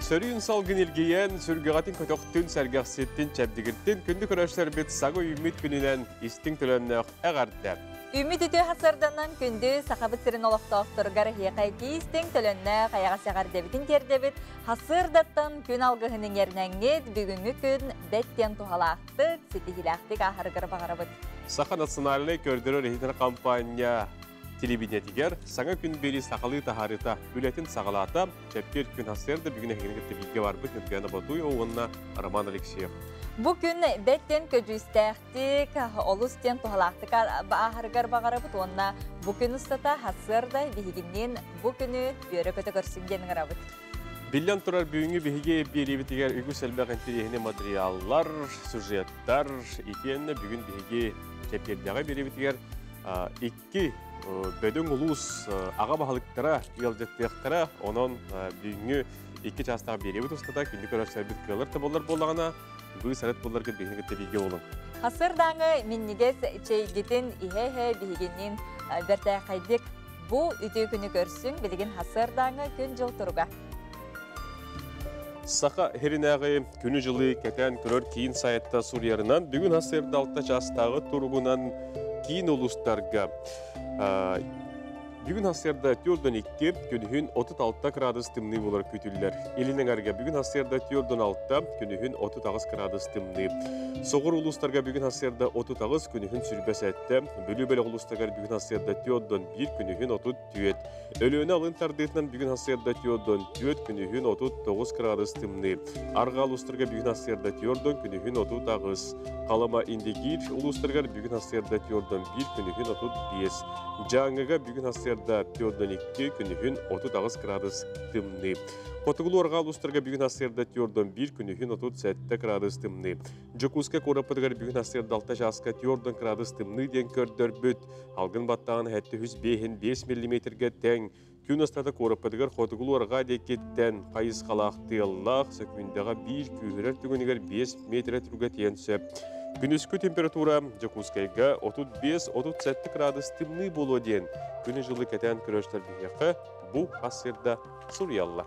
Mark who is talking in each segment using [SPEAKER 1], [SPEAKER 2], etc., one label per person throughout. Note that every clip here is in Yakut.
[SPEAKER 1] Сөрүүн салгын илгийэн, сүргэҕитин көтөхтүн, сэргэхситтин, чэбдигиртин, күндү көрөөччүлэрбит саҥа үүммүт күнүнэн истиҥ төлөннөөх эҕэрдэ!
[SPEAKER 2] Үүммүт үтүө хасырданан күндү Сахабыт сирин олохтоохторугар эһиэхэ итии-истиҥ төлөннөөх эйэҕэс эҕэрдэбитин тиэрдэбит. Хасырдаттан күн алгыһын иҥэринэҥҥит бүгүҥҥү күн бэт диэн туһалаахтык, ситиһиилээхтик ааһарыгар баҕарабыт.
[SPEAKER 1] Саха национальнай көрдөрөр-иһитинэр компания телевидениетигэр саҥа күн биэрии сахалыы таһаарыыта үлэтин саҕалаата. Чэппиэр күн сарсыарда бүгүн эһигини кытта бииргэ барбыт Ньургуяна Ботуева уонна Роман Алексеев.
[SPEAKER 2] Бу күн бэттэн көдьүүстээхтик, олус диэн туһалаахтык ааһарыгар баҕарабыт уонна бу күн устата сарсыарда биһигинниин бу күнү үөрэ-көтө көрсүн диэн ыҥырабыт.
[SPEAKER 1] Биллэн турар, бүгүҥҥү биһиги биэриибитигэр үгүс элбэх интэриэһинэй материаллар, сюжеттар, итиэннэ бүгүн биһиги чэппиэрдээҕи биэриибитигэр икки бөдөҥ улуус аҕа баһылыктара ыалдьыттыахтара. Онон бүгүҥҥү 2 чаастаах биэриибит устата күндү көрөөччүлэрбит кыаллар да буоллар буоллаҕына, быыс-арыт буолларгыт биһигини кытта бииргэ буолуҥ.
[SPEAKER 2] Хасырдааҥы минньигэс чэйгитин иһэ-иһэ биһигинниин бэртээхэйдик бу үтүө күнү көрсүҥ, билигин хасырдааҥы күн-дьыл туруга.
[SPEAKER 1] Саха сиринээҕи күнү-дьылы кэтээн көрөр киин сайтта суруйарынан, бүгүн сарсыарда 6 чаастааҕы туругунан киин улуустарга бүгүн сарсыарда 4-2, күнүһүн 36 градус тымныы буолар күүтүллэр. Илин эҥэргэ бүгүн сарсыарда 4-6, күнүһүн 38 градус тымныы. Соҕур улуустарга бүгүн сарсыарда 38, күнүһүн 27, Бүлүү бөлөх улуустарыгар бүгүн сарсыарда 4-1, күнүһүн 34. Өлүөнэ алын тардыытынан бүгүн сарсыарда 4-4, күнүһүн 39 градус тымныы. Арҕаа улуустарга бүгүн сарсыарда 4, күнүһүн 38. Халыма Индигиир улуустарыгар бүгүн сарсыарда 4-1, күнүһүн 35. Дьааҥыга бүгүн сарсыарда 4-2, күнүһүн 38 градус тымныы. Хотугулуу арҕаа улуустарга бүгүн сарсыарда 4-1, күнүһүн 37 градус тымныы. Дьокуускай куораппытыгар бүгүн сарсыарда 6 чааска 4 градус тымныы диэн көрдөрбүт. Алгын баттаҕын 705 миллиметргэ тэҥ. Күн устата куораппытыгар хотугулуу арҕаа диэкиттэн хайысхалаах тыаллаах, сөкүүндэҕэ биир күүһүрэр түгэнигэр 5 метрэ түргэтиэн сөп. Күнүскү температура Дьокуускайга 35-37 градус тымныы буолуо диэн күнү-дьылы кэтээн көрөөччүлэр биһиэхэ бу хас сирда суруйаллар.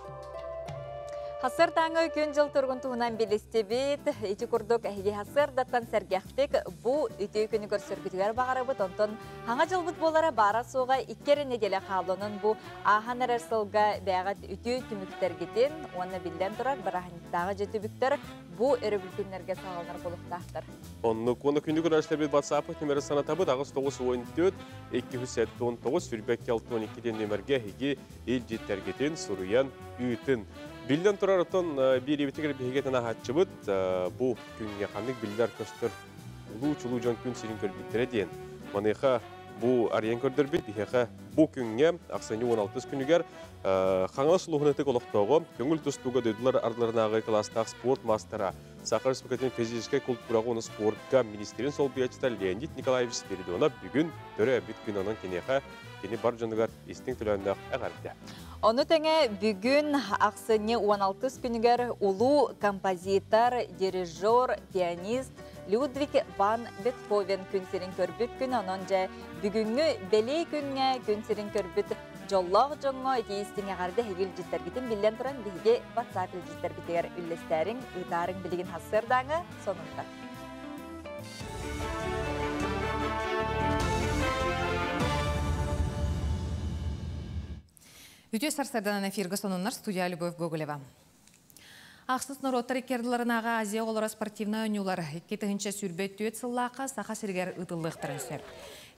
[SPEAKER 2] Хасырдааҥы күн-дьыл туругун туһунан билистибит. Ити курдук эһиги хасырдаттан сэргэхтик бу үтүө күнү көрсөргүтүгэр баҕарабыт. Онтон хаҥа дьылбыт буолара баара суоҕа 2 эрэ нэдиэлэ хааллонон бу ааһан эрэр сылга бэйэҕит үтүө түмүктэргитин уонна биллэн турар бырааһынньыктааҕы дьэ түбүктэр бу өрөбүл күннэргэ саҕаланар буолуохтаахтар.
[SPEAKER 1] Оннук уонна күндү көрөөччүлэрбит WhatsApp нөмөрө санатабыт 8 94 279 22 62 диэн нөмөргө эһиги илдьиттэргитин суруйан ыытын. Биллэн турар оттон биэриибитигэр биһиги аһааччыбыт бу күҥҥэ ханнык биллэр көстөр улуу чулуу дьон күн сирин көрбүттэрэ диэн. Маныаха бу арыйан көрдөрбүт биһиэхэ бу күҥҥэ ахсынньы 16 күнүгэр Хаҥалас улууһун ытык олохтооҕо көҥүл тустууга дойдулар ардыларынааҕы кылаастаах спорт маастара Саха Республикатын физическэй култуураҕа уонна спортка министрин солбуйааччыта Леонид Николаевич Спиридонов бүгүн төрөөбүт күн, онон киниэхэ кини бар дьонугар истиҥ төлөөннөөх эҕэрдэ.
[SPEAKER 2] Ону тэҥэ бүгүн ахсынньы 16 күнүгэр улуу композитор, дирижер, пианист Людвиг ван Бетховен күн сирин көрбүт күн, онон дьэ бүгүҥҥү бэлиэ күҥҥэ күн сирин көрбүт дьоллоох дьоҥҥо итии истиҥ эҕэрдэ эһиги илдьиттэргитин биллэн туран биһиги WhatsApp илдьиттэрбитигэр үллэстээриҥ, ыытаарыҥ. Билигин хасырдааҥы сонунтар.
[SPEAKER 3] Үтүө сарсыарданан, эфиргэ сонуннар, студия Любовь Гоголева. Ахсыс норуоттар икки Азия оҕолоро спортивнай оонньуулар 2024 сыллаахха Саха сиригэр ыытыллыахтарын сөп.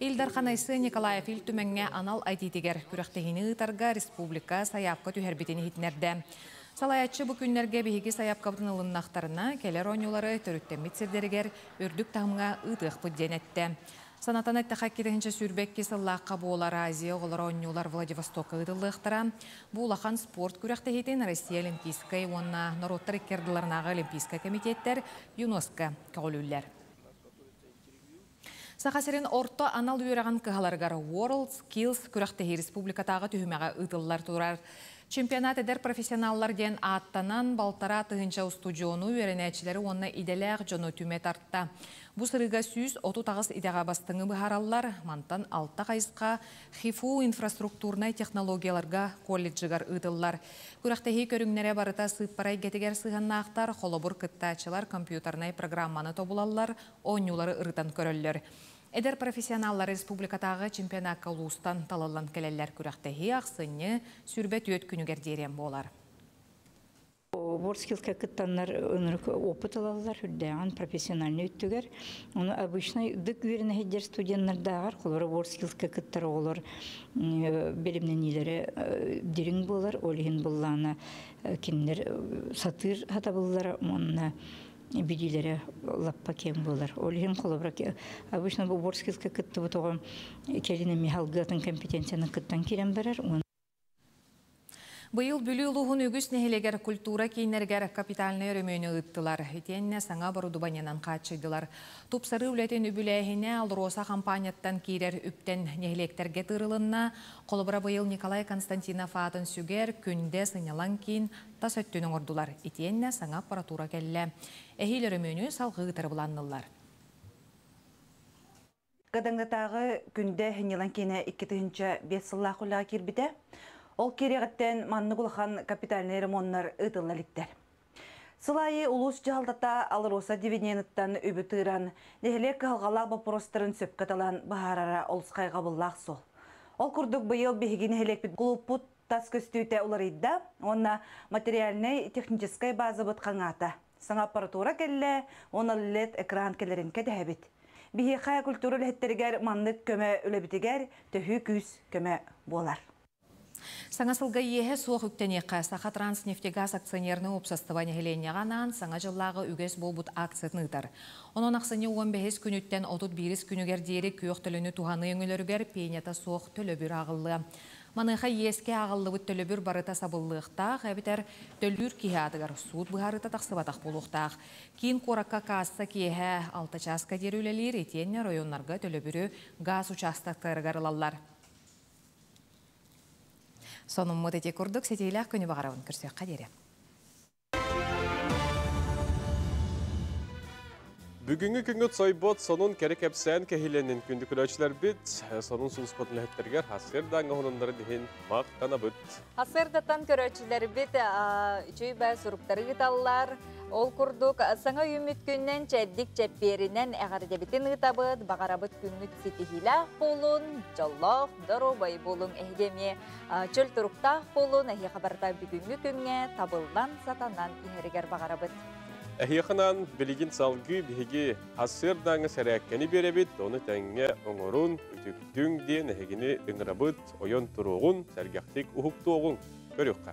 [SPEAKER 3] Ил Дархан Айсен Николаев Ил Түмэҥҥэ анал этиитигэр күрэхтэһиини ыытарга республика сайаапка түһэрбитин иһитиннэрдэ. Салайааччы бу күннэргэ биһиги сайаапкабытын ылыннахтарына кэлэр оонньуулары төрүттэммит сирдэригэр үрдүк таһымҥа ыытыахпыт диэн эттэ. Санатан эттэххэ, 2022 сыллаахха буолар Азия оҕолоро оонньуулар Владивостокка ыытыллыахтара. Бу улахан спорт күрэхтэһиитин Россия Олимпийскай уонна норуоттар икки ардыларынааҕы Олимпийскай комитеттэр, ЮНОСКО көҕүлүүллэр. Саха сирин орто анал үөрэҕин кыһаларыгар World Skills күрэхтэһии республикатааҕы түһүмэҕэ ыытыллар турар. Чемпионат эдэр профессионаллар диэн ааттанан 1,5 тыһыынча устудьуону, үөрэнээччилэри уонна идэлээх дьону түмэ тарта. Бу сырыыга 138 идэҕэ бастыҥы быһаараллар, мантан алта хайысха ХИФУ инфраструктурнай технологияларга колледжыгар ыытыллар. Күрэхтэһии көрүҥнэрэ барыта сыыппара эйгэтигэр сыһыаннаахтар, холобур, кыттааччылар компьютернай программаны тобулаллар, оонньуулары ырытан көрөллөр. Эдэр профессионаллар республикатааҕы чемпионакка улуустан талыллан кэлэллэр. Күрэхтэһии ахсынньы 24 күнүгэр диэри буолар.
[SPEAKER 4] WorldSkillsка кыттаннар ынырык опыт ылаллар, үрдээҕин профессиональный өттүгэр. Ону обычный дык үөрэнэһиддер студеннардааҕар, холобура, WorldSkillsка кыттар оҕолор билимнэниилэрэ дириҥ буолар, ол иһин буллаана кинилэр сатыыр хатабыллара уонна билиилэрэ лаппа киэҥ буолар. Ол иһин, холобура, обычно бу WorldSkillsка кыттыбыт оҕо кэлин эми халгыатын компетенцияны кыттан киирэн барар.
[SPEAKER 3] Быйыл Бүлүү улууһун үгүс нэһилиэгэр культура кииннэригэр капитальнай өрөмүөнү ыыттылар. Итиэннэ саҥа оборудованиенан хааччыйдылар. Тупсарыы үлэтин үбүлээһинэ Алроса компанияттан киирэр үптэн нэһилиэктэргэ тыырылынна. Холобура, быйыл Николай Константинов аатын сүгэр Күндэ сынньалаҥ киин тас өттүн оҥордулар. Итиэннэ саҥа аппаратура кэллэ. Эһиил өрөмүөнү салгыы ыытар.
[SPEAKER 5] Кадаңдатааҕы Күндэ сынньалаҥ киинэ 2005 сыллаах үлэҕэ киирбитэ. Ол киириэҕиттэн маннык улахан капитальный ремоннар ыытылла иликтэр. Сыл аайы улуус дьаһалтата Алроса дивидендыттан үбү тыыран, нэһилиэк кыһалҕалаах боппуруостарын сөпкө талан быһаарара олус хайҕабыллаах суол. Ол курдук быйыл биһиги нэһилиэкпит кулууппут тас көстүүтэ уларыйда, уонна материальнай техническай базабыт хаҥаата. Саҥа аппаратура кэллэ, уонна LED экран кэлэрин кэтэһэбит. Биһиэхэ, культура үлэһиттэригэр, маннык көмө үлэбитигэр төһүү күүс көмө буолар.
[SPEAKER 3] Саҥа сылга иэһэ суох үктэниэххэ. Саха Транснефтегаз акционернай уопсастыба нэһилиэнньэҕэ анаан саҥа дьыллааҕы үгэс буолбут акциятын ыытар. Онон ахсынньы 15 күнүттэн 31 күнүгэр диэри күөх төлөнү туһаныы өҥөлөрүгэр пенята суох төлөбүр ааҕыллыа. Маныаха иэскэ ааҕыллыбыт төлөбүр барыта сабыллыахтаах, эбэтэр төлүүр киһи аатыгар суут быһаарыыта тахсыбатах буолуохтаах. Киин куоракка касса киэһэ 6 чааска диэри үлэлиир, итиэннэ оройуоннарга төлөбүрү газ участоктарыгар ылаллар. Сонуммут ити курдук. Ситиһиилээх күнү баҕарабын, көрсүөххэ диэри.
[SPEAKER 1] Бүгүҥҥү күҥҥүт сойбот сонун, кэрэ кэпсээн кэһиилэннин, күндү көрөөччүлэрбит. Сонун сулууспатын үлэһиттэригэр сарсыардааҥҥы сонуннарын иһин махтанабыт.
[SPEAKER 2] Сарсыардаттан көрөөччүлэрбит үчүгэй баҕайы суруктары ыыталлар. Ол курдук, саҥа үүммүт күнүнэн, чэбдик чэппиэринэн эҕэрдэбитин ыытабыт, баҕарабыт күҥҥүт ситиһиилээх буоллун, дьоллоох, доруобай буолуҥ, эһиги эмиэ чөл туруктаах буолун, эһиэхэ барыта бүгүҥҥү күҥҥэ табыллан, сатанан иһэригэр баҕарабыт.
[SPEAKER 1] Эһиэхэ анаан билигин салгыы биһиги сарсыардааҥҥы сэрээккэни биэрэбит, ону тэҥҥэ оҥорун, үтүктүҥ диэн эһигини ыҥырабыт, ойон туруоҕун, сэргэхтик уһуктуоҕуҥ. Көрүөххэ.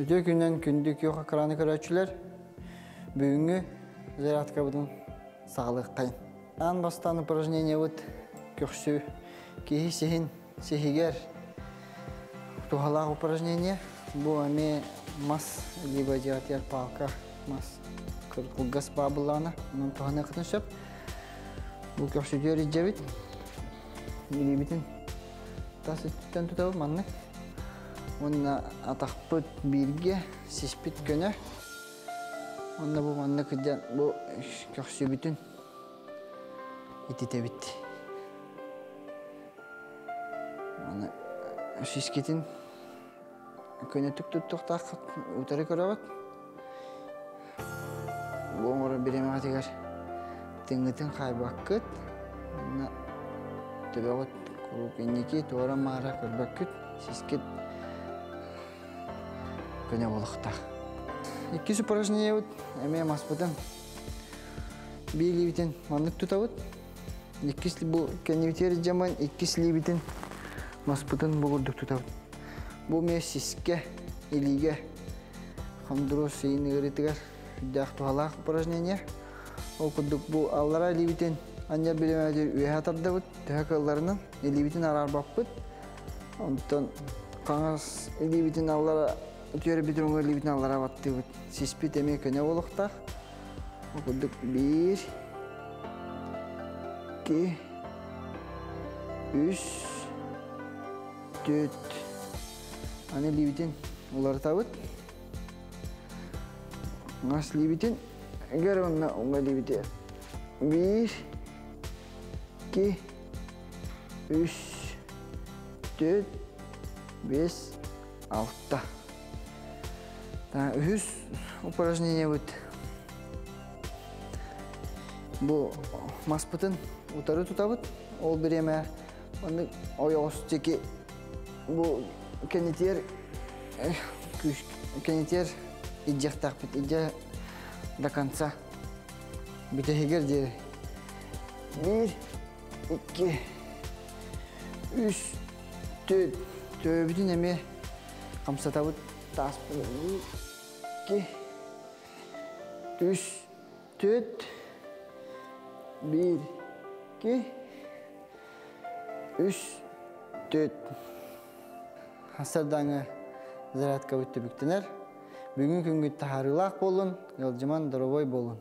[SPEAKER 6] Үтүө күнүнэн, күндү күөх экраны көрөөччүлэр! Бүгүҥҥү зарядкабытын саҕалыаххайын. Аан бастаан упражнениебыт көхсү, киһи сиһин сиһигэр туһалаах упражнение. Бу эмиэ мас, либо дьиэтигэр палка, мас кылгас баабыллаана, онон туһаныаххытын сөп. Бу көхсүтүгэр илдьэбит. Илиибитин тас өттүттэн тутабыт маннык. Уонна атахпыт бииргэ, сиспит көнө. Уонна бу маннык илдьэн бу көхсүбүтүн ититэбит. Аны сискитин көнөтүк туттуохтааххыт, утары көрөҕүт. Бу оҥорор бириэмэҕитигэр тыҥҥытын хаайбаккыт, уонна төбөҕүт куруук инники туора-маара көрбөккүт, сискит көнө буолуохтаах. Иккис упражнениебыт эмиэ маспытын биир илиибитин маннык тутабыт. Иккис бу кэннибитигэр дьаман иккис илиибитин маспытын бу курдук тутабыт. Бу эмиэ сискэ, илиигэ хондроз сиин ыарыытыгар сүрдээх туһалаах упражнение. Ол курдук бу аллара илиибитин анньар бириэмэтигэр үөһэ тардабыт, төһө кыалларынан илиибитин араарбаппыт. Онтон хаҥас илиибитин аллара үтүөрбүт, уҥа илиибитин аллара баттыыбыт. Сиспит эмиэ көнө буолуохтаах. Ол курдук биир, икки, Үс, түөрт. Аны илиибитин уларытабыт. Мас илиибитин гэр уонна уҥа илиибити. Биир, икки, үс, түөрт, биэс, алта. Үһүс упражнениебыт бу маспытын утары тутабыт. Ол бириэмэ маннык ойоҕос диэки бу кэнитиэр кэнитиэр илдьиэхтээхпит илдьэ до конца бүтэһигэр диэри. Биир, икки, үс, түөрт. Төбөбүтүн эмиэ хамсатабыт. Тааспын икки, үс, түөрт, биир, икки, үс, түөрт. Хасардааҥы зарядкабыт түбүктэнэр. Бүгүн күнгүт таһаарыылаах буоллун, ыалдьыман доробой буолун.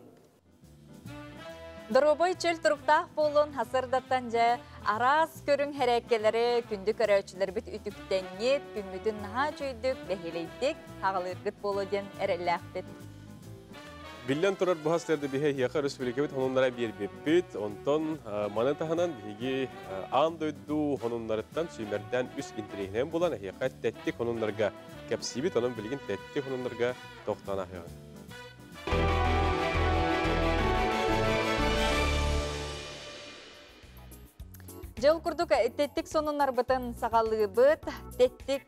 [SPEAKER 2] Доруобай чөл туруктаах буолун хасырдаттан дьэ араас көрүҥ хэрээккэлэри күндү көрөөччүлэрбит үтүктэннит, күммүтүн наһаа үчүйдүк, бэһиэлэйдик хаҕалыыргыт буолуо диэн эрэллээхпит.
[SPEAKER 1] Биллэн турар бу хастарды биһи эһиэхэ республикабыт хонуннара биэрбиппит. Онтон маны таһынан биһиги аан дойду хонуннарыттан сүүмэрдээн үс интэриэһинэн булан эһиэхэ тэттик хонуннарга кэпсиибит. Онон билигин тэттик хонуннарга тохтоон аһыаҕыҥ.
[SPEAKER 2] Дьыл курдук тэттик сонуннарбытын саҕалыыбыт. Тэттик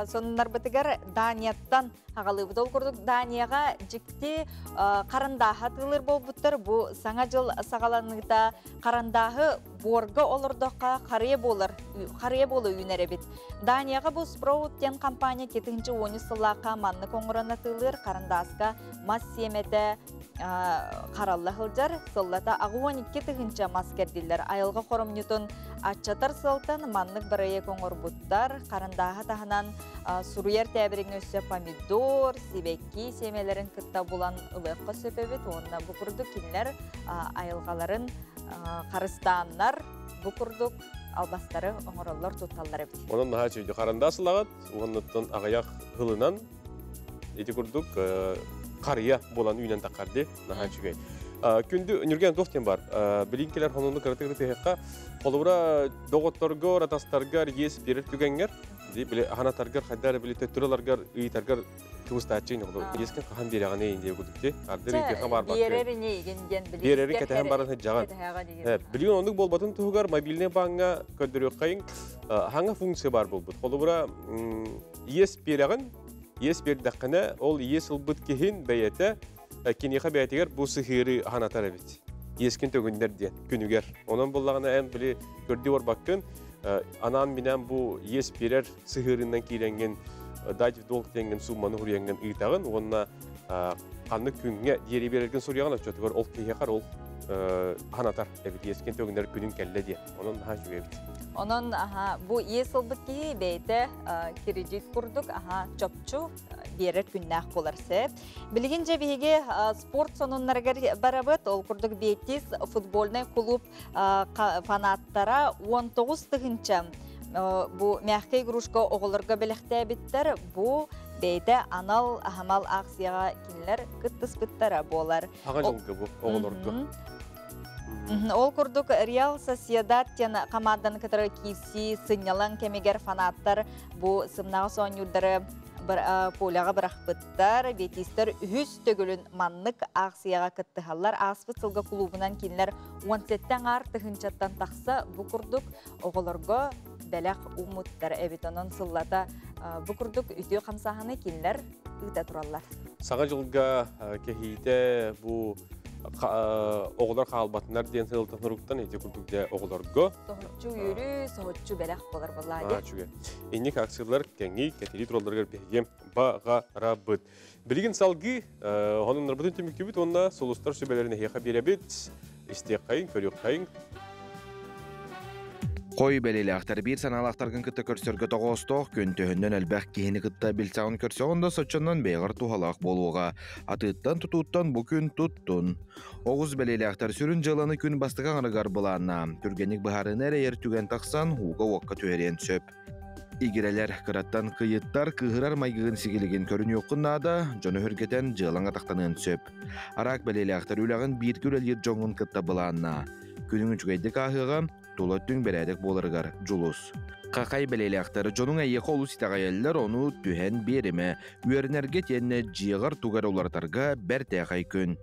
[SPEAKER 2] сонуннарбытыгар Данияттан аҕалыыбыт. Ол курдук Данияҕа дьикти харандааһа тыылыр буолбуттар. Бу саҥа дьыл саҕаланыыта харандааһы буорга олордохха харыйа буолар, харыйа буола үүнэр эбит. Данияҕа бу Sprout диэн компания 2010 сыллаахха маннык оҥорон атыылыыр харандааска мас сиэмэтэ харалла сылдьар. Сыллата 62 тыһыынча мас кэрдиллэр. Айылҕа хоромньутун аччатар сыалтан маннык бырайыак оҥорбуттар. Харандааһа таһынан суруйар тээбириҥҥэ өссө помидор, сибэкки сиэмэлэрин кытта булан ылыахха сөп эбит. Уонна бу курдук кинилэр айылҕаларын харыстааннар бу курдук албастары оҥороллор, тутталлар эбит.
[SPEAKER 1] Онон наһаа үчүгэй харандаас ылаҕыт, уоннаттан аҕыйах ылынан ити курдук харыйа буолан үүнэн таххарды наһаа үчүгэй. Күндү Нүрген туох диэн бар. Билин келер хонуну кыратыгы тыһыкка холобура доҕотторгор, атастаргар иэс берер түгэҥҥэр, били аһанатаргар хайдар били төттүраларгар ыйытаргар кыбыстааччы ньоҕду. Иэскин хаһан биэрэҕин диye кудукти. Ардыр ыйтыха бар баккы.
[SPEAKER 2] Биэрэр игин диэн
[SPEAKER 1] били. Биэрэрин кэтэһэн баран сыдьаҕын. Билигин оннук буолбатын туһугар мобильный бааҥҥа көрдөрүөххэйин хаҥа функция бар буолбут. Холобура иэс биэрэҕин, иэс биэрдэххинэ, ол иэс ылбыт киһин бэйэтэ киниэхэ бэйэтигэр бу сыһыары ханатар эбит. Иэскин төгүннэр диэн күнүгэр. Онон буллаҕына эн били көрдүү барбаккын, анаан-минээн бу иэс биэрэр сыһыарынан киирэҥҥин дать в долг диэҥҥин сумманы хуруйаҥҥын ыытаҕын уонна ханнык күҥҥэ диэри биэрэргин суруйаҕын оччотугар ол киһиэхэр ол ханатар эбит иэскин төгүннэр күнүн кэллэ диэн. Онон наһаа үчүгэй эбит.
[SPEAKER 2] Онон аха бу иэс ылбыт киһи бэйэтэ кредит курдук аха чопчу биэрэр күннээх буолар сөп. Билигин же биһиги спорт сонуннарыгар барабыт. Ол курдук Бетис футбольный клуб фанаттара 19 тыһынча бу мягкая игрушка оҕолорго бэлэхтээбиттэр. Бу бэйэтэ анал аһамал акцияҕа кинилэр кыттыспыттара буолар.
[SPEAKER 1] Аҕа дьылга бу оҕолорго.
[SPEAKER 2] Ол курдук Реал Сосьедад диэн команданы кытары киирсии сынньалаҥ кэмигэр фанаттар бу сымнаҕас оонньуурдары поляҕа бырахпыттар. Бетистэр үһүс төгүлүн маннык аахсыйаҕа кыттыһаллар. Ааспыт сылга кулуубунан кинилэр 17 аҥаар тыһыынчаттан тахса бу курдук оҕолорго бэлэх ууммуттар эбит. Онон сыллата бу курдук үтүө хамсааһыны кинилэр ыыта тураллар.
[SPEAKER 1] Саҥа дьылга кэһиитэ бу оҕолор хаалбатынар диэн сылтан суруктан ити курдук дьэ оҕолорго
[SPEAKER 2] соһуччу үөрүү, соһуччу бэлэх буолар буоллаа.
[SPEAKER 1] Үчүгэй. Инник акциялар кэҥии кэтилии туралларыгар биһиги баҕарабыт. Билигин салгыы хонуннарбытын түмүктүүбүт уонна сулустар сүбэлэрин эһиэхэ биэрэбит. Истиэххэйин, көрүөххэйин.
[SPEAKER 7] Хой бэлиэлээхтэр биир санаалаахтаргын кытта көрсөргө тоҕоостоох күн төһөннөн элбэх киһини кытта билсэҕин көрсөҕүн да соччоннон бэйэҕэр туһалаах буолуоҕа. Атыыттан тутууттан бу күн туттун. Оҕус бэлиэлээхтэр сүрүн дьыаланы күн бастакы аҥарыгар былааннаа. Түргэнник быһаарыыны эрэйэр түгэн тахсан ууга-уокка түһэриэн сөп. Игирэлэр кыраттан кыйыттар кыыһырар майгыгын сигилигин көрүнүөххүн наада, дьону өһүргэтэн дьыалаҥ атахтаныан сөп. Араак бэлиэлээхтэр үлэҕин бииргэ үлэлиир дьоҥҥун кытта былааннаа. Күнүҥ үчүгэйдик ааһыаҕа, тула өттүҥ бэрээдэк буоларыгар дьулус. Хахай бэлиэлээхтэр дьонуҥ эйиэхэ олус итэҕэйэллэр, ону түһэн биэримэ. Үөрэнэргэ итиэннэ дьиэҕэр тугу эрэ уларытарга бэртээхэй күн.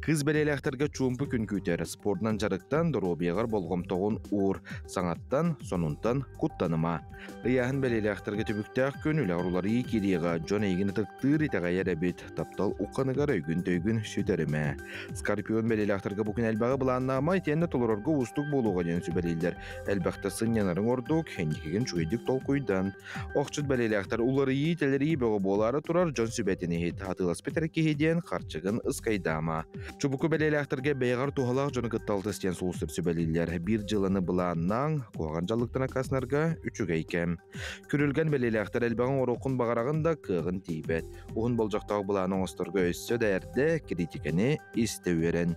[SPEAKER 7] Кыыс бэлиэлээхтэргэ чуумпу күн күүтэр, спордунан дьарыктан, доруобуйаҕар болҕомтоҕун уур, саҥаттан, сонунтан куттаныма. Ыйааһын бэлиэлээхтэргэ түбүктээх күн үлэҕэр уларыйыы киириэҕэ, дьон эйигин ытыктыыр, итэҕэйэр эбит, таптал ухханыгар өйгүн-төйгүн сүтэримэ. Скорпион бэлиэлээхтэргэ бу күн элбэҕи былааннаама итиэннэ толорорго уустук буолуоҕа диэн сүбэлииллэр. Элбэхтэ сынньанарыҥ ордук, инникигин үчүгэйдик толкуйдан. Охчут бэлиэлээхтэр уларыйыы-тэлэрийии бөҕө буолаары турар дьон сүбэтин иһит, атыыласпыт эрэ киһи диэн харчыгын ыскайдаама. Чубуку бэлиэлээхтэргэ бэйэҕэр туһалаах дьону кытта алтыс диэн сулустар сүбэлииллэр. Биир дьыаланы былааннааҥ, куһаҕан дьаллыктан аккаастанарга үчүгэй кэм. Күрүлгэн бэлиэлээхтэр элбэҕин оҥоруоххун баҕараҕын да кыаҕын тиийбэт. Уһун болдьохтоох былааны оҥосторго өссө да эрдэ критикэни истэ үөрэн.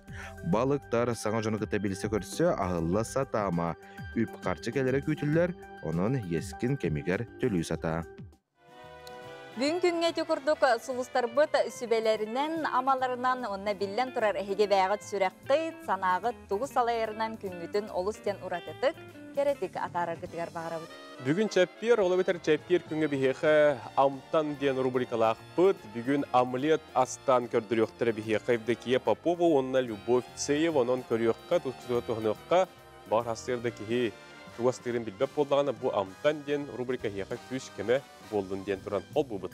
[SPEAKER 7] Балыктар саҥа дьону кытта билсэ-көрсө аһылла сатаама. Үп-харчы кэлэрэ күүтүллэр, онон иэскин кэмигэр төлүү сатаа.
[SPEAKER 2] Бүгүн күҥҥэ ити курдук сулустарбыт сүбэлэринэн, амаларынан уонна биллэн турар эһиги бэйэҕит сүрэххит, санааҕыт тугу салайарынан күҥҥүтүн олус диэн уратытык, кэрэтик атаараргытыгар баҕарабыт.
[SPEAKER 1] Бүгүн чэппиэр, ол эбэтэр чэппиэр күҥҥэ биһиэхэ Амтан диэн рубрикалаахпыт. Бүгүн омлет астаан көрдөрүөхтэрэ биһиэхэ Евдокия Попова уонна Любовь Цеева. Онон көрүөххэ, туһаныахха, баҕар сарсыарда киһи тугу астыырын билбэт буоллаҕына, бу Амтан диэн рубрика эһиэхэ күүс-көмө буоллун диэн туран холбуубут.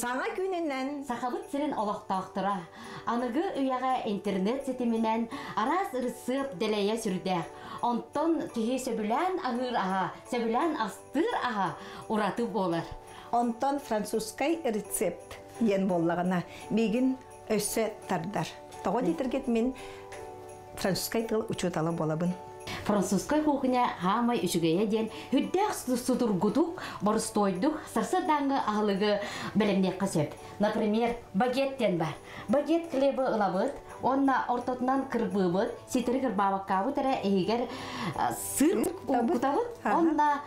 [SPEAKER 8] Саҥа күнүнэн
[SPEAKER 9] Сахабыт сирин олохтоохторо аныгы үйэҕэ интернет ситиминэн араас ырысыап дэлэйэ сүрдээх. Онтон киһи сөбүлээн аһыыр аһа, сөбүлээн астыыр аһа ураты буолар.
[SPEAKER 8] Онтон французскай рецепт диэн буоллаҕына миигин өссө тардар. Тоҕо диэтэргит мин французскай тыл учуутала буолабын.
[SPEAKER 9] Французскай кухня хаамай үчүгэйэ диэн үрдээх судургутук, боростуойдук сарсыардааҥҥы аһылыгы бэлэмниэххэ сөп. Например, багет диэн бар. Багет хлебы ылабыт, уонна ортотунан кырбыыбыт, ситэри кырбаабаккаабыт эрэ иһигэр сыр кутабыт, уонна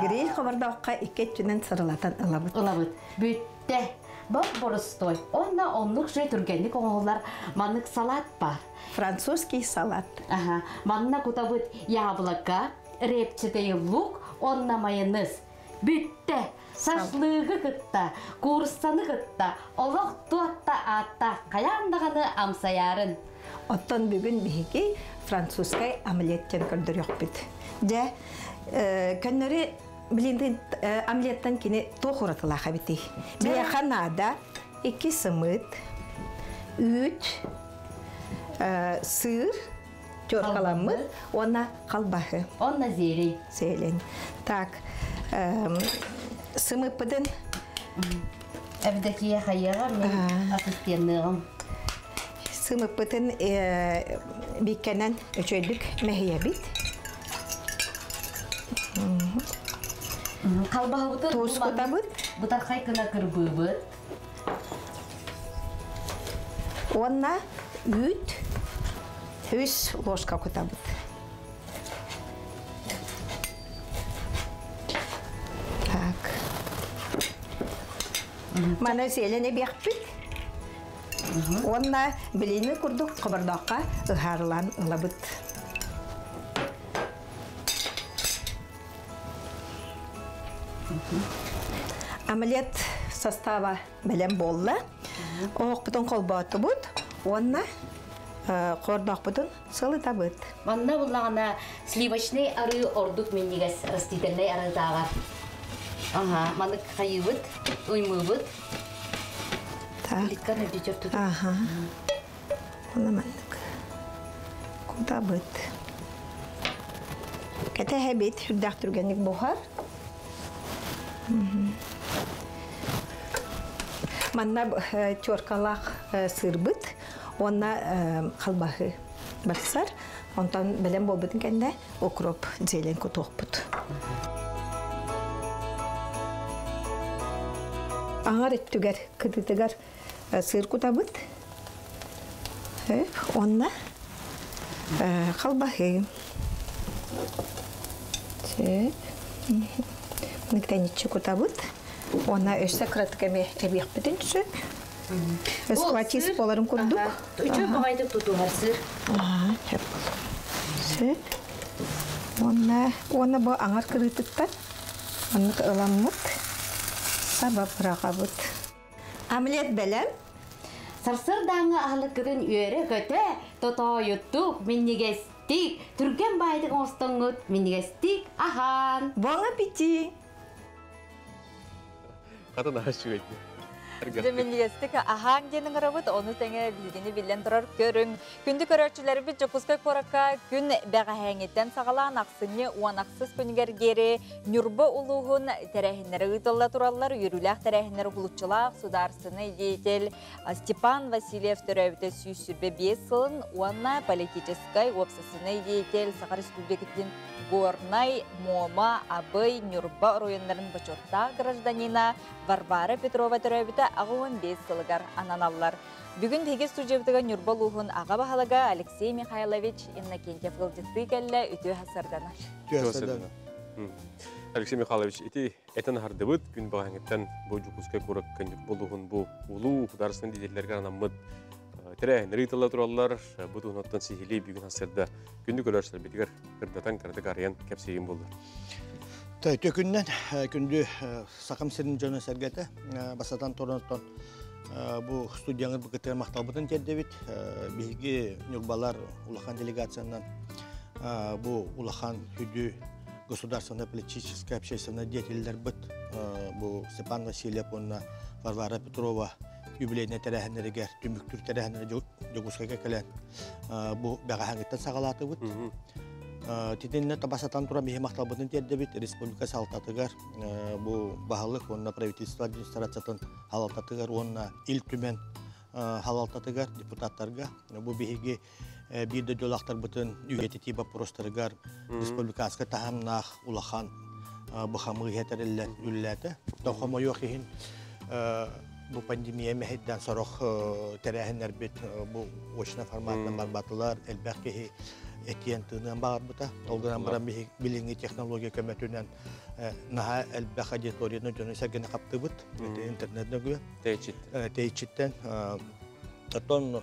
[SPEAKER 8] гриль хобордооххо икки өттүнэн сырылатан ылабыт.
[SPEAKER 9] Ылабыт. Бүттэ. Бор боростуой. Онно оннук же түргэнник оҥоһуллар маннык салат бар.
[SPEAKER 8] Французский салат.
[SPEAKER 9] Аха. Манна кутабыт яблоко, репчатый лук, онна майонез. Бүттэ. Шашлыгы кытта, кууруссаны кытта, олох туотта аатта хайаан даҕаны амсайаарын.
[SPEAKER 8] Оттон бүгүн биһиги французскай омлет диэн көрдөрүөхпүт. Дьэ, көннөрү блин омлеттан кини туох уратылаах эбитий? Биһиэхэ наада икки сымыт, үүт, сыыр, теркаламмыт уонна халбаһы.
[SPEAKER 9] Онна зелень.
[SPEAKER 8] Зелень. Так, сымыппытын
[SPEAKER 9] Евдокия хайыаҕа мин ассистенныаҕым.
[SPEAKER 8] Сымыппытын бииккэнэн үчүгэйдик мэһийэбит.
[SPEAKER 9] Халбаһыбытын
[SPEAKER 8] Туус кутабыт.
[SPEAKER 9] Бытархай гына кырбыыбыт.
[SPEAKER 8] Уонна үүт үс ложка кутабыт. Так. Маны сиэлэн эбиэхпит. Уонна билини курдук хобордооххо ыһаарылаан ылабыт. Омлет состава бэлэм буолла. Оһохпутун холбоотубут уонна хордоохпутун сылытабыт.
[SPEAKER 9] Манна буллаҕына сливочный арыы ордук минньигэс растительнай арыытааҕар. Ага, маннык хайыыбыт, уймуубут.
[SPEAKER 8] Так.
[SPEAKER 9] Плиткан үрдүчөр тут.
[SPEAKER 8] Ага. Уонна маннык кутабыт. Кэтэһэбит, үрдээх түргэнник буһар. Манна теркалаах сыырбыт уонна халбаһы барсар. Онтон бэлэм буолбутун кэннэ укроп зелень кутуохпут. Аҥар өттүгэр, кытытыгар сыыр кутабыт. Онна халбаһы. Сөп. Мыктаниччы кутабыт. Онна өссө кыратык эми эбиэхпитин сөп. Скватис боларын курдук.
[SPEAKER 9] Үчү баҕайдык тутуһар сыр.
[SPEAKER 8] Сөп. Онна, онна бу аңар кырыытыттан оннук ыламмыт саба быраҕабыт. Омлет бэлэм.
[SPEAKER 9] Сарсыардааҥҥы аһылыккытын үөрэ-көтө, тотоойуттук, минньигэстик, түргэн баайдык оҥостоҥҥут минньигэстик аһаан.
[SPEAKER 8] Bon appétit!
[SPEAKER 1] Хата наһаа үчүгэйдик.
[SPEAKER 2] Дьэ минньигэстик аһааҥ диэн ыҥырабыт, ону тэҥэ биһигини биллэн турар көрүҥ. Күндү көрөөччүлэрбит Дьокуускай куоракка күн бэҕэһээҥҥиттэн саҕалаан ахсынньы уон ахсыс күнүгэр диэри Ньурба улууһун тэрээһиннэрэ ыытылла тураллар. Үөрүүлээх тэрээһиннэр уһулуччулаах судаарыстыбаннай деятель Степан Васильев төрөөбүтэ 125 сылын уонна политическай уопсастыбаннай деятель Саха Республикатын Горнай, Муома, Абый, Ньурба оройуоннарын бочуоттаах гражданина Варвара Петрова төрөөбүтэ 85 сылыгар ананаллар. Бүгүн биһиги студиябытыгар Ньурба улууһун аҕа баһылыга Алексей Михайлович Иннокентьев ыалдьыттыы кэллэ, үтүө сарданар.
[SPEAKER 1] Үтүө сарданар. Алексей Михайлович, ити этэн аһардыбыт күн баҕаһыҥыттан бу Дьокуускай куоракка Ньурба улууһун бу улуу художественный деятеллэргэ анаммыт тэрээһиннэр ыытылла тураллар. Бу туһунан сиһилии бүгүн сарсыарда күндү көрөөччүлэрбитигэр кырдатан кыратык арыйан кэпсиигин буллар.
[SPEAKER 10] Төкүннэн күндү Сахам сирин дьоно сэргэтэ басатан туран бу студияңыр быкытыгар махталбытын тиэрдэбит. Биһиги Ньурбалар улахан делегациянан бу улахан хүдү государственная политическая общественная деятельлербит бу Степан Васильев уонна Варвара Петрова юбилейный тэрээһиннэригэр түмүктүүр тэрээһиннэри Дьокуускайга кэлэн бу бэҕэһээҥҥиттэн саҕалаатыбыт. Титиннэ табасатан туран биһи махталбытын тиэрдэбит республика салалтатыгар бу баһылык уонна правительство администрациятын халалтатыгар уонна Ил Түмэн халалтатыгар депутаттарга бу биһиги биир дойдулаахтарбытын үйэтитии боппуруостарыгар республиканскай таһымнаах улахан бу хамыыһыйа тэриллэн үлэлээтэ. Хомойуох иһин бу пандемия мэһэйдээн сорох тэрээһиннэрбит бу очно форматынан барбатылар, элбэх киһи этиэн тыыныан баҕарбыта. Ол гынан баран билиҥҥи технология көмөтүнэн наһаа элбэх аудиторияны дьону сэргэни хаптыбыт. Интернет нөҥүө. Тэйиччиттэн. Оттон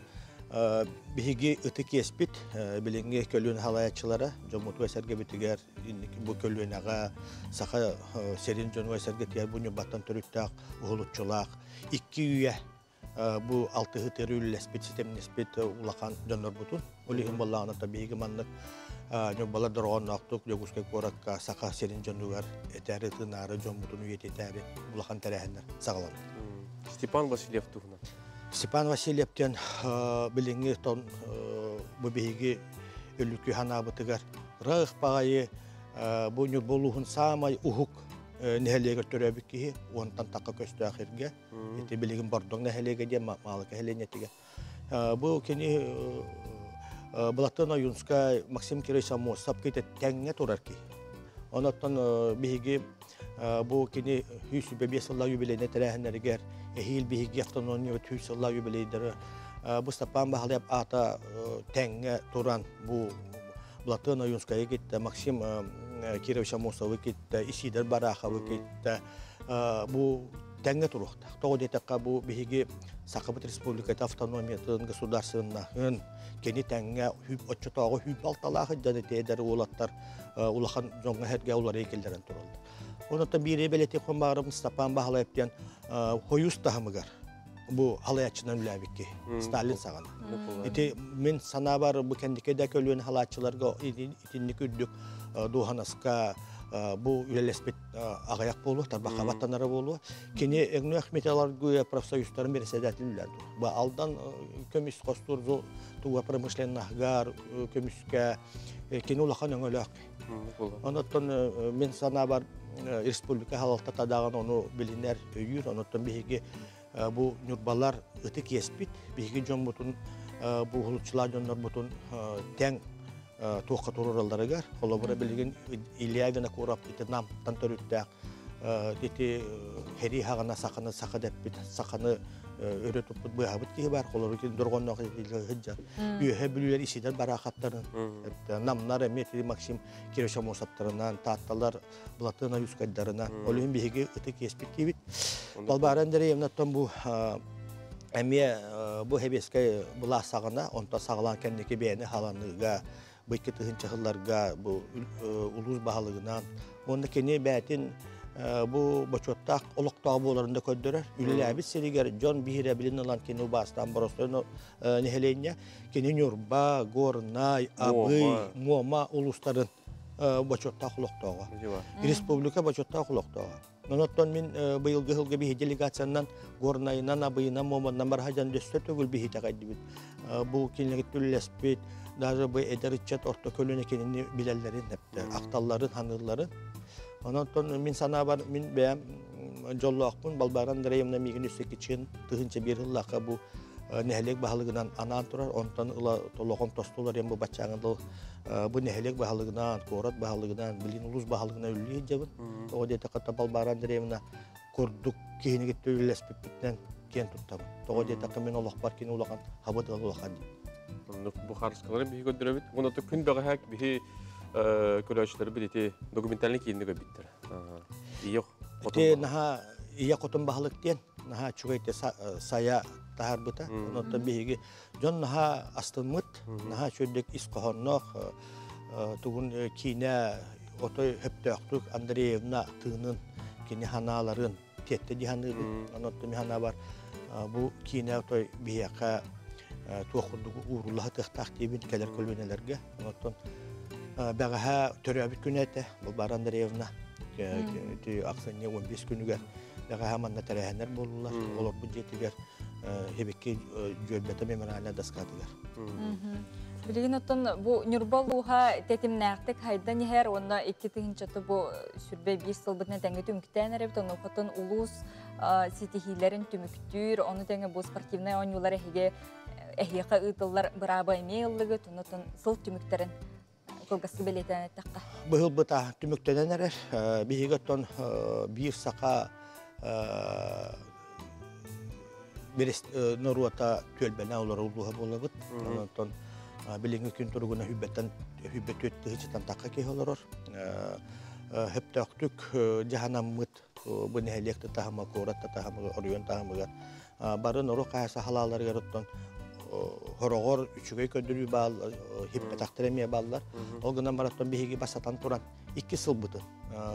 [SPEAKER 10] биһиги ытык иэспит билиҥҥи көлүөнэ халаяччылара дьоммутугар сэргэбитигэр бу көлүөнэҕэ саха сирин дьонугар сэргэтигэр бу Ньурбаттан төрүттээх уһулуччулаах икки үйэ бу алтыһы үллэспит ситимнеспит улахан дьоннорбутун ол иһин буоллаҕына биһиги маннык Ньурбалар дорҕоонноохтук Дьокуускай куоракка саха сирин дьонугар этээри тыынаары дьоммутун үйэтитээри улахан тэрээһиннэр саҕаланар.
[SPEAKER 1] Степан Васильев туһунан.
[SPEAKER 10] Степан Васильевтен билиҥҥи тон бу биһиги өлүкү ханаабытыгар ыраах баҕайы бу Ньурба улууһун саамай уһук нэһилиэгэр төрөөбүт киһи уонтан тахха көстөөх иргэ ити билигин Бордоҥ нэһилиэгэ диэн Маалыка нэһилиэнньэтигэр бу кини Былатыан Ойуунскай, Максим Кириллович Аммосов ките тэҥҥэ турар киһи. Онон биһиги бу кини 105 сыллаах юбилейнай тэрээһиннэригэр эһиил биһиги автономия 100 сыллаах юбилейдары бу Степан Баһылайап аата тэҥҥэ туран бу Платон Ойуунскайы китта, Максим Кирович Амосовы китта, Исидор Бараховы китта бу тэҥҥэ туруохтаах. Тоҕо диэтэххэ бу биһиги Сахабыт Республиката автономиятын государственнаһын кини тэҥҥэ оччотооҕу хүүп алталаах дьон эдэр уолаттар улахан дьоҥҥо сэргэ уларыйа киллэрэн тураллар. Онон биири бэлэтик хомбаарым Степан Баһылаев диэн хойус таһымыгар бу халаяччынан үлээбикки Сталин саҕана. Ити мин санаабар бу кэнники да көлүөн халааччыларга итинник үрдүк дуоһанаска бу үлэлэспит аҕыйах буолуо, тарбахха баттанара буолуо. Кини Өгнөөх металлургия профсоюзтарын председатель үлэлээн Бу Алдан көмүс хостуур туга промышленноһыгар көмүскэ кини улахан өҥөлөөх. Онон мин санаабар республика халалтата даҕаны ону билинэр, өйүүр, онон биһиги Бу Ньурбалар ытык иэспит, биһиги дьоммутун, бу уһулуччулаах дьоннорбутун тэҥ туохха туруралларыгар, холобура билигин Илья Винокуров ити Намтан төрүттээх, ити херии хаҕана саханы саха дэппит, саханы өрө туппут быыһабыт киһи бар, холобура ити дорҕонноох сылдьар. Үөһэ Бүлүүлэр Исидор Бараахаттарын, Намнар эмиэ ити Максим Кирович Аммосовтарынан, Таатталар Былатыан Ойуускайдарынан, ол иһин биһиги ытык иэспит диибит. Балбаара Андреевнаттан бу эмиэ бу сэбиэскэй былаас саҕана, онтон саҕалаан кэнники бэйэни халаныыга, бу 2 тыһыынча сылларга бу улуус баһылыгынан, уонна кини бээтин бу бочуоттаах олохтоох буоларын да көрдөрөр. Үлэлээбит сиригэр дьон биһирэбилин ылан кини убаастаан боростуой нэһилиэнньэ кини Ньурба, Горнай, Абый, Муома улуустарын бочуоттаах олохтооҕо. Республика бочуоттаах олохтооҕо. Онон мин быйылгы сылга биһи делегациянан Горнайынан, Абыйынан, Муоманнан барахажан дөссө төгүл биһи итэҕэйдибит. Бу кинилэри түллэспит, даже бу эдэр ыччат орто көлүөнэ кинини билэллэрин, ахталларын, ханыылларын. Онон мин санаабар, мин бэйэм дьоллоохпун, Балбаара Андреевна миигин өссө кичин 1001 сыллаахха бу нэһилиэк баһылыгынан анаан турар, онтон ыла толоҕом тостулар бу баччааҥы бу нэһилиэк баһылыгынан, куорат баһылыгынан, билин улуус баһылыгынан үлэлии сылдьабын. Тоҕо диэтэххэ, Балбаара Андреевна курдук киһини кытта үлэлэспиппитинэн киэн туттабын. Тоҕо диэтэххэ, мин олохпор кини улахан хабыдыал улахан дии.
[SPEAKER 1] Оннук бу харыскалары биһи көрдөрөбүт. Уонна күн бэҕэһээ биһи көрөөччүлэрбит ити документальный киинини көрбүттэр. Ийэ
[SPEAKER 10] хотун. Наһаа ийэ хотун баһылык диэн наһаа үчүгэй сайа таһаарбыта. Онон биһиги дьон наһаа астыммыт, наһаа үчүгэйдик ис хоһоонноох тугун киинэ отой хөптөөхтүк Андреевна тыынын, кини ханааларын тиэтте диханыыбыт. Онон ми бар бу киинэ отой биһиэхэ туох курдук ууруллаһа тыахтаах диибин кэлэр көлүөнэлэргэ. Онон бэҕэһээ төрөөбүт күнэ этэ Балбаара Андреевна ахсынньы 15 күнүгэр бэҕэһээ манна тэрээһиннэр буоллулар. Олорбут дьиэтигэр хебекки дьүөлбэтэ мемориальная доскатыгар.
[SPEAKER 2] Билигин оттон бу Ньурба улууһа тэтимнээхтик хайдан иһэр, уонна 2000 бу 21 сылбытына тэҥҥэ түмүктээн эрэбит, онуохаттан улуус ситиһиилэрин түмүктүүр, ону тэҥэ бу спортивнай оонньуулар эһиге эһиэхэ ыытыллар бырааба эмиэ ыллыгыт, оннотон сыл түмүктэрин кылгасты бэлиэтээн эттэххэ.
[SPEAKER 10] Быһылбыта түмүктэнэн эрэр. Биһиги оттон биир саха норуота түөлбэнэ олорор улууһа буолабыт. Онтон билиҥҥи күн туругуна хүббэттэн хүббэ 4 тыһыынчаттан тахха киһи олорор. Хөптөөхтүк дьаһанаммыт бу нэһилиэк таһыма, куорат таһымыгар, оройуон таһымыгар бары норуот хаһаайыстыба халааларыгар оттон хороҕор үчүгэй көрдөрүү баал, хиппетахтар эмиэ бааллар. Ол гынан бараттан биһиги басатан туран икки сылбытын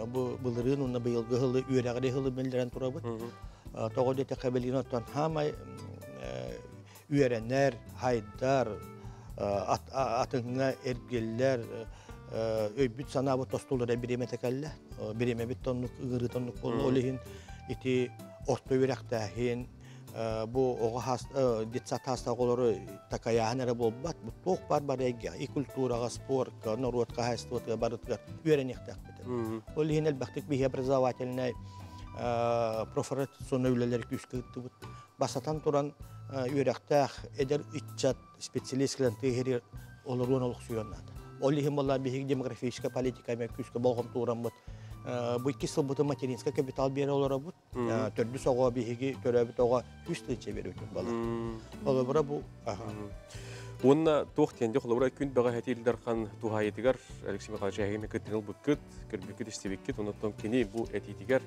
[SPEAKER 10] бу былырыын уонна быйылгы сылы үөрэҕири сылы биллэрэн турабыт. Тоҕо диэтэххэ, билигин оттон хаамай үөрэнэр, хайдар, атыҥҥа эргиллэр, өйбүт санаабыт тостулара бириэмэтэ кэллэ. Бириэмэбит тоннук, ыгырыы тоннук буолла. Ол иһин ити орто үөрэхтээһин, бу оҕо детсад хаастаах оҕолору такайааһын эрэ буолбат, бу туох бар бар эйгэ, и культураҕа, спортка, норуот хаһаайыстыбатыгар барытыгар үөрэниэхтээхпит. Ол иһин элбэхтик биһи образовательнай профориентационный үлэлэри күүскэ ыыттыбыт. Басатан туран үөрэхтээх эдэр ыччат специалист кэлэн тыаһыр олоруон олохсуйуон наада. Ол иһин буолла биһиги демографическая политика мен күүскэ болҕомтуураммыт. Бу 2 сылбытын материнскай капитал биэрэ олоробут. Төрдүс оҕо биһиги төрөөбүт оҕо 100 тыһыынча биэрбит балар. Олобура бу.
[SPEAKER 1] Уонна туох тиэнде холобура күн бэҕэһээ Ил Дархан туһаайытыгар Алексей Михайлович эһигини кыттыгыл быккыт, көрбүккүт, истибиккит, оннуттан кини бу этиитигэр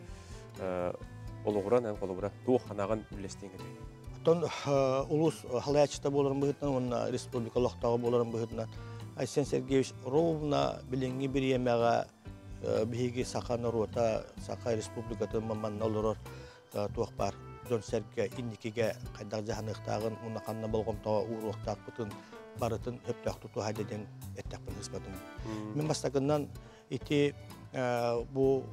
[SPEAKER 1] олоҕуран эн холобура туох ханаҕын үллэстиэҥ этэй?
[SPEAKER 10] Оттон улуус халаячыта буоларын быһыытынан уонна республика олохтооҕо буоларын быһыытынан Айсен Сергеевич ровно билиҥҥи бириэмэҕэ биһиги саха норуота, Саха республикатын манна олорор туох бар дьон сэргэ инникигэ хайдах жаһаныахтааҕын уонна ханна болҕомтоҕо ууруохтаахпытын барытын өптөөх тутуһа диэн эттэхпин ыспатым. Мин бастакынан ити бу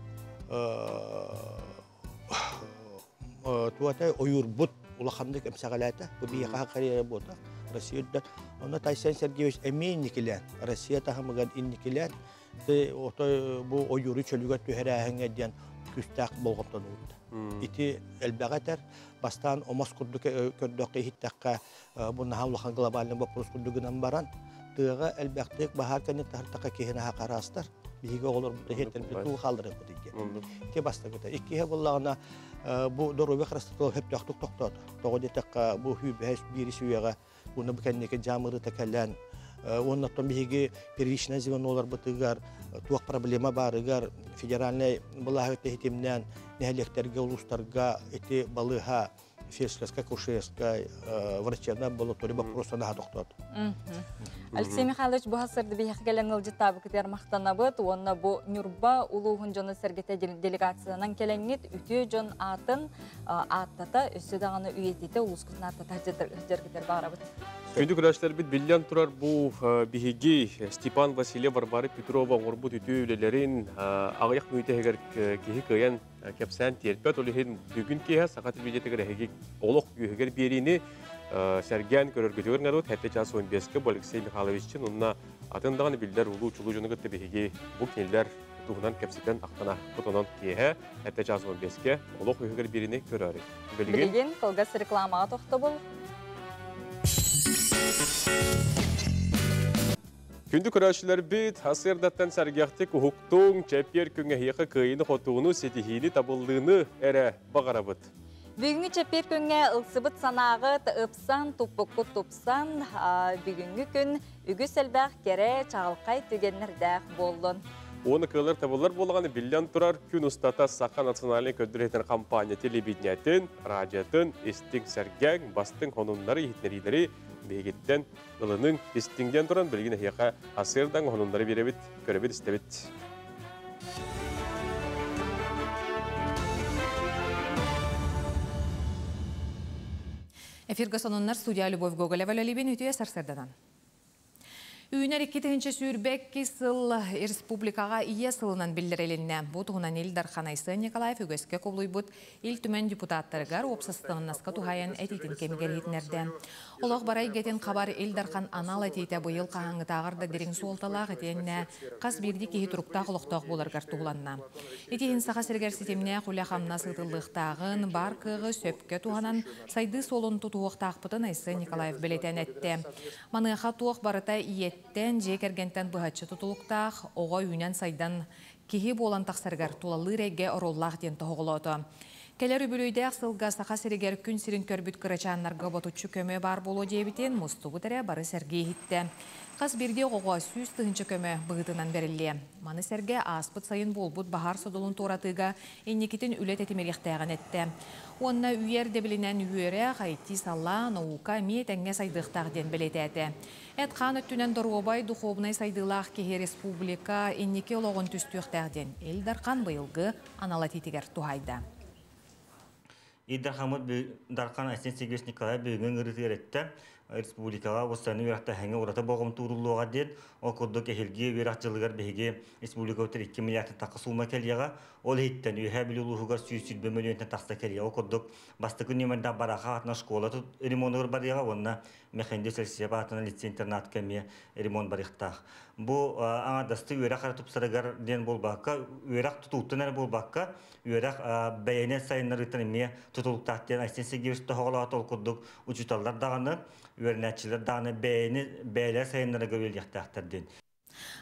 [SPEAKER 10] туата ойуурбут улаханнык эмсэҕэлээтэ. Бу биһиэхэ карьера буота. Россия үрдүнэн. Онно Айсен Сергеевич эмиэ инникилээн, Россия таһымыгар инникилээн, отой бу ойууру чөлүгэр түһэрээһиҥҥэ диэн күүстээх болҕомтону уурда. Ити элбэҕи этэр. Бастаан омос курдук көрдөххө иһиттэххэ бу наһаа улахан глобальный вопрос курдук гынан баран тыаҕа элбэхтик баһаар кэнниттэн таһыртахха киһи наһаа хараастар. Биһиги оҕолорбут иһиттэрбит туу хаалларыахпыт диэн. Ити бастакыта. Иккиһэ буоллаҕына бу доруобуйа харыстабыла сөптөөхтүк тохтоото. Тоҕо диэтэххэ бу сүүрбэһис биирис үйэҕэ уонна бу кэнники дьаамырыта кэлэн уонна оттон биһиги первичное звеноларбытыгар туох проблема баарыгар федеральнай былааһы тэһитимнээн нэһилиэктэргэ, улуустарга ити балыыһа фельдшерскай, акушерскай, врачебная амбулатория боппуруостан наһаа тохтоото.
[SPEAKER 2] Алексей Михайлович бу сырды биһиэхэ кэлэн ыалдьыттаабыкытыгар махтанабыт уонна бу Ньурба улууһун дьоно сэргэтэ делегациянан кэлэҥҥит үтүө дьон аатын ааттата өссө даҕаны үйэтитэ улуускутун ааттата сылдьаргытыгар баҕарабыт.
[SPEAKER 1] Күндү көрөөччүлэрбит биллэн турар бу биһиги Степан Васильев, Варвара Петрова оҥорбут үтүө үлэлэрин аҕыйах мүнүүтэ иһигэр киһи кыайан кэпсээн тиэрпэт. Ол иһин бүгүн киэһэ Саха телевидениетыгар эһиги олох үөһүгэр биэриини сэргээн көрөргүтүгэр ыҥырабыт. Хэттэ час 15-ке бу Алексей Михайловиччин уонна атын даҕаны биллэр улуу чулуу дьону кытта биһиги бу кинилэр туһунан кэпсэтэн ахтана онон киэһэ хэттэ час 15-ке олох үөһүгэр биэриини көрөөрү.
[SPEAKER 2] Билигин кылгас рекламаҕа тохтобул.
[SPEAKER 1] Күндү көрөөччүлэрбит, сарсыардаттан сэргэхтик уһуктуҥ, чэппиэр күҥҥэ эһиэхэ кыайыыны-хотууну, ситиһиини, табыллыыны эрэ баҕарабыт.
[SPEAKER 2] Бүгүҥҥү чэппиэр күҥҥэ ылсыбыт санааҕыт ыпсан, туппуккут тупсан, бүгүҥҥү күн үгүс элбэх кэрэ, чаҕылхай түгэннэрдээх буоллун.
[SPEAKER 1] Уонна кыаллар табыллар буоллаҕына, биллэн турар, күн устата Саха национальнай көрдөрөр компания телевидениетин, радиотын, истиҥ сэргэҥ, бастыҥ сонуннары, иһитиннэриилэри биһигиттэн ылыныҥ, истиҥ диэн туран, билигин эһиэхэ асыырдаҥ сонуннары биэрэбит, көрөбүт, истэбит.
[SPEAKER 3] Эфиргэ сонуннар студия Любовь Гоголева үлэлиибин үтүө сарсыарданан. Үүнэр 2022 сыл республикаҕа Ийэ сылынан биллэрилиннэ. Бу туһунан Ил Дархан Айсен Николаев үгэскэ кубулуйбут Ил Түмэн депутаттарыгар уопсастыбаннаска туһаайан этиитин кэмигэр иһитиннэрдэ. Олох бары эйгэтин хабар Ил Дархан анал этиитэ быйыл хаһааҥҥытааҕар да дириҥ суолталаах итиэннэ хас биирдии киһи туруктаах олохтоох буоларыгар туһуланна. Ити иһин Саха сиригэр ситимнээх үлэ-хамнас ыытыллыахтааҕын, баар кыаҕы сөпкө туһанан сайдыы суолун тутуһуохтаахпытын Айсен Николаев бэлиэтээн эттэ. Маныаха туох барыта ийэттэн, дьиэ кэргэнтэн быһаччы тутулуктаах, оҕо үүнэн-сайдан киһи буолан тахсарыгар тулалыыр эйгэ оруоллаах диэн тоһоҕолоото. Кэлэр үбүлүөйдээх сылга Саха сиригэр күн сирин көрбүт кырачааннарга ботуччу көмө баар буолуо диэбитин мустубут эрэ бары сэргии иһиттэ. Хас биирдии оҕоҕо 100 000 көмө быһыытынан бэриллиэ. Маны сэргэ ааспыт сайын буолбут баһаар содулун туоратыыга инникитин үлэ тэтимириэхтээҕин эттэ. Уонна үйэ ирдэбилинэн үөрэх, IT салаа, наука эмиэ тэҥҥэ сайдыахтаах диэн бэлиэтээтэ. Эт-хаан өттүнэн доруобай, духуобунай сайдыылаах киһи республика инники олоҕун түстүөхтээх диэн Ил Дархан быйылгы анал этиитигэр туһаайда.
[SPEAKER 11] Ил Дархаммыт Дархан Айсен Сергеевич Николаев бүгүҥҥү ыҥырыытыгар эттэ, республикаҕа уопсайынан үөрэхтээһиҥҥэ ураты болҕомто ууруллуоҕа диэн. Ол курдук эһиилги үөрэх дьылыгар биһиги республикабытыгар 2 миллиардтан тахса суума кэлиэҕэ. Ол иһиттэн Үөһээ Бүлүү улууһугар 120 мөлүйүөнтэн тахса кэлиэҕэ. Ол курдук бастакы нүөмэрдээх Бараха аатынан школа ремонугар барыаҕа уонна Мэхэндэ Сельсиев аатынан лицей-интернатка эмиэ ремонт барыахтаах. Бу аҥардастыы үөрэх эрэ тупсарыгар диэн буолбакка, үөрэх тутууттан эрэ буолбакка, үөрэх бэйэни сайыннарыыттан эмиэ тутулуктаах диэн Айсен Сергеевич тоһоҕолоото. Ол курдук учууталлар даҕаны, үөрэнээччилэр даҕаны бэйэни бэйэлэрэ сайыннарарга үлэлиэхтээхтэр диэн.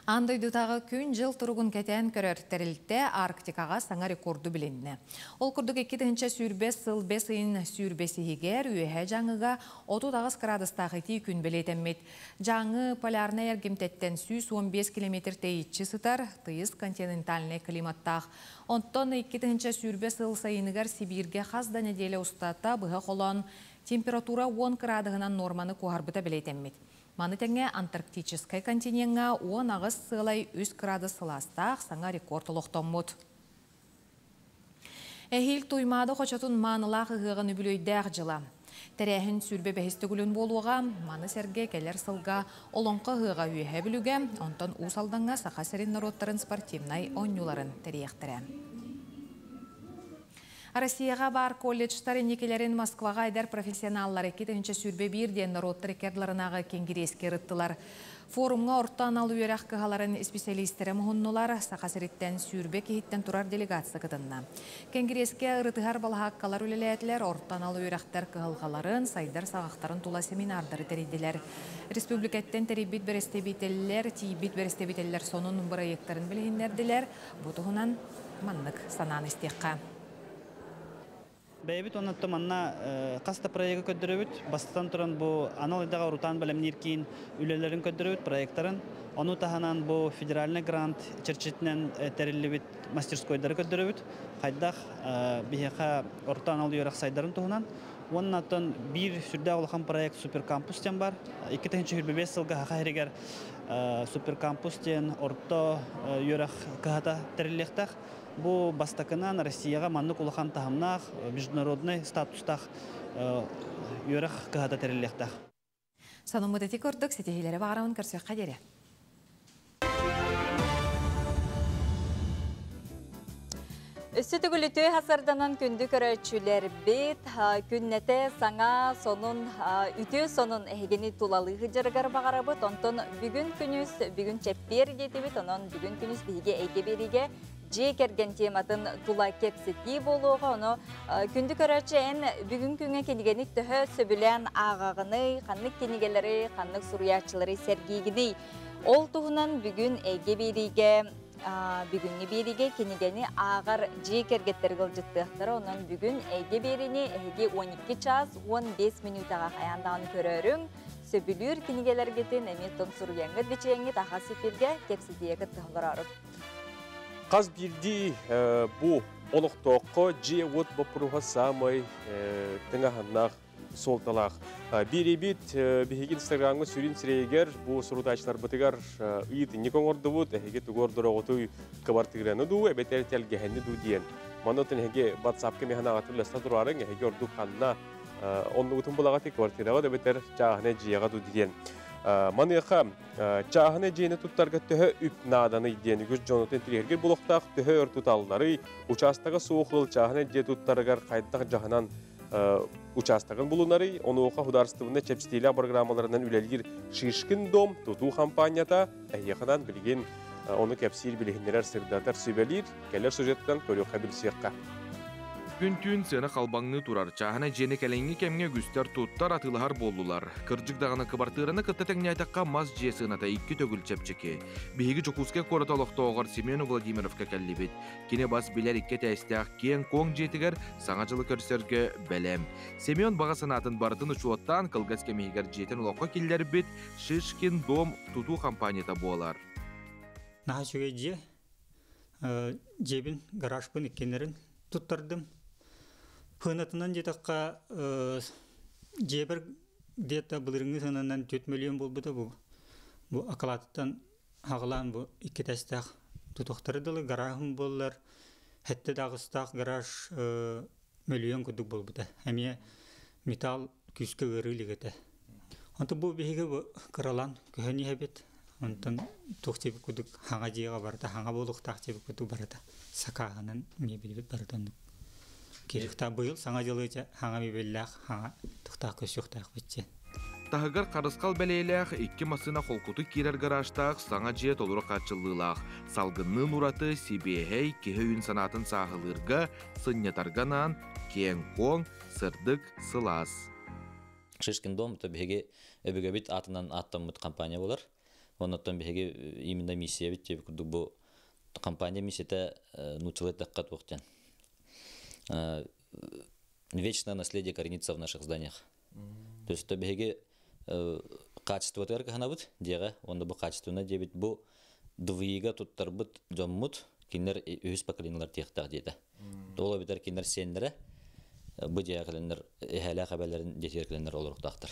[SPEAKER 3] Аан дойдутааҕы күн-дьыл туругун кэтээн көрөр тэрилтэ Арктикаҕа саҥа рекорду билиннэ. Ол курдук 2020 сыл бэс ыйын сүүрбэсиһигэр Үөһээ Дьааҥыга 38 кыраадыстаах итии күн бэлиэтэммит. Дьааҥы полярнай эргимтэттэн 115 километр тэйиччи сытар, тыйыс континентальнай климаттаах. Онтон 2020 сыл сайыныгар Сибииргэ хас да нэдиэлэ устата быһа холоон температура 10 кыраадыһынан нуорманы куоһарбыта бэлиэтэммит. Маны тэҥэ Антарктическай континеҥҥа 18,3 кыраадыс сылаастаах саҥа рекорд олохтоммут. Эһиил Туймаада хочотун маанылаах ыһыаҕын үбүлүөйдээх дьыла. Тэрээһин сүүрбэ бэһис төгүлүн буолуоҕа. Маны сэргэ кэлэр сылга Олоҥхо ыһыаҕа Үөһээ Бүлүүгэ, онтон Уус Алдаҥҥа Саха сирин норуоттарын спортивнай оонньууларын тэрийиэхтэрэ. Россияға бар колледжтар инникилерин Москваға эдэр профессионаллар 2021 диэн норуоттар икки ардыларынааҕы кэнгириэскэ ырыттылар. Форумҥа орто анал үөрэх кыһаларын исписэлиистэрэ муһуннулар, Саха сириттэн 20 киһиттэн турар делегация кытынна. Кэнгириэскэ ырытыһар балаһааккалар үлэлээтилэр, орто анал үөрэхтэр кыһалҕаларын, сайдар саҕахтарын тула семинардары тэрийдилэр. Республикаттан тэрийбит бэрэстэбиитэллэр, тиийбит бэрэстэбиитэллэр сонун бырайыактарын билиһиннэрдилэр. Бу туһунан маннык санаан истиэххэ.
[SPEAKER 12] Бэйэбит оннуттан манна хас да проегы көрдөрөбүт. Бастатан туран бу анал идэҕэ урутаан бэлэмниир киин үлэлэрин көрдөрөбүт, проекттарын. Ону таһынан бу федеральный грант чэрчитинэн тэриллибит мастерскойдары көрдөрөбүт. Хайдах биһиэхэ орто анал үөрэх сайдарын туһунан. Уонна оттон биир сүрдээх улахан проект Суперкампус диэн бар. 2025 сылга Саха сиригэр Суперкампус диэн орто үөрэх кыһата тэриллиэхтээх. Бу бастакынан Россияҕа маннык улахан таһымнаах международный статустаах үөрэх кыһата тэриллиэхтээх.
[SPEAKER 3] Сонуммут ити курдук ситиһиилэри баҕарабын көрсүөххэ диэри.
[SPEAKER 2] Өссө төгүл үтүө хасарданан күндү көрөөччүлэрбит күннэтэ саҥа сонун үтүө сонун эһигини тулалыы сылдьарыгар баҕарабыт. Онтон бүгүн күнүс, бүгүн чэппиэр диэтибит, онон бүгүн күнүс биһиги эйгэ биэриигэ дьиэ кэргэн тематын тула кэпсэтии буолуоҕа. Ону күндү көрөөччү эн бүгүн күҥҥэ кинигэни төһө сөбүлээн ааҕаҕыный, ханнык кинигэлэри, ханнык суруйааччылары сэргиигиний? Ол туһунан бүгүн эйгэ биэриигэ бүгүҥҥү биэриигэ кинигэни ааҕар дьиэ кэргэттэр ыалдьыттыахтара. Онон бүгүн эйгэ биэриини эһиги 12 час 15 мүнүүтэҕэ хайаан даҕаны көрөөрүҥ. Сөбүлүүр кинигэлэргитин эмиэ тон суруйаҥҥыт, бичиэҥҥит аһас эфиргэ кэпсэтиигэ кыттыһаллараарык.
[SPEAKER 1] Хас биирдии бу олохтооххо дьиэ-уот боппуруоһа саамай тыҥаһаннаах суолталаах. Биирибит биһиги Инстаграмҥа сүрүн сирэйигэр бу сурутааччыларбытыгар ыйытынньык оҥордубут, эһиги тугу ордороҕутуй кыбартыыраны дуу, эбэтэр тэлгэһэни дуу диэн. Манна оттон эһиги WhatsApp-ка миэхэ аҕатын үлэстэ тураарыҥ, эһиги ордук ханна оннугутун булаҕытый квартираҕа да эбэтэр чааһынай дьиэҕэ дуу диэн. Маныаха чааһынай дьиэни туттарга төһө үп нааданый диэн үгүс дьонутун интириэһиргир булуохтаах төһө өр туталларый, учаастага суох ыал чааһынай дьиэ туттарыгар хайдах дьаһанан учаастагын булунарый, онуоха судаарыстыбаннай чэпчэтиилээх программаларынан үлэлиир Шишкин дом тутуу хампаанньата эһиэхэнэн билигин ону кэпсиир, билиһиннэрэр, сырдатар, сүбэлиир, кэлэр сюжеттан көрүөххэ билсиэххэ.
[SPEAKER 7] Күн-түүн сыана халбаҥныы турар. Чааһынай дьиэни кэлиҥҥи кэмҥэ үгүстэр туттар, атыылаһар буоллулар. Кырдьык даҕаны кыбартыыраны кытта тэҥнээтэххэ мас дьиэ сыаната икки төгүл чэпчэки. Биһиги Дьокуускай куорат олохтооҕор Семен Владимировка кэллибит. Кини бас билэр икки этээстээх киэҥ-куоҥ дьиэтигэр Саҥа дьылы көрсөргө бэлэм. Семен баҕа санаатын барытын учуоттаан кылгас кэм иһигэр дьиэтин олоххо киллэрбит Шишкин дом тутуу компанията буолар.
[SPEAKER 13] Наһаа үчүгэй дьиэ. Дьиэбин, гаражпын иккиннэрин туттардым. Сыанатынан диэтэххэ, дьиэбэр где-то былырыҥҥы сыананан 4 миллион буолбута бу. Бу акылаатыттан аҕалаан бу икки тэстээх тутуохтары дылы гаражым буоллар, сэттэ да аҕыстаах гараж мөлүйүөн курдук буолбута. Эмиэ металл күүскэ ыарыы илик этэ. Онтон бу биһиги бу кыралаан көһөн иһэбит. Онтон туох диэбит курдук хаҥа дьиэҕэ барыта хаҥа буолуохтаах диэбит курдук барыта сакааһынан мебелбит барыта оннук кириэхтээх. Быйыл саҥа дьылы дьэ хаҥа мебеллээх хаҥа туохтаах көрсүөхтээхпит диэн.
[SPEAKER 7] Таһыгар харысхал бэлиэлээх икки массыына холкутук киирэр гаражтаах саҥа дьиэ толору хааччыллыылаах. Салгынныын ураты, сибиэһэй, киһи өйүн-санаатын сааһылыырга, сынньатарга анаан киэҥ-куоҥ, сырдык, сылаас.
[SPEAKER 14] Шишкин дом это биһиги өбүгэбит аатынан ааттаммыт компания болар. Оннуттан биһиги именно миссиябит диэбит курдук бу компания миссията нууччалыы эттэххэ туох диэн вечное наследие коренится в наших зданиях. То есть это биһиги качествотыгар кыһанабыт диэҕэ уонна бу качественно диэбит бу ДВИ-га туттарбыт дьоммут кинилэр үһүс поколениелар тиэхтээх диэтэ. Ол эбэтэр кинилэр сиэннэрэ бу дьиэҕэ кэлэннэр эһээлээх эбэлэрин дьиэтигэр кэлэннэр олоруохтаахтар.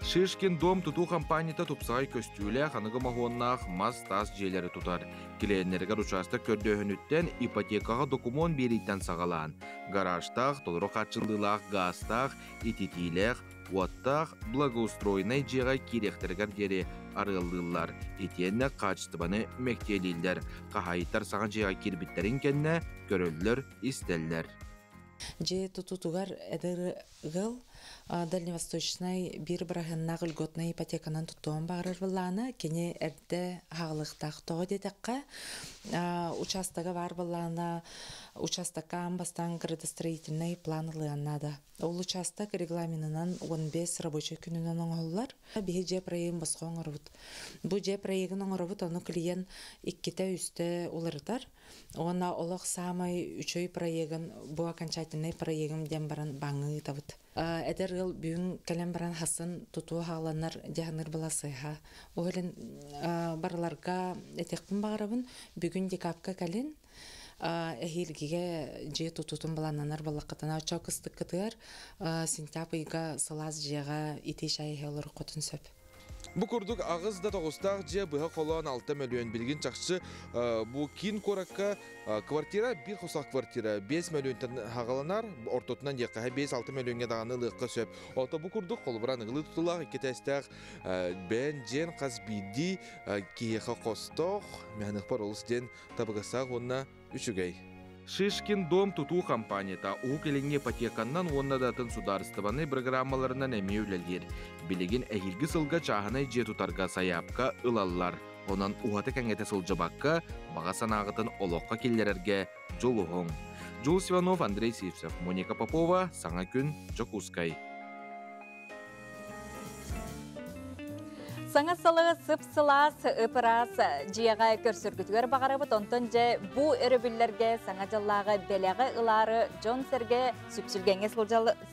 [SPEAKER 7] Шишкин дом тутуу компанията тупсаҕай көстүүлээх аныгы моһуоннаах мас-таас дьиэлэри тутар. Килиэннэригэр учаастак көрдөөһүнүттэн ипотекаҕа докумуон биэрииттэн саҕалаан, гаражтаах, толору хааччыллыылаах гаастаах, ититиилээх, уоттаах, благоустроеннай дьиэҕэ киириэхтэригэр диэри арыаллыыллар. Итиэннэ хаачыстыбаны мэктиэлииллэр. Хаһаайыттар саҥа дьиэҕэ киирбиттэрин кэннэ көрөллөр-истэллэр.
[SPEAKER 15] Дьиэ тутуутугар эдэр ыал Дальневосточнай биир быраһыаннаах льготнай ипотеканан туттуон баҕарар былаана кини эрдэ хаалыахтаах. Тоҕо диэтэххэ, учаастага баар былаана учаастакка аан бастаан градостроительнай план ылыан наада. Ол учаастак регламенынан 15 рабочай күнүнэн оҥоһуллар. Биһи дьиэ проегын босхо оҥоробут. Бу дьиэ проегын оҥоробут, ону клиент иккитэ-үстэ уларытар. Уонна олох саамай үчүгэй проегын, бу окончательнай проегым диэн баран бааҥҥа ыытабыт. Эдэр ыал бүгүн кэлэн баран хасын тутуу хааланар дьаһаныр была сыыһа. Ол иһин барыларга этиэхпин баҕарабын, бүгүн декабка кэлин, эһиилгигэ дьиэ тутуутун былааннанар буоллаххытына, оччо кыстыккытыгар сентябрь ыйга сылаас дьиэҕэ итии чай иһэ олоруоххутун сөп.
[SPEAKER 7] Бу курдук аҕыс да тоҕустаах дьиэ быһа холоон 6 мөлүйүөн билигин чахчы бу киин куоракка квартира биир хосах квартира 5 мөлүйүөнтэн хаҕаланар ортотунан диэххэ 5-6 мөлүйүөҥҥэ даҕаны ылыахха сөп. Ото бу курдук холобура аныгылыы тутулаах икки этээстээх бэйэн дьиэн хас биирдии киһиэхэ хостоох мэһаныхпар олус диэн табыгастаах уонна үчүгэй. Шишкин дом тутуу компанията Уһук Илиҥҥи ипотеканнан уонна да атын судаарыстыбаннай бырагыраамаларынан эмиэ үлэлиир. Билигин эһиилги сылга чааһынай дьиэ тутарга сайаапка ылаллар. Онон уһата-кэҥэтэ сылдьыбакка, баҕа санааҕытын олоххо киллэрэргэ дьулуһуҥ. Джулс Иванов, Андрей Сивцев, Моника Попова, Саҥа күн, Дьокуускай.
[SPEAKER 2] Саҥа сылы сып-сылаас, ып-ыраас дьиэҕэ көрсөргүтүгэр баҕарабыт. Онтон дьэ бу өрөбүллэргэ саҥа дьыллааҕы бэлэҕи ылаары дьон-сэргэ сүпсүлгэҥҥэ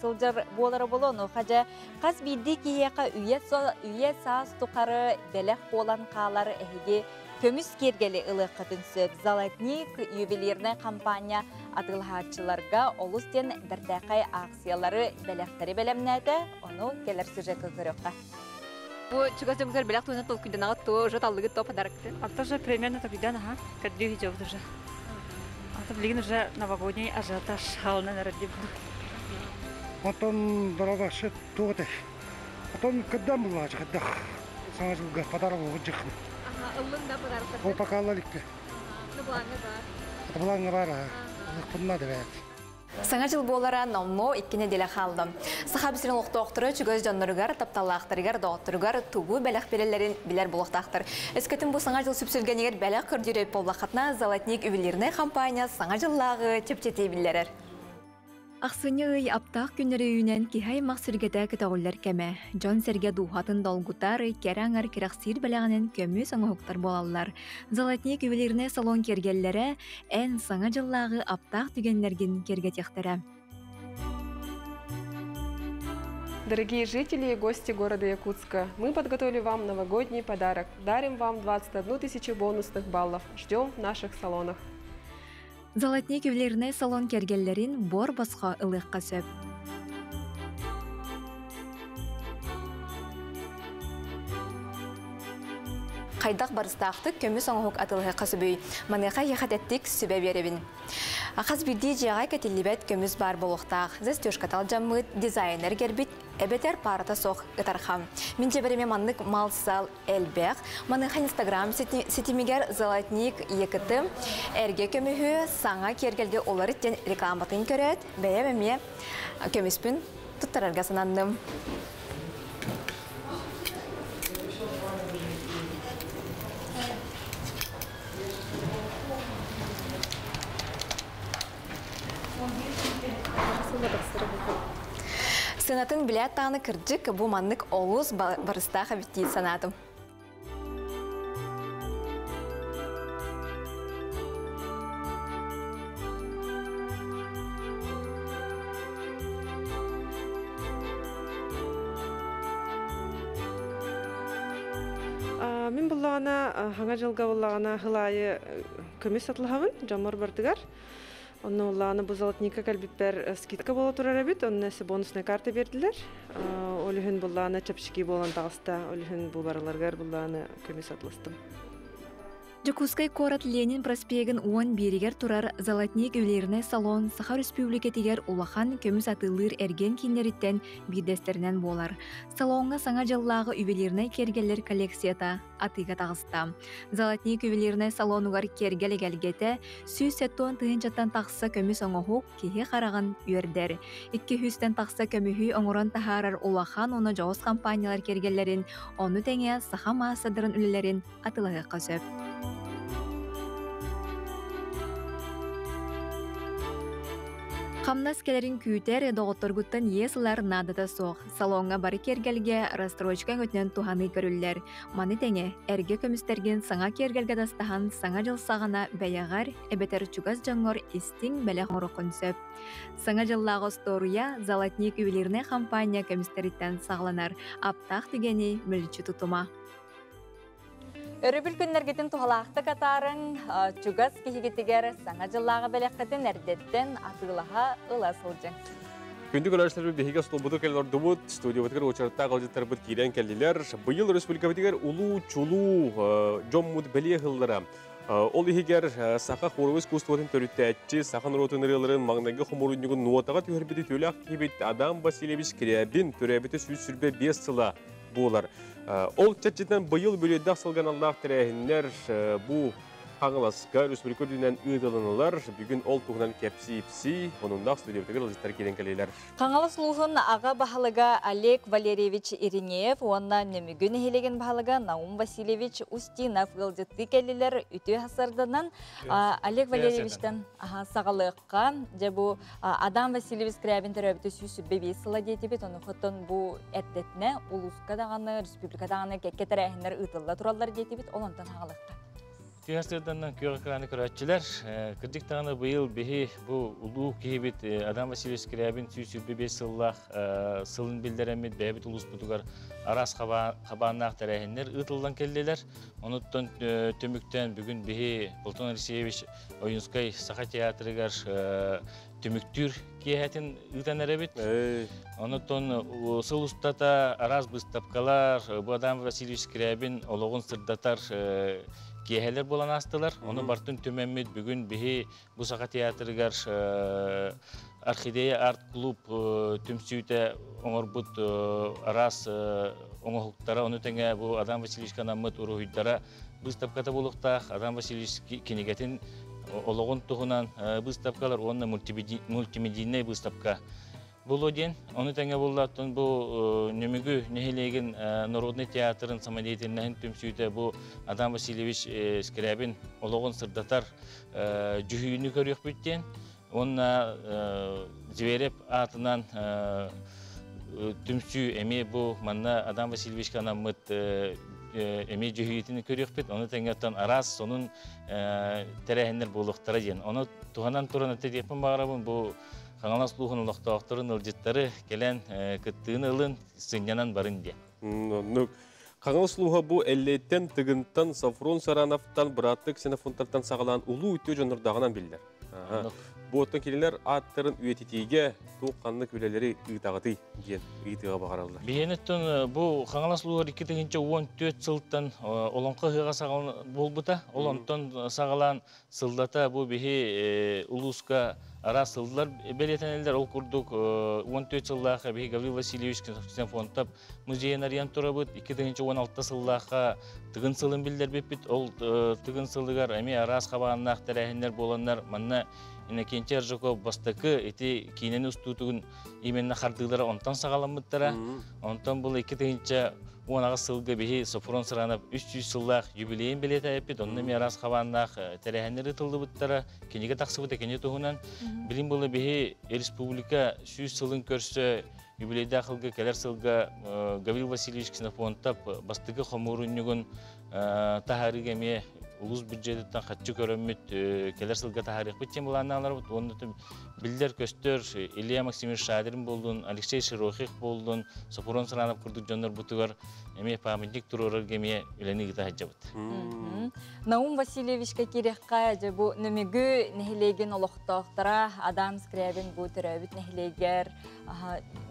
[SPEAKER 2] сылдьар буолара буолуо. Онуоха дьэ хас биирдии киһиэхэ үйэ саас тухары бэлэх буолан хаалар эһиги көмүс киэргэли ылыаххытын сөп. Золотник ювелирнай хампаанньа атыылаһааччыларга олус диэн бэртээхэй аахсыйалары, бэлэхтэри бэлэмнээтэ. Ону кэлэр сюжекка көрүөххэ.
[SPEAKER 16] Бу чугас дьоҥгутугар бэлэх туһунан толкуйданаҕыт туо, уже таллыгыт то подароктын?
[SPEAKER 17] А тоже примерно тогда, ага, көрдүү сидебут уже. А то билигин уже новогодний ажиотаж хаалынан эрэр дии
[SPEAKER 18] Онтон дорогасы туох этэй? Потом кырдан буллаачы кырдах саҥа жылга подарок дьыхын.
[SPEAKER 16] Ага, ыллын да подарок.
[SPEAKER 18] Ол пока ылла иликпи.
[SPEAKER 16] Ну, плаҥҥа бар.
[SPEAKER 18] Плаҥҥа бар, ылыхпын да бэт.
[SPEAKER 16] Саҥа дьыл буолара номнуо икки нэдиэлэ хаалла. Саха сирин олохтоохторо чугас дьонноругар, тапталлаахтарыгар, доҕотторугар тугу бэлэх биэрэллэрин билэр буолуохтаахтар. Өскөтүн бу саҥа дьыл сүпсүлгэнигэр бэлэх көрдүүр буоллаххытына, Золотник ювелирнай компания саҥа дьыллааҕы чэпчэтии биллэрэр.
[SPEAKER 19] Ахсынньы ый аптаах күннэри үүнэн киһи аймах сүргэтэ көтөҕүллэр кэмэ. Дьон-сэргэ дууһатын долгутар, кэрэ аҥар кэрэхсиир бэлэҕинэн көмүс оҥоһуктар буолаллар. Золотник ювелирнай салон киэргэллэрэ эн саҥа дьыллааҕы аптаах түгэннэргин киэргэтиэхтэрэ.
[SPEAKER 20] Дорогие жители и гости города Якутска, мы подготовили вам новогодний подарок. Дарим вам 21 тысячу бонусных баллов. Ждем в наших салонах.
[SPEAKER 19] Золотник ювелирнай салон киэргэллэрин буор босхо ылыахха сөп.
[SPEAKER 16] Хайдах барыстаахтык көмүс оҥоһук атылыһыахха сөбүй? Маныаха эһиэхэ сүбэ биэрэбин. Хас биирдии дьиэҕэ кэтиллибэт көмүс баар буолуохтаах. Застежка алдьаммыт, дизайнер кэрбит, эбэтэр паарата суох ытарха. Мин дьиэбэр маннык мал-сал элбэх. Маныаха Инстаграм ситимигэр Золотник ЕКТ эргэ көмүһү саҥа киэргэлгэ уларыт диэн рекламатын көрөөт, бэйэм эмиэ көмүспүн туттарарга сананным. Сыанатын билээт даҕаны кырдьык бу маннык олус барыстаах эбит дии санаатым.
[SPEAKER 20] Мин буллаҕына хаҥа дьылга буллаҕына хылаайы көмүс атылаһабын дьоммор бардыгар. Онно улааны бу золотника кэлбиппэр скидка буола турар эбит, онно өссө бонусная карта бердилер. Ол иһин буллааны чэпчэки буолан таҕыста, ол иһин бу барыларыгар буллааны көмүс атыластым.
[SPEAKER 19] Дьокуускай куорат Ленин проспегын 11-игэр турар Золотник ювелирнай салон Саха Өрөспүүбүлүкэтигэр улахан көмүс атыылыыр эргиэн кииннэриттэн биирдэстэринэн буолар. Салоҥҥа саҥа дьыллааҕы ювелирнай киэргэллэр коллекцията атыыга таҕыста. Золотник ювелирнай салонугар киэргэл эгэлгэтэ 170 тыһыынчаттан тахса көмүс оҥоһук киһи хараҕын үөрдэр. 200-тэн тахса көмүһү оҥорон таһаарар улахан уонна дьоҕус компаниялар киэргэллэрин, ону тэҥэ саха маастардарын үлэлэрин атыылаһыахха сөп. Хамнас кэлэрин күүтэр, доҕотторгуттан иэс ылар наадата суох. Салоҥҥа бары киэргэлгэ рассрочка өҥөтүнэн туһаныы көрүллэр. Маны тэҥэ, эргэ көмүстэргин саҥа киэргэлгэ дастаһан саҥа дьыл саҕана бэйэҕэр эбэтэр чугас дьоҥҥор истиҥ бэлэх оҥоруоххун сөп. Саҥа дьыллааҕы остуоруйа «Золотник» ювелирнай хампаанньа көмүстэриттэн саҕаланар. Аптаах түгэни мүлчү тутума.
[SPEAKER 2] Өрөбүл күннэргитин туһалаахтык атаарыҥ, чугас киһигитигэр саҥа дьыллааҕы бэлэххитин эрдэттэн атыылаһа ыла сылдьыҥ.
[SPEAKER 1] Күндү көрөөччүлэрбит биһиги остуолбутугар кэлэн олордубут, студиябытыгар уочараттаах ыалдьыттарбыт киирэн кэллилэр. Быйыл республикабытыгар улуу чулуу дьоммут бэлиэ ыһыллара. Ол иһигэр саха хоровой искусствотын төрүттээччи, саха норуотун ырыаларын маҥнайгы хомуурунньугун нуотаҕа түһэрбит үтүөлээх киһибит Адам Васильевич Скрябин төрөөбүтэ 125 сыла буолар. Ол чэрчитинэн быйыл бүлүөйдээх сылганаллаах тэрээһиннэр бу Хаҥаласка республика үрдүнэн ыытылынылар. Бүгүн ол туһунан кэпсии-ипсии, онуннаах студиябытыгар ыалдьыттар киирэн кэллилэр.
[SPEAKER 2] Хаҥалас улууһун аҕа баһылыга Олег Валерьевич Иринеев уонна Нөмүгү нэһилиэгин баһылыга Наум Васильевич Устинов ыалдьыттыы кэллилэр. Үтүө сарданан Олег Валерьевичтан саҕалыахха. Дьэ бу Адам Васильевич Скрябин төрөөбүтэ 125 сыла диэтибит. Ону хотон бу эрдэтинэ улууска даҕаны, республика даҕаны кэккэ тэрээһиннэр ыытылла тураллар диэтибит. Ол онтон хаҕалыахха.
[SPEAKER 21] Түһэ сырданнан күөх экраны көрөөччүлэр, кырдьык даҕаны быйыл биһи бу улуу киһибит Адам Васильевич Скрябин 125 сыллаах сылын биллэрэммит бэйэбит улууспутугар араас хабааннаах тэрээһиннэр ыытыллан кэллилэр. Онуттан түмүктэн бүгүн биһи Платон Алексеевич Ойунскай Саха театрыгар түмүктүүр киэһэтин ыытан эрэбит. Онуттан сыл устата араас быыстапкалар, бу Адам Васильевич Скрябин олоҕун сырдатар киэһэлэр буолан аастылар. Ону бартын түмэммит бүгүн биһи бу Саха театрыгар Орхидея арт-клуб түмсүүтэ оҥорбут араас оҥоһуктара, ону тэҥэ бу Адам Васильевичка анаммыт уруһуйдара быыстапката буолуохтаах. Адам Васильевич кинигэтин олоҕун туһунан быыстапкалар уонна мультимедийнай быыстапка буолуо диэн. Ону тэҥэ буоллааттан бу Нөмүгү нэһилиэгин народный театрын самодеятельноһын түмсүүтэ бу Адам Васильевич Скрябин олоҕун сырдатар дьүһүйүүнү көрүөхпүт диэн. Уонна Зверев аатынан түмсүү эмиэ бу манна Адам Васильевичка анаммыт эмиэ дьүһүйүүтүн көрүөхпүт. Ону тэҥэ араас сонун тэрээһиннэр буолуохтара диэн. Ону туһанан туран этиэхпин баҕарабын бу Хаҥалас улууһун олохтоохторун ыалдьыттары кэлэн кыттыыны ылын, сынньанан барын диэн.
[SPEAKER 1] Оннук. Хаҥалас улууһа бу Эллэйтэн, Тыгынтан, Софрон Сарановтан, бырааттыы Ксенофонтартан саҕалаан улуу үтүө дьоннордооҕунан биллэр. Бу оттон кинилэр ааттарын үйэтитиигэ туох ханнык үлэлэри ыытаҕытый диэн ыйытыыга баҕараллар.
[SPEAKER 21] Биһиэниттэн бу Хаҥалас улууһугар 2014 сылтан Олоҥхо ыһыаҕа саҕалан буолбута. Ол онтон саҕалаан Сыллата бу биһи улууска араас сыллар бэлиэтэнэллэр. Ол курдук 14 сыллаах биһи Гаврил Васильевич Ксенофонтов музейын арыйан турабыт. 2016 сыллаахха Тыгын сылын биллэрбиппит. Ол Тыгын сылыгар эмиэ араас хабааннаах тэрээһиннэр буоланнар манна Иннокентий Аржаков бастакы ити киинэни устуутугун именно хардыылара онтон саҕаламмыттара. Онтон бұл 2018 сылга биһи Софрон Сыранов 300 сыллаах юбилейин бэлиэтээппит, онно эмиэ араас хабааннаах тэрээһиннэр ыытыллыбыттара, кинигэ тахсыбыта кини туһунан. Билин было биһи республика 100 сылын көрсө юбилейдаах сылга кэлэр сылга Гаврил Васильевич Ксенофонтов бастакы хомуурунньугун таһаарыыга эмиэ улуус бюджетыттан хаччы көрөммүт кэлэр сылга таһаарыахпыт диэн былааннааларбыт уонна биллэр-көстөр Илья Максимович Шадрин буоллун, Алексей Широких буоллун, Софрон Саранов курдук дьоннорбутугар эмиэ памятник туруорарга эмиэ үлэни ыыта сылдьабыт.
[SPEAKER 2] Наум Васильевичка киириэххэ, дьэ бу Нөмүгү нэһилиэгин олохтоохторо Адам Скрябин бу төрөөбүт нэһилиэгэр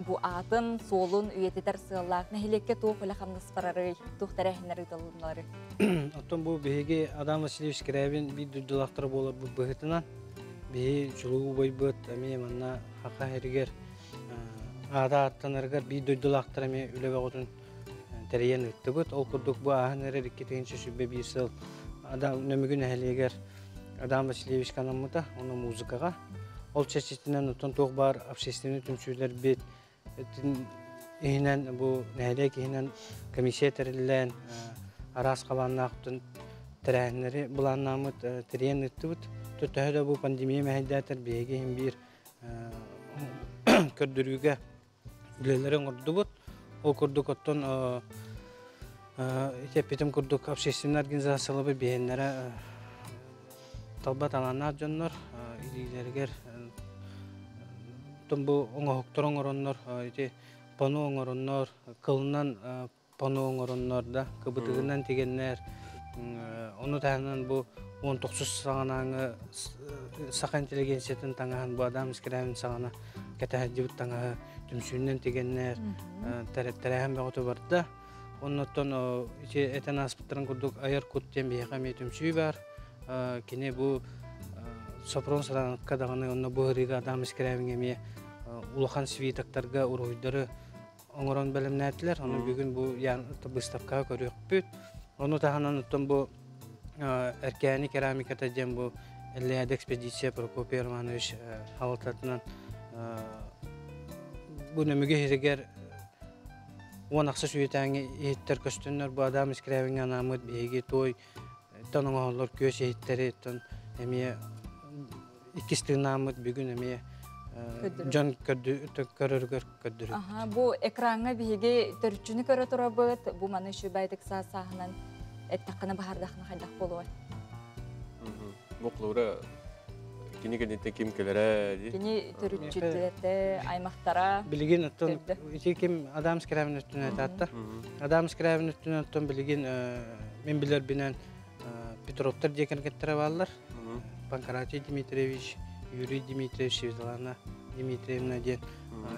[SPEAKER 2] бу аатын, суолун үйэтитэр сыаллаах нэһилиэккэ туох үлэ-хамнас барарый, туох тэрээһиннэр ыытыллалларый?
[SPEAKER 22] Оттон бу биһиги
[SPEAKER 4] Адам Васильевич Скрябин биир дойдулаахтара буоларбыт быһыытынан биһи чулуу убайбыт эмиэ манна Хаха сиригэр аата ааттанарыгар биир дойдулаахтар эмиэ үлэ бөҕөтүн тэрийэн ыыттыбыт. Ол курдук бу ааһан эрэр 2021 сыл Адам Нөмүгү нэһилиэгэр Адам Васильевичка анаммыта, уонна музыкаҕа. Ол чэрчитинэн оттон туох баар общественнай түмсүүлэрбит иһинэн бу нэһилиэк иһинэн комиссия тэриллэн араас хабааннаах тэрээһиннэри былааннааммыт тэрийэн ыыттыбыт. Төһө да бу пандемия мэһэйдээтэр биһиги иһин биир көрдөрүүгэ үлэлэри оҥордубут. Ол курдук оттон ити эппитим курдук общественнай организацияларбыт биһиэннэрэ талба талааннаах дьоннор илиилэригэр бу оҥоһуктар оҥороннор ити пану оҥороннор кылынан пану оҥороннор да кыбытыгынан тигэннэр ону таһынан бу 19 саҕанааҥы саха интеллигенциятын таҥаһын бу Адам Скрябин саҕана кэтэһэрдибит таҥаһы түмсүүнэн тигэннэр тэрээһин бөҕөтө барда. Оннуттан ити этэн ааспыттарын курдук айар кут диэн биһиэхэ эмиэ түмсүү баар. Кини бу Сопрон Сараныкка даҕаны онно бу ырыыга Адам Скрябиҥҥэ эмиэ улахан свитоктарга уруһуйдары оҥорон бэлэмнээтилэр. Ону бүгүн бу выставкаҕа көрүөхпүт. Ону таһынан оттон бу Эркээни керамиката диэн бу Эллээдэ экспедиция Прокопий Романович халататынан бу Нөмүгү иһигэр 10 ахсыс үйэтээҥи иһиттэр көстөннөр бу Адам Скрябиҥҥэ анааммыт биһиги той тон оҥоһоллор күөс иһиттэри тон эмиэ иккис тыыннааммыт бүгүн эмиэ дьон көрөрүгэр көрдөрү.
[SPEAKER 2] Бу экраҥҥа биһиги төрүччүнү көрө турабыт, бу маны үчүгэйдик саас-сааһынан эттэххинэ баһардахына хайдах буолуой?
[SPEAKER 1] Бу кулура кини кэнниттэн ким кэлэрэ?
[SPEAKER 2] Кини төрүччүтэ, аймахтара.
[SPEAKER 4] Билигин оттон ити ким Адам Скрябин өттүнэн этаатта. Адам Скрябин өттүнэн оттон билигин мен билэрбинэн Петровтар диэн кэргэттэрэ бааллар. Панкратий Дмитриевич, Юрий Дмитриевич, Светлана Дмитриевна диэн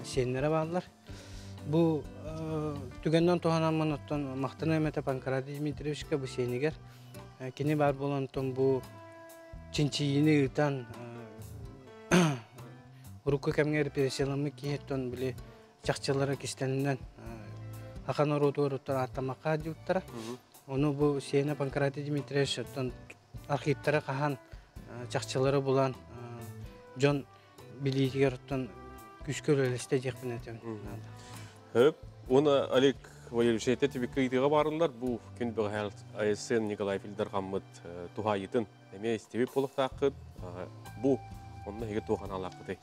[SPEAKER 4] сиэннэрэ бааллар. Бу түгэннэн туһанаммын оттон махтаныам этэ Панкратий Дмитриевичка бу сиэнигэр. Кини баар буолан оттон бу чинчийиини ыытан урукку кэмҥэ репрессияламмыт киһи били чахчылара кистэнинэн аха норуотугар оттон ааттамакка диуттара. Ону бу сиэнэ Панкратий Дмитриевич оттон архивтара хаһан чахчылары булан дьон билиитигэр оттон күүскэ үлэлэстэ диэхпин этим.
[SPEAKER 1] Хөп. Уна Олег Валерьевич эте түбүккэ ыйтыга барылар бу күн бөҕө Айсен Николаев Илдархаммыт туһайытын эмиэ истибит буолуохтааххыт. Бу онно эһиги туоханаалааххытый?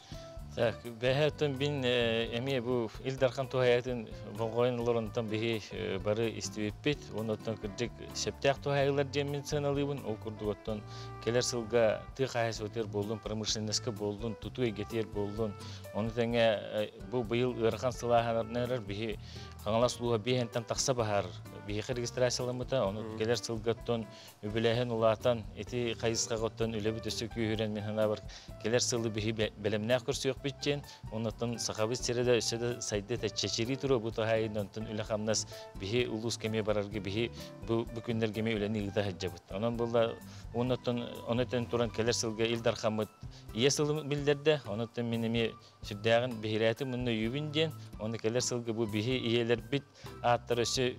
[SPEAKER 21] Так, бэһэтин бин эмиэ бу Ил Дархан туһаайытын болҕойон олоронтон биһи бары истибиппит. Оннуттан кырдьык септээх туһаайылар диэн мин сыаналыыбын. Ол курдук оттон келер сылга тыа хаһайсыбытыгар буоллун, промышленностька буоллун, тутуу эйгэтигэр буоллун. Ону тэҥэ бу быйыл ыарахан сылааһанар биһи Хаҥалас улууһа биэһэнтэн тахса баһаар биһиэхэ регистрацияламмыта. Ону келер сылга оттон үбүлээһин улаатан ити хайысхаҕа оттон үлэбит өссө күүһүрэн мин санаабар келер сылы биһи бэлэмнээх көрсүөхпүт диэн. Оннуттан Сахабыт сирэ да өссө да сайды чэчирии туруо бу туһаайын онтон үлэ хамнас биһи улуус кэмиэ барарга биһи бу бу күннэргэ эмиэ үлэни ыыта сылдьабыт. Онон буолла оннуттан онотон туран келер сылга Ил Дархаммыт ийэ сылы биллэрдэ. Онуттан мин эмиэ сүрдээҕин биһирээтим мунна өйүүбүн диэн. Оны келер сылга бу биһи ийэлэрбит ааттар өссө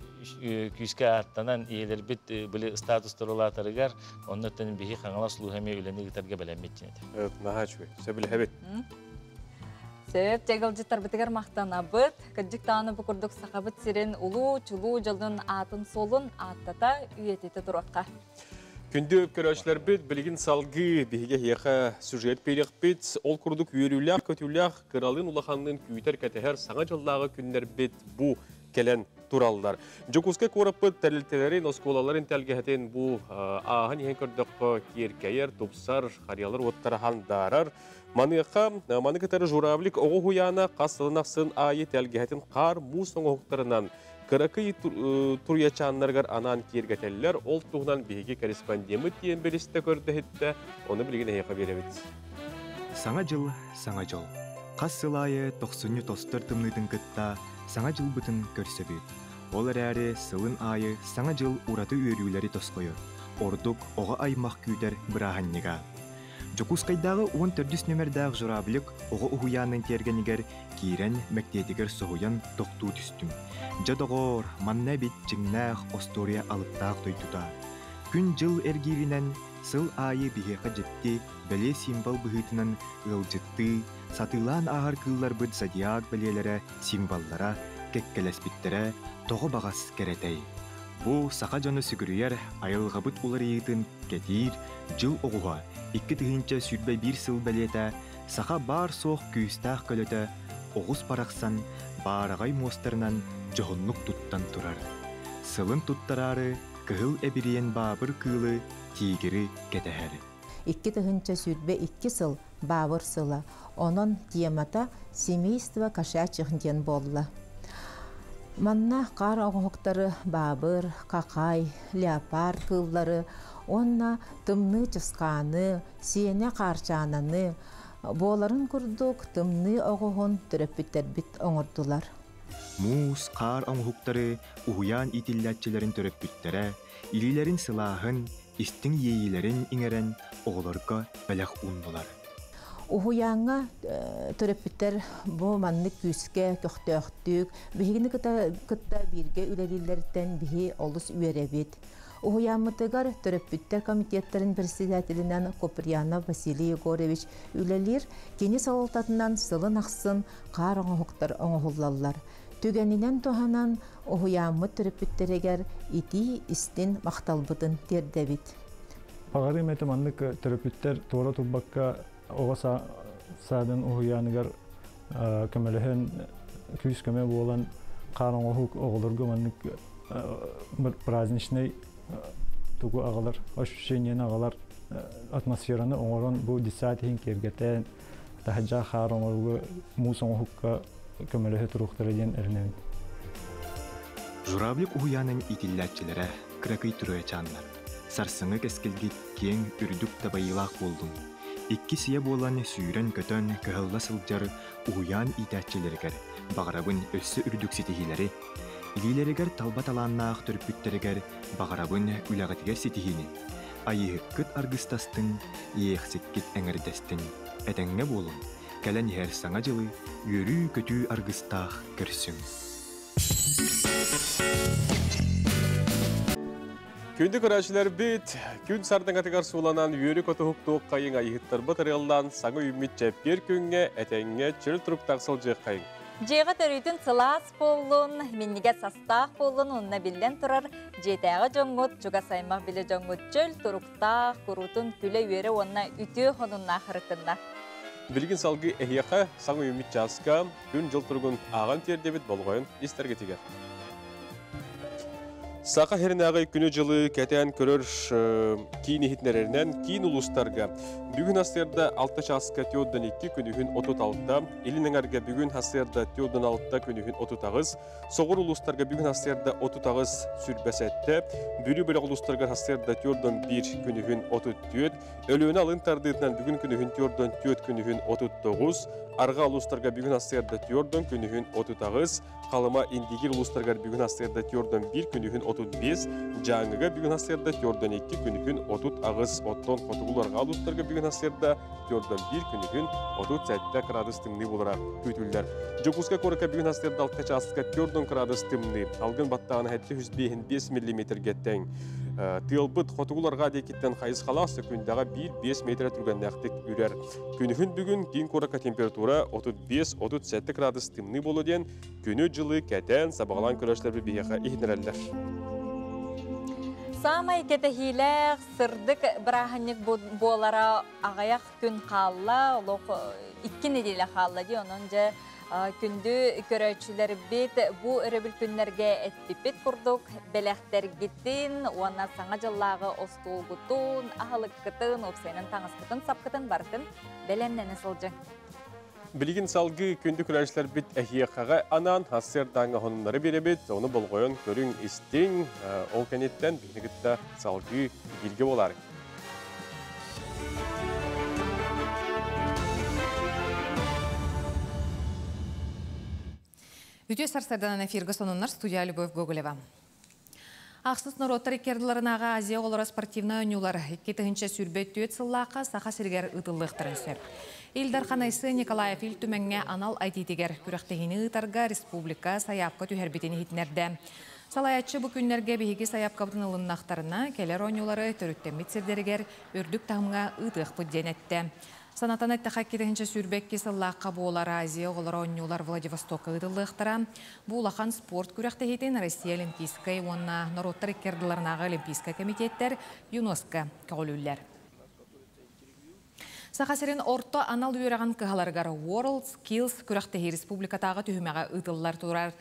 [SPEAKER 21] күүскэ ааттанан ийэлэрбит били статустар улаатарыгар оннуттан биһи Хаҥалас улууһа эмиэ үлэни ыытарга бэлэммит диэн этим.
[SPEAKER 1] Наһаа үчүгэй. Сөбүлэһэбит.
[SPEAKER 2] Сөп, чэгэлдьиттарбытыгар махтанабыт. Кырдьык даҕаны бу курдук Сахабыт сирин улуу, чулуу дьонун аатын суолун ааттата, үйэтитэ туруохха.
[SPEAKER 1] Күндү көрөөччүлэрбит, билигин салгыы биһиги эһиэхэ сюжет биэриэхпит. Ол курдук үөрүүлээх, көтүүлээх, кыралыын улаханныын күүтэр кэтэһэр саҥа дьыллааҕы күннэрбит бу кэлэн тураллар. Дьокуускай куораппыт тэрилтэлэрин, оскуолаларын тэлгэһэтин бу ааһан иһэн көрдөххө киэркэйэр, тупсар, харыйалар уоттара хандаарар. Маныаха маны кытары Журавлик оҕо уһуйаана хас сылын ахсын аайы тэлгэһэтин хаар муус оҥоһуктарынан кыракый туруйачааннарыгар анаан киэргэтэллэр. Ол туһунан биһиги корреспондеммыт диэн билистэ көрдөһүттэ, ону билигин эһиэхэ биэрэбит.
[SPEAKER 22] Саҥа дьыл, саҥа дьол. Хас сыл аайы тохсунньу тостор тымныытын кытта Саҥа дьылбытын көрсөбүт. Ол эрээри сылын аайы Саҥа дьыл ураты үөрүүлэри тосхойор. ордук оҕо аймах күүтэр бырааһынньыга. Дьокуускайдааҕы 14 нүөмэрдээх Журавлик оҕо уһуйаанын тиэргэнигэр киирэн мэктиэтигэр соһуйан тохтуу түстүм. Дьэ доҕоор, манна эбит дьиҥнээх остуоруйа алыптаах дойдута. Күн-дьыл эргииринэн сыл аайы биһиэхэ дьикти, бэлиэ символ быһыытынан ыалдьыттыы, сатыылаан ааһар кыылларбыт зодиак бэлиэлэрэ, символлара кэккэлэспиттэрэ тоҕо баҕас кэрэтэй. Бу саха дьоно сүгүрүйэр айылҕабыт уларыйыытын кэтиир дьыл оҕуһа 2021 сыл бэлиэтэ саха баар-суох күүстээх көлөтө оҕус барахсан баараҕай муостарынан дьоһуннук туттан турар. Сылын туттараары кыһыл эбириэн баабыр кыылы тигри кэтэһэр.
[SPEAKER 5] 2022 сыл баабыр сыла. Онон темата «Семейство кошачих» диэн буолла. Манна хаар оҥоһуктары баабыр, какай, леопард кыыллары уонна тымныы чысхааны, сиэнэ хаарчаананы, буоларын курдук тымныы оҕуһун төрөппүттэрбит оҥордулар.
[SPEAKER 22] Муус, хаар оҥоһуктары уһуйаан иитиллээччилэрин төрөппүттэрэ илиилэрин сылааһын, истиҥ иэйиилэрин иҥэрэн оҕолорго бэлэх ууннулар.
[SPEAKER 5] Уһуйааҥҥа төрөппүттэр бу маннык күүскэ, көхтөөхтүк, биһигини кытта бииргэ үлэлииллэриттэн биһи олус үөрэбит. Уһуйааммытыгар төрөппүттэр комитеттарын председателинэн Куприянов Василий Егорович үлэлиир, кини салалтатынан сылын ахсын хаар оҥоһуктар оҥоһуллаллар. Түгэнинэн туһанан уһуйааммыт төрөппүттэригэр итии истин махталбытын тиэрдэбит.
[SPEAKER 6] Баҕарыым этэ маннык төрөппүттэр туора турбакка оҕо саадын уһуйааныгар көмөлөһөн күүс-көмө буолан хаар оҥоһук оҕолорго маннык праздничный тугу аҕалар ощущениены аҕалар атмосфераны оҥорон бу детсад иһин киэргэтэн таһырдьа хаар оҥоругу муус оҥоһукка көмөлөһө туруохтара диэн эрэнэбин.
[SPEAKER 22] Журавлик уһуйаанын иитиллээччилэрэ кыракый туруйачааннар. Сарсыҥҥы кэскилгит киэҥ үрдүк дабайыылаах буоллун. Иккис ийэ буолан сүүрэн-көтөн кыһалла сылдьар уһуйаан иитээччилэригэр баҕарабын өссө үрдүк ситиһиилэри, илиилэригэр талба талааннаах төрөппүттэригэр баҕарабын үлэҕитигэр ситиһиини, айыыһыккыт аргыстастын, иэйэхсиккит эҥэрдэстин, этэҥҥэ буолуҥ, кэлэн иһэр Саҥа дьылы үөрүү-көтүү аргыстаах көрсүҥ.
[SPEAKER 1] Күндү көрөөччүлэрбит, күн сардаҥатыгар сууланан үөрү-көтү туох хайыҥ айыһыттарбыт ырыаллаан саҥа үүммүт чэппиэр күҥҥэ этэҥҥэ чөл туруктаах сылдьыаххайыҥ.
[SPEAKER 2] Дьиэҕэ төрүүтүн сылаас буоллун, минньигэс астаах буоллун, онно биллэн турар дьиэтээҕи дьоҥҥут, чугас аймах билэ дьоҥҥут чөл туруктаах, куруутун күлэ-үөрэ уонна үтүө хонуннаах ырытынна.
[SPEAKER 1] Билигин салгыы эһиэхэ саҥа үүммүт чааска күн-дьыл туругун ааҕан тиэрдэбит болҕойон истэргитигэр. Саха сиринээҕи күнү-дьылы кэтээн көрөр киин иһитиннэрэринэн киин улуустарга бүгүн сарсыарда 6 чааска 42 күнүһүн 36, илин эҥэргэ бүгүн сарсыарда 46 күнүһүн 38, соҕур улуустарга бүгүн сарсыарда 38 сүүрбэ Бүлүү бөлөх улуустарыгар сарсыарда 41 күнүһүн 34, Өлүөнэ алын тардыытынан бүгүн күнүһүн 44 күнүһүн 39, Арҕаа улуустарга бүгүн сарсыарда 4 күнүһүн 38, Халыма Индигир улуустарыгар бүгүн сарсыарда 41 күнүһүн 35, Дьааҥыга бүгүн сарсыарда 42 күнүһүн 38, оттон хотугу арҕаа улуустарга бүгүн сарсыарда 41 күнүһүн 37 градус тымныы буолара күүтүллэр. Дьокуускай куоракка бүгүн сарсыарда 6 чааска 4 градус тымныы, алгын баттааҕына 705 миллиметргэ тэҥ. Тыалбыт хотугуларга диэкиттэн хайысхалаах сөкүндэҕэ 1-5 метр түргэннээхтик үрэр. Күнүһүн бүгүн киин куоракка температура 35-37 градус тымныы буолуо диэн күнү-дьылы кэтээн сабаҕалаан көрөөччүлэрбит биһиэхэ иһитиннэрэллэр.
[SPEAKER 2] Саамай кэтэһиилээх, сырдык бырааһынньык буолара аҕыйах күн хаалла, олох 2 нэдиэлэ хаалла дии, онон дьэ күндү көрөөччүлэрбит бу өрөбүл күннэргэ эппиппит курдук бэлэхтэргитин уонна саҥа дьыллааҕы остуолгутун, аһылыккытын, уопсайынан таҥаскытын, сапкытын барытын бэлэмнэнэ сылдьыҥ.
[SPEAKER 1] Билигин салгыы күндү көрөөччүлэрбит эһиэхэҕэ анаан сарсыардааҥҥы сонуннары биэрэбит, ону болҕойон көрүҥ, истиҥ, ол кэнниттэн биһиги кытта салгыы бииргэ буолаарыҥ.
[SPEAKER 3] Үтүө сарсыарданан эфиргэ сонуннар студия Любовь Гоголева. Ахсыс норуоттар иккиардыларынааҕы Азия оҕолоро спортивнай оонньуулар 2024 сыллаахха Саха сиригэр ыытыллыахтарын сөп. Ил Дархан Айсен Николаев Ил Түмэҥҥэ анал айтиитигэр күрэхтэһиини ыытарга республика сайаапка түһэрбитин иһитиннэрдэ. Салайааччы бу күннэргэ биһиги сайаапкабытын ылыннахтарына, кэлэр оонньуулары төрүттэммит сирдэригэр үрдүк таһымҥа ыытыахпыт диэн эттэ. Санатан эттэххэ, 2022 сыллаахха буолар Азия оҕолоро оонньуулар Владивостокка ыытыллыахтара. Бу улахан спорт күрэхтэһиитин Россия Олимпийскай уонна норуоттар икки ардыларынааҕы Олимпийскай комитеттэр ЮНЕСКО көҕүлүүллэр. Саха сирин орто анал үөрэҕин кыһаларыгар World Skills күрэхтэһии республикатааҕы түһүмэҕэ ыытыллар турар.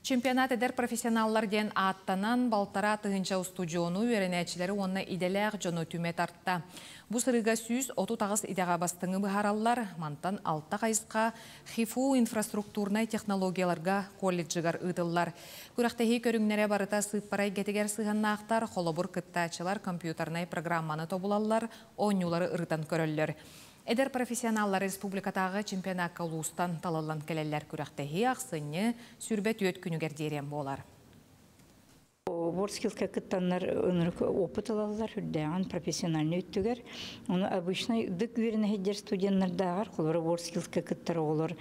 [SPEAKER 3] Чемпионат эдэр профессионаллар диэн ааттанан, балтараа тыһыынча устудьуону, үөрэнээччилэри уонна идэлээх дьону түмэ тарта. Бу сырыыга 138 идэҕэ бастыҥы быһаараллар. Мантан алта хайысха ХИФУ инфраструктурнай технологияларга колледжыгар ыытыллар. Күрэхтэһии көрүҥнэрэ барыта сыыппара эйгэтигэр сыһыаннаахтар, холобур кыттааччылар компьютернай программаны тобулаллар, оонньуулары ырытан көрөллөр. Эдэр профессионаллар республикатааҕы чемпионакка улуустан талыллан кэлэллэр. Күрэхтэһии ахсынньы 24 күнүгэр диэриэн буолар.
[SPEAKER 8] WorldSkillsка кыттаннар ынырык опыт ылаллар, үрдээҕин профессиональный өттүгэр. Ону обычный дык үөрэнэһиддер студеннардааҕар, холобура WorldSkillsка кыттар оҕолор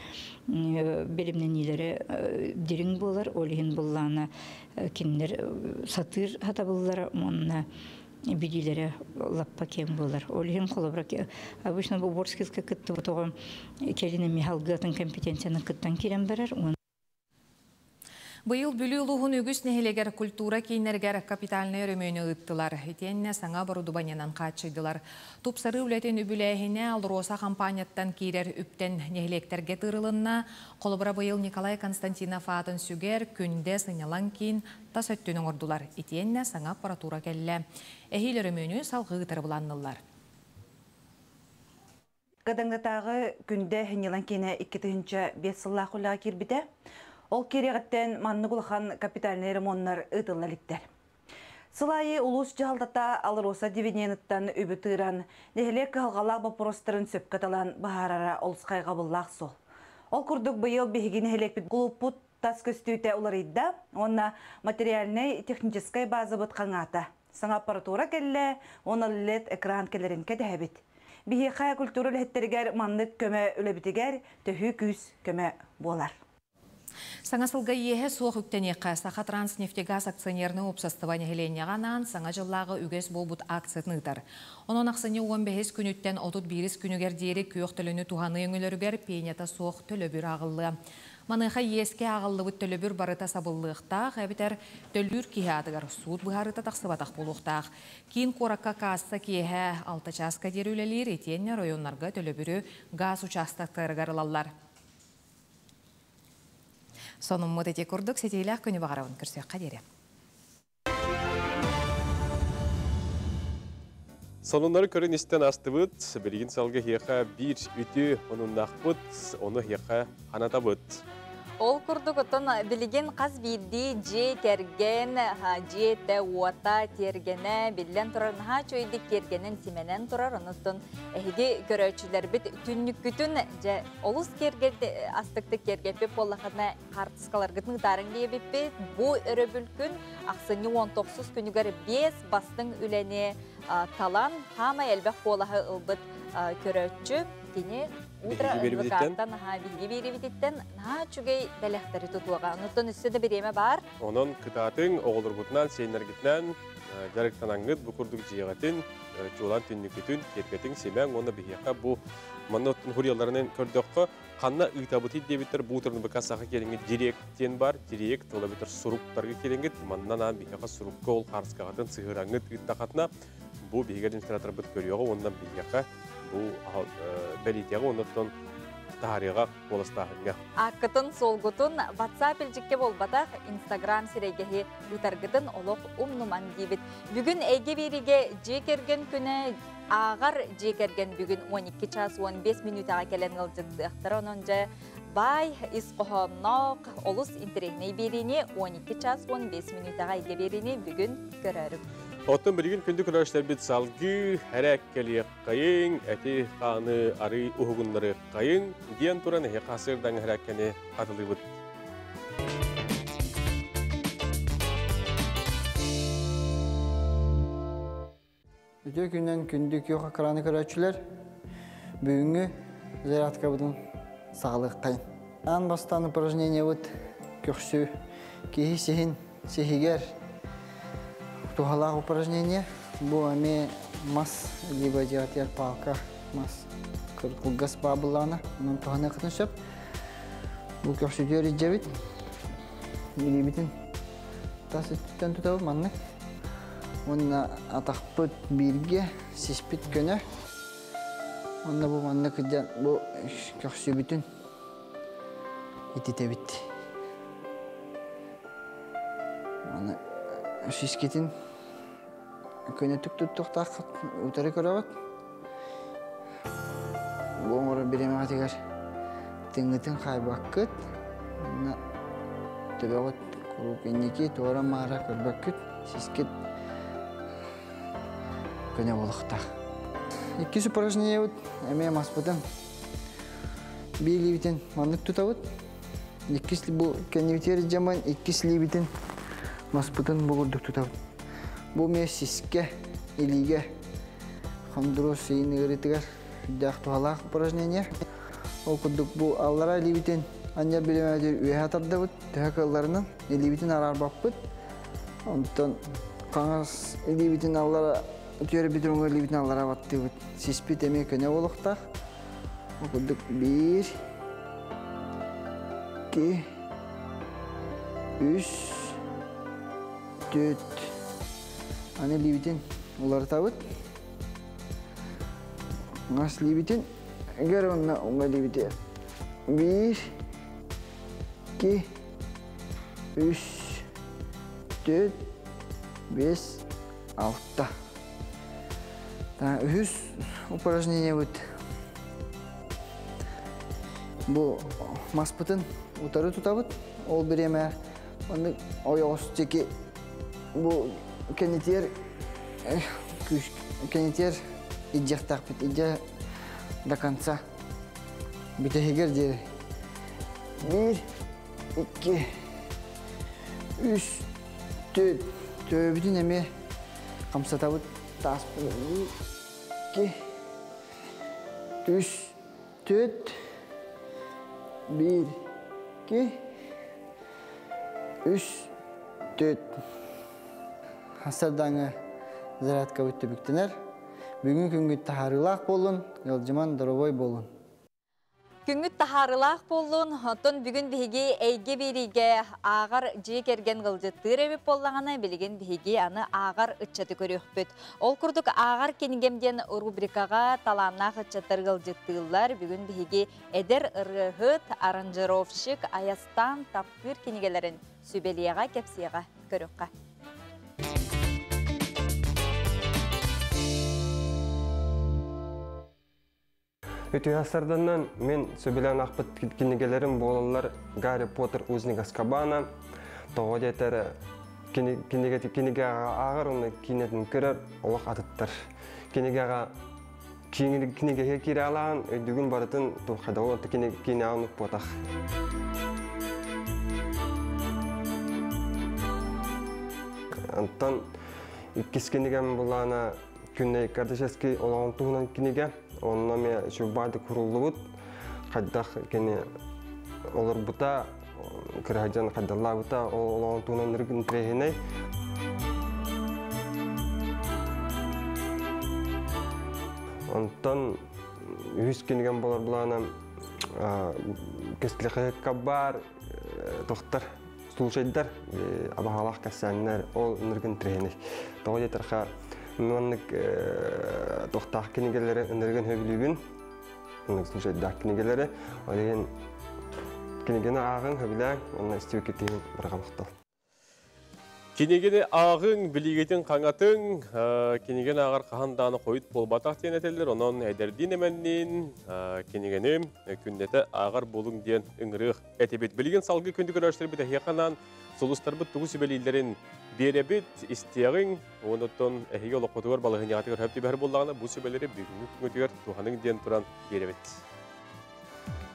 [SPEAKER 8] билимнэниилэрэ дириҥ буолар, ол иһин буллаана кинилэр сатыыр хатабыллара уонна билиилэрэ лаппа киэҥ буолар. Ол иһин холобура обычно бу WorldSkillsка кыттыбыт оҕо кэлин эмиэ халгыатын компетенцияны кыттан киирэн барар.
[SPEAKER 3] Быйыл Бүлүү улууһун үгүс нэһилиэгэр культура кииннэригэр капитальнай өрөмүөнү ыыттылар. Итиэннэ саҥа оборудованиенан хааччыйдылар. Тупсарыы үлэтин үбүлээһинэ Алроса хампаанньаттан киирэр үптэн нэһилиэктэргэ тыырылынна. Холобура быйыл Николай Константинов аатын сүгэр Күндэ сынньалаҥ киин тас өттүн оҥордулар. Итиэннэ саҥа аппаратура кэллэ. Эһиил өрөмүөнү салҕыы ыытары былаанныыллар.
[SPEAKER 9] Кыдаңдатааҕы Күндэ сынньалаҥ киинэ 2005 сыллаах үлэҕэ киирбитэ. Ол киириэҕиттэн маннык улахан капитальнай ремоннар ыытылла иликтэр. Сыл аайы улуус дьаһалтата Алроса дивиденыттан үбү тыыран, нэһилиэк кыһалҕалаах боппуруостарын сөпкө талан быһаарара олус хайҕабыллаах суол. Ол курдук быйыл биһиги нэһилиэкпит кулууппут тас көстүүтэ уларыйда уонна материальнай техническай базабыт хаҥаата. Саҥа аппаратура кэллэ, уонна LED экран кэлэрин кэтэһэбит. Биһиэхэ культура үлэһиттэригэр маннык көмө үлэбитигэр төһүү күүс көмө буолар.
[SPEAKER 3] Саҥа сылга иэһэ суох үктэниэххэ. Саха Транснефтегаз акционернай уопсастыба нэһилиэнньэҕэ анаан саҥа дьыллааҕы үгэс буолбут акциятын ыытар. Онон ахсынньы 15 күнүттэн 31 күнүгэр диэри күөх төлөнү туһаныы өҥөлөрүгэр пенята суох төлөбүр ааҕыллыа. Маныаха иэскэ ааҕыллыбыт төлөбүр барыта сабыллыахтаах, эбэтэр төлүүр киһи аатыгар суут быһаарыыта тахсыбатах буолуохтаах. Киин куоракка касса киэһэ 6 чааска диэри үлэлиир, итиэннэ оройуоннарга төлөбүрү гаас участоктарыгар ылаллар. Сонуммут ити курдук, ситиһиилээх күнү баҕарабын, көрсүөххэ диэри.
[SPEAKER 1] Сонуннары көрөн истэн астыбыт, билигин салгыы эһиэхэ биир үтүө сонуннаахпыт, ону эһиэхэ анатабыт.
[SPEAKER 2] Ол курдук оттон билигин хас биирдии дьиэ кэргэн, дьиэтэ, уота, тиэргэнэ, биллэн турар, наһаа үчүгэйдик киэргэнэн, симэнэн турар. Онуттан эһиги көрөөччүлэрбит түннүккүтүн дьэ олус киэргэн астыктык киэргэппит буоллаххытына хаартыскаларгытын ыытаарыҥ диэбиппит. Бу өрөбүл күн ахсынньы 19 күнүгэр биэс бастыҥ үлэни талан, хаамай элбэх куолаһы ылбыт көрөөччү кини утро НВК-ттан биһиги биэриибититтэн наһаа үчүгэй бэлэхтэри тутуоҕа. Онуттан өссө да бириэмэ баар.
[SPEAKER 1] Онон кытаатыҥ, оҕолоргутунан, сиэннэргитинэн дьарыктанаҥҥыт бу курдук дьиэҕитин, чуолаан түннүккүтүн, киэргэтиҥ, симэҥ уонна биһиэхэ бу манна оттон хурияларынан көрдөххө, ханна ыытабытый диэбиттэр бу НВК Саха киэриҥҥит директ диэн бар, директ ол эбэтэр суруктарга киирэҥҥит, манна анаан биһиэхэ сурукка ол хаарыскаҕытын сыһыараҥҥыт ыыттахатына, бу биһиги администраторбыт көрүөҕэ уонна биһиэхэ бу бэлиэтиэҕэ уонна оттон таһаарыаҕа куоластааһыҥҥа.
[SPEAKER 2] Ааккытын, суолгутун WhatsApp илдьиккэ буолбатах, Instagram сирэйгэһи ыытаргытын олох умнумаҥ диибит. Бүгүн эйгэ биэриигэ дьиэ кэргэн күнэ ааҕар дьиэ кэргэн бүгүн 12 час 15 мүнүүтэҕэ кэлэн ыалдьыттыахтара. Онон дьэ баай ис хоһоонноох олус интэриэһинэй биэриини 12 час 15 мүнүүтэҕэ эйгэ биэриини бүгүн көрөөрүҥ.
[SPEAKER 1] Оттон билигин күндү көрөөччүлэрбит салгыы һэрээккэлиэххэйиҥ, эти хааны арый уһугуннарыаххайыҥ диэн туран эһиэхэ сарсыардаҥҥы һэрээккэни хатылыыбыт.
[SPEAKER 10] Үтүө күнүнэн күндү күөх экраны көрөөччүлэр, бүгүҥҥү зарядкабытын саҕалыаххайын. Аан бастаан упражнениебыт көхсү киһи сиһин сиһигэр туһалаах упражнение. Бу эмиэ мас, либо дьиэтигэр палка мас кылгас баабыллаана, онон туһаныаххытын сөп. Бу көхсүтүгэр илдьэбит, илиибитин тас өттүттэн тутабыт маннык. Уонна атахпыт бииргэ, сиспит көнө. Уонна бу маннык илдьэн бу көхсүбүтүн ититэбит. Аны сискитин көнөтүк туттуохтааххыт, утары көрөҕүт. Бу оҥорор бириэмэҕитигэр тыҥҥытын хаайбаккыт, уонна төбөҕүт куруук инники туора-маара көрбөккүт, сискит көнө буолуохтаах. Иккис упражнениебыт эмиэ маспытын биир илиибитин маннык тутабыт. Иккис бу кэннибитигэр дьаман иккис илиибитин маспытын бу курдук тутабыт. Бу эмиэ сискэ, илиигэ хондуруос сиин ыарыытыгар сүрдээх туһалаах упражнение. Ол курдук бу аллара илиибитин анньар бириэмэтигэр үөһэ тардабыт, төһө кыалларынан илиибитин араарбаппыт. Онтон хаҥас илиибитин аллара үтүөрбүт уҥа илиибитин аллара баттыыбыт. Сиспит эмиэ көнө буолуохтаах. Ол курдук биир, икки, үс, түөрт. Аны илиибитин уларытабыт. Хаҥас илиибитин гэр уонна уҥа илиибити биир, икки, үс, түөрт, биэс, алта. Үһүс упражнениебыт бу маспытын утары тутабыт. Ол бириэмэ маннык ойоҕос диэки бу кэнитиэр күүс кэнитиэр илдьиэхтээхпит. Илдьэ до конца бүтэһигэр диэри. Биир, икки, үс, түөрт. Төбөбүтүн эмиэ хамсатабыт. Тааспын икки, үс, түөрт, биир, икки, үс, түөрт. Хасардаҥы зарядкабыт түбүктэнэр. Бүгүн күнгүт таһаарыылаах буоллун, ыалдьыман доробой буолун.
[SPEAKER 2] Күҥҥүт таһаарылаах буоллун, оттон бүгүн биһиги эйгэ биэриигэ ааҕар дьиэ кэргэн ыалдьыттыыр эбит буоллаҕына, билигин биһиги аны ааҕар ыччаты көрүөхпүт. Ол курдук ааҕар кинигэм диэн рубрикаҕа талааннаах ыччаттар ыалдьыттыыллар. Бүгүн биһиги эдэр ырыаһыт, аранжировщик Айастаан таптыыр кинигэлэрин сүбэлиэҕэ, кэпсиэҕэ, көрүөххэ.
[SPEAKER 11] Үтүө мен сөбүлээн аахпыт кинигэлэрим буолаллар Гарри Поттер узник Азкабана, тоҕо диэтэр кинигэ кинигэҕэ ааҕар уонна киинэтин көрөр олох атыттар. Кинигэҕэ кинигэҕэ киирээлаан өйдүгүн барытын туххайдабыл онто кинигэҕэ оннук Онтон иккис кинигэм булаана Күннэй Кардашевский олоҕун туһунан кинигэ. Онно эмиэ үчүгэй куруллубут. Хайдах кини олорбута, кырыһадьан хайдаллаабыта, ол олоҕун туһунан интэриэһинэй. Онтон үһүс кинигэм болар булаана кэскилэхэ бар тохтар случайдар абаһалаах кэссээннэр ол ынырык интэриэһинэй. Тоҕо диэтэрхэ маннык тохтаах кинигэлэри ынырыгын хөбүлүүбүн. Ынырык случайдаах кинигэлэри. Ол иһин кинигени ааҕыҥ, хөбүлээҥ, уонна истибиккитин барҕа махтал.
[SPEAKER 1] Кинигени ааҕыҥ, билиигитин хаҥатыҥ, кинигени ааҕар хаһан даҕаны хойут буолбатах диэн этэллэр, онон эдэрдиин эмэнниин кинигени күннэтэ ааҕар буолуҥ диэн ыҥырыах этибит. Билигин салгыы күндү көрөөччүлэрбит эһиэхэ анаан сулустарбыт тугу сүбэлииллэрин биэрэбит, истиэҕиҥ, онон эһиги олоххутугар балаһыанньаҕытыгар хөп түбэһэр буоллаҕына, бу сүбэлэри бүгүҥҥү күҥҥүтүгэр туһаныҥ диэн туран биэрэбит.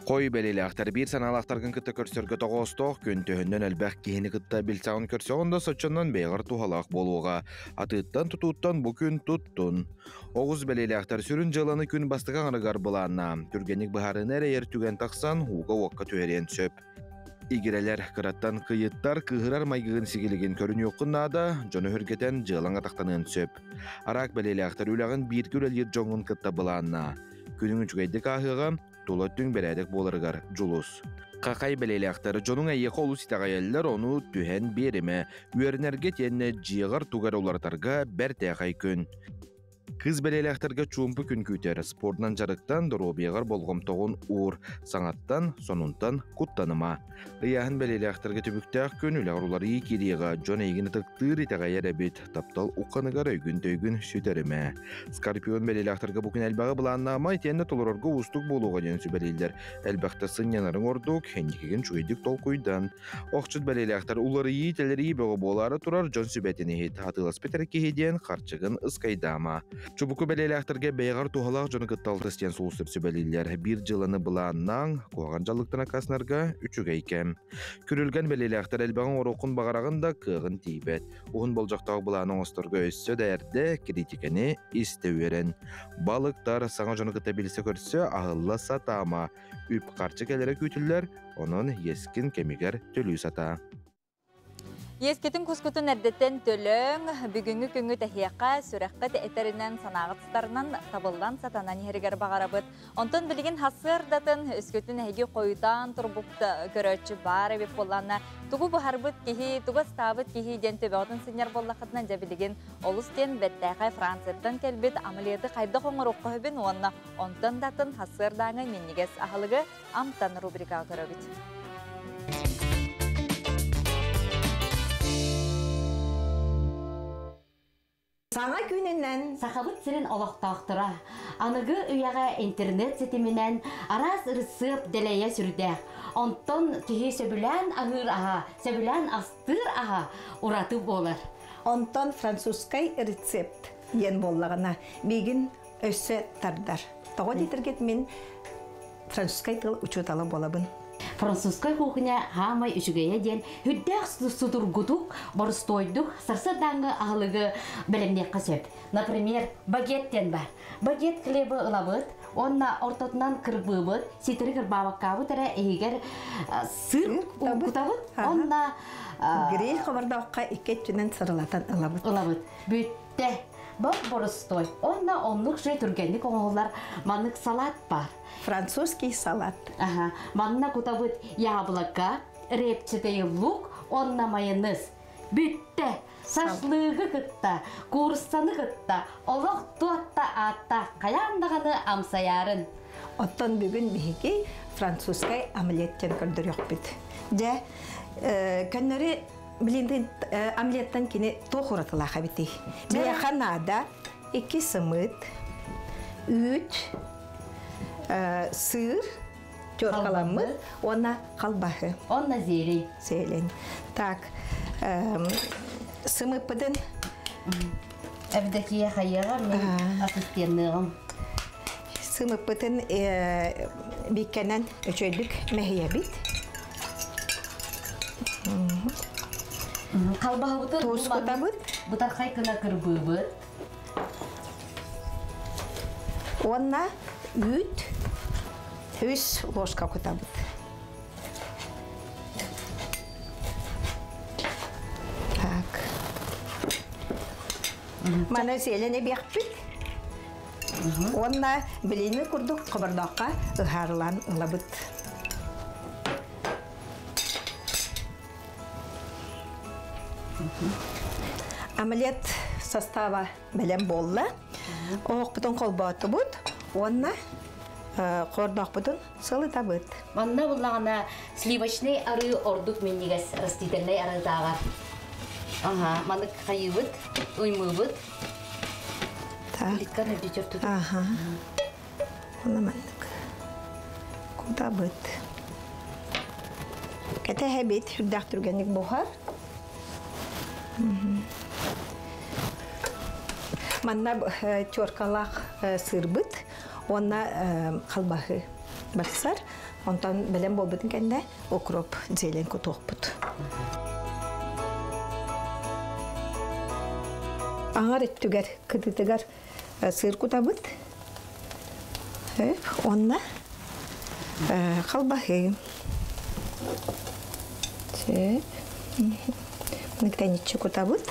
[SPEAKER 7] Хой бэлиэлээхтэр биир санаалаахтаргын кытта көрсөргө тоҕоостоох күн төһөннөн элбэх киһини кытта билсэҕин көрсөҕүн да соччоннон бэйэҕэр туһалаах буолуоҕа. Атыыттан-тутууттан бу күн туттун. Оҕус бэлиэлээхтэр сүрүн дьыаланы күн бастакы аҥарыгар былааннаа. Түргэнник быһаарыыны эрэйэр түгэн тахсан ууга-уокка түһэриэн сөп. Игирэлэр кыраттан кыйыттар, кыыһырар майгыгын сигилигин көрүнүөххүн наада, дьону өһүргэтэн дьыалаҥ атахтаныан сөп. Араак бэлиэлээхтэр үлэҕин бииргэ үлэлиир дьоҥҥун кытта былааннаа. Күнүҥ үчүгэйдик ааһыаҕа, тула өттүҥ бэрээдэк буоларыгар дьулус. Хахай бэлиэлээхтэр дьонуҥ эйиэхэ олус итэҕэйэллэр, ону түһэн биэримэ. Үөрэнэргэ итиэннэ дьиэҕэр тугу эрэ уларытарга бэртээхэй күн. Кыыс бэлиэлээхтэргэ чуумпу күн күүтэр, спордунан дьарыктан, доруобуйаҕар болҕомтоҕун уур, саҥаттан, сонунтан куттаныма. Ыйааһын бэлиэлээхтэргэ түбүктээх күн үлэҕэр уларыйыы киириэҕэ, дьон эйигин ытыктыыр, итэҕэйэр эбит, таптал ухханыгар өйгүн-төйгүн сүтэримэ. Скорпион бэлиэлээхтэргэ бу күн элбэҕи былааннаама, итиэннэ толорорго уустук буолуоҕа диэн сүбэлииллэр. Элбэхтэ сынньанарыҥ ордук, инникигин үчүгэйдик толкуйдан. Охчут бэлиэлээхтэр уларыйыы-тэлэрийии бөҕө буолаары турар дьон сүбэтин иһит, атыыласпыт эрэ киһи диэн харчыгын ыскайдаама. Чубуку бэлиэлээхтэргэ бэйэҕэр туһалаах дьону кытта алтыс диэн сулустар сүбэлииллэр. Биир дьыаланы былааннааҥ, куһаҕан дьаллыктан аккаастанарга үчүгэй кэм. Күрүлгэн бэлиэлээхтэр элбэҕин оҥоруоххун баҕараҕын да кыаҕын тиийбэт. Уһун болдьохтоох былааны оҥосторго өссө да эрдэ критикэни истэ үөрэн. Балыктар саҥа дьону кытта билсэ-көрсө аһылла сатаама. Үп-харчы кэлэрэ күүтүллэр, онон иэскин кэмигэр төлүү сатаа.
[SPEAKER 2] Иэскитин кускутун эрдэттэн төлөөҥ, бүгүҥҥү күҥҥү тэһиэхэ, сүрэххит этэринэн, санааҕыт сытарынан табыллан сатанан иһэригэр баҕарабыт. Онтон билигин сарсыардатын өскөтүн эһиги хойутаан турбут көрөөччү баар эбит буоллаҕына, тугу буһарбыт киһи, тугу астаабыт киһи диэн төбөҕүтүн сынньар буоллаххытына, дьэ билигин олус диэн бэртээхэй Францияттан кэлбит омлеты хайдах оҥоруохха сөбүн уонна Онтон да атын сарсыардааҥы минньигэс аһылыгы Амтан рубрикаҕа көрөбүт.
[SPEAKER 12] Саҥа күнүнэн
[SPEAKER 13] Сахабыт сирин олохтоохторо аныгы үйэҕэ интернет ситиминэн араас ырысыап дэлэйэ сүрдээх. Онтон киһи сөбүлээн аһыыр аһа, сөбүлээн астыыр аһа ураты буолар.
[SPEAKER 23] Онтон французскай рецепт диэн буоллаҕына, миигин өссө тардар. Тоҕо диэтэргит мин французскай тыл учуутала буолабын.
[SPEAKER 13] Французскай кухня хаамай үчүгэйэ диэн үрдээх судургутук, боростуойдук сарсыардааҥҥы аһылыгы бэлэмниэххэ сөп. Например, багет диэн бар. Багет хлебы ылабыт, уонна ортотунан кырбыыбыт, ситэри кырбаабаккаабыт эрэ иһигэр сыр кутабыт, уонна
[SPEAKER 23] гриль хобордооххо икки өттүнэн сырылатан ылабыт.
[SPEAKER 13] Ылабыт. Бүттэ. Бор боростой. Онно оннук же түргэнник оҥоһуллар маннык салат бар.
[SPEAKER 23] Французский салат.
[SPEAKER 13] Ага. Манна кутабыт яблоко, репчатый лук, онно майонез. Бүттэ. Шашлыгы кытта, курсаны кытта, олох туотта аатта хайаан даҕаны амсайаарын.
[SPEAKER 23] Оттон бүгүн биһиги французскай омлет диэн көрдөрүөхпүт. Дьэ, көннөрү Блин, омлеттан кини туох уратылаах эбитий? Миэхэ наада икки сымыт, үүт, сыыр, теркаламмыт уонна халбаһы.
[SPEAKER 13] Онна зелень.
[SPEAKER 23] Зелень. Так, сымыппытын
[SPEAKER 13] Евдокия хайыаҕа мин ассистенныаҕым.
[SPEAKER 23] Сымыппытын бииккэнэн үчүгэйдик мэһийэбит.
[SPEAKER 13] Халбаһыбытын
[SPEAKER 23] Туус кутабыт.
[SPEAKER 13] Бытархай гына кырбыыбыт.
[SPEAKER 23] Уонна үүт үс ложка кутабыт. Так. Маны сиэлэн эбиэхпит. Уонна билиини курдук хобордооххо ыһаарылаан ылабыт. Омлет состава бэлэм буолла. Оһохпутун холбоотубут уонна хордоохпутун сылытабыт.
[SPEAKER 13] Манна буллаҕына сливочный арыы ордук минньигэс растительнай арыытааҕар. Ага, манык хайыыбыт, уймуубут.
[SPEAKER 23] Так. Ага. Онно маннык. Кутабыт. Кэтэһэбит, үрдээх түргэнник буһар. Манна теркалаах сырбыт. Уонна халбаһы барсар. Онтон бэлэм буолбутун кэннэ укроп, зелень кутуохпут. Аҥар өттүгэр, кытытыгар сыр кутабыт. Онна халбаһы. Сөп. Мыктаниччи кутабыт.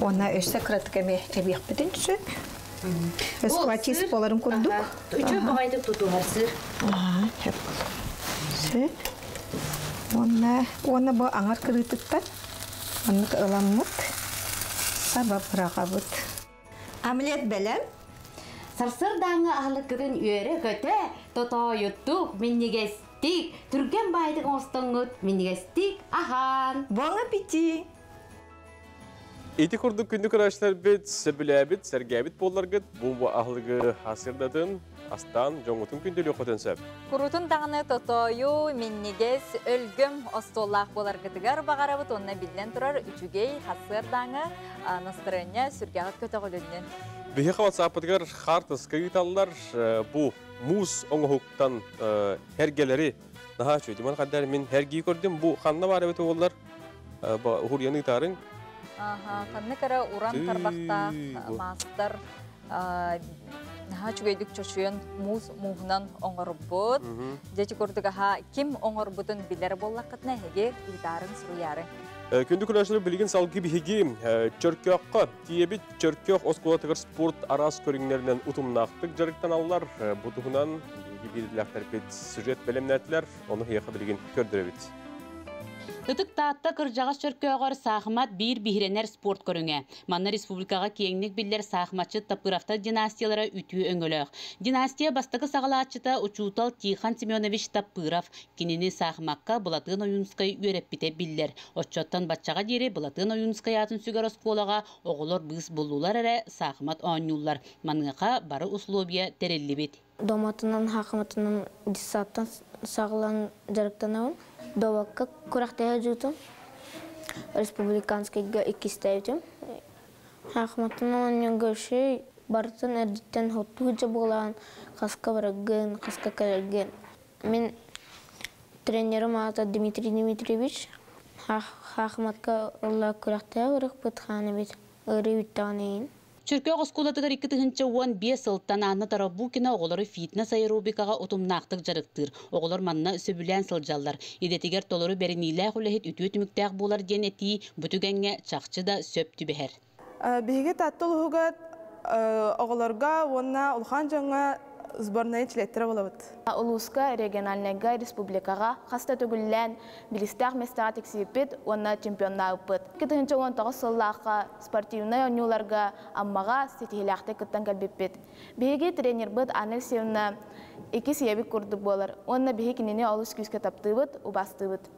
[SPEAKER 23] Онна өссө кыратык эме эбиэхпитин сөп. Скватис боларын курдук.
[SPEAKER 13] Үчү баҕайдык тутуһар сыр.
[SPEAKER 23] Сөп. Сөп. Онна, онна бу аңар кырыытыттан оннук ыламмыт саба быраҕабыт.
[SPEAKER 12] Омлет бэлэм.
[SPEAKER 13] Сарсыардааҥҥы аһылыккытын үөрэ-көтө, тотоойуттук, минньигэстик, түргэн баайдык оҥостоҥҥут, минньигэстик аһаан!
[SPEAKER 12] Bon appétit!
[SPEAKER 1] Ити курдук күндү көрөөччүлэрбит, сөбүлээбит, сэргээбит буолларгыт, бу аһылыгы асырдатын, астаан, дьоҥҥутун күндүлүөххүтүн сөп.
[SPEAKER 2] Курутун даҕаны тотоойу, минньигэс, өлгөм остуоллаах буоларгытыгар баҕарабыт уонна биллэн турар үчүгэй хасыардааҥы настарыанньа сүргэҕит көтөҕүлүннүн.
[SPEAKER 1] Биһиэхэ WhatsApp-ытыгар хаартыска ыыталлар. Бу муус оҥоһуктан эргэлэри наһаа үчүгэй. Диман хаддар мин эргии көрдүм. Бу ханна баар эбит буоллар уһуруйан ыытаарыҥ.
[SPEAKER 2] Аха, ханнык эрэ уран тарбахтаах маастар наһаа үчүгэйдик чочуйан муус мууһунан оҥорбут. Дьэ курдук аха ким оҥорбутун билэр буоллаххытына эһиги ыытаарыҥ, суруйаарыҥ.
[SPEAKER 1] Күндү көрөөччүлэр билигин салгыы биһиги Чөркөөххө тиийэбит. Чөркөөх оскуолатыгар спорт араас көрүҥнэринэн утумнаахтык дьарыктаналлар. Бу туһунан биһиги биирдилээхтэрбит сюжет бэлэмнээтилэр. Ону эһиэхэ билигин көрдөрөбүт.
[SPEAKER 14] Ытык Таатта кырдьаҕас Чөркөөҕөр саахымат биир биһирэнэр спорт көрүҥэ. Манна республикаҕа киэҥник биллэр саахыматчыт Тапыровтар династиялара үтүө өҥөлөөх. Династия бастакы саҕалааччыта учуутал Тихон Семенович Таппыров. Кинини саахымакка Былатыан Ойуунскай үөрэппитэ биллэр. Оччоттон баччаҕа диэри Былатыан Ойуунскай аатын сүгэр оскуолаҕа оҕолор быыс буллулар эрэ саахымат оонньууллар. Маныаха бары условия тэриллибит.
[SPEAKER 15] Доматынан, хаахыматынан детсадтан саҕалаан дьарыктанабын. Довакка күрэхтэһэ дьуутум. Республиканскайга иккистээбитим. Хаахыматынан оонньуурга үчүгэй, барытын эрдэттэн хоттуу сылдьа буолаан, хаска бараргын, хаска кэлэргин. Мин тренерим аата Дмитрий Дмитриевич. Хаахыматка ылла күрэхтэһэ барыахпыт хаан эбит, ыарыы бүттэҕин иһин.
[SPEAKER 14] Чөркөөх оскуолатыгар 2015 сылтан Анна Тарабукина оҕолору фитнес-аэробикаҕа утумнаахтык дьарыктыыр. Оҕолор манна сөбүлээн сылдьаллар. Идэтигэр толору бэриниилээх үлэһит үтүө түмүктээх буолар диэн этии бу түгэҥҥэ чахчы да сөп түбэһэр.
[SPEAKER 17] Биһиги Таатта улууһугар оҕолорго уонна улахан дьоҥҥо сборнай чилиэттэрэ буолабыт.
[SPEAKER 24] Улууска, региональнайга, республикаҕа хас да төгүллээн билистээх миэстэҕэ тиксибиппит уонна чемпионнаабыппыт. 2019 сыллаахха спортивнай оонньууларга Аммаҕа ситиһиилээхтик кыттан кэлбиппит. Биһиги тренербыт Анна Алексеевна иккис ийэбит курдук буолар уонна биһи кинини олус күүскэ таптыыбыт, убаастыыбыт.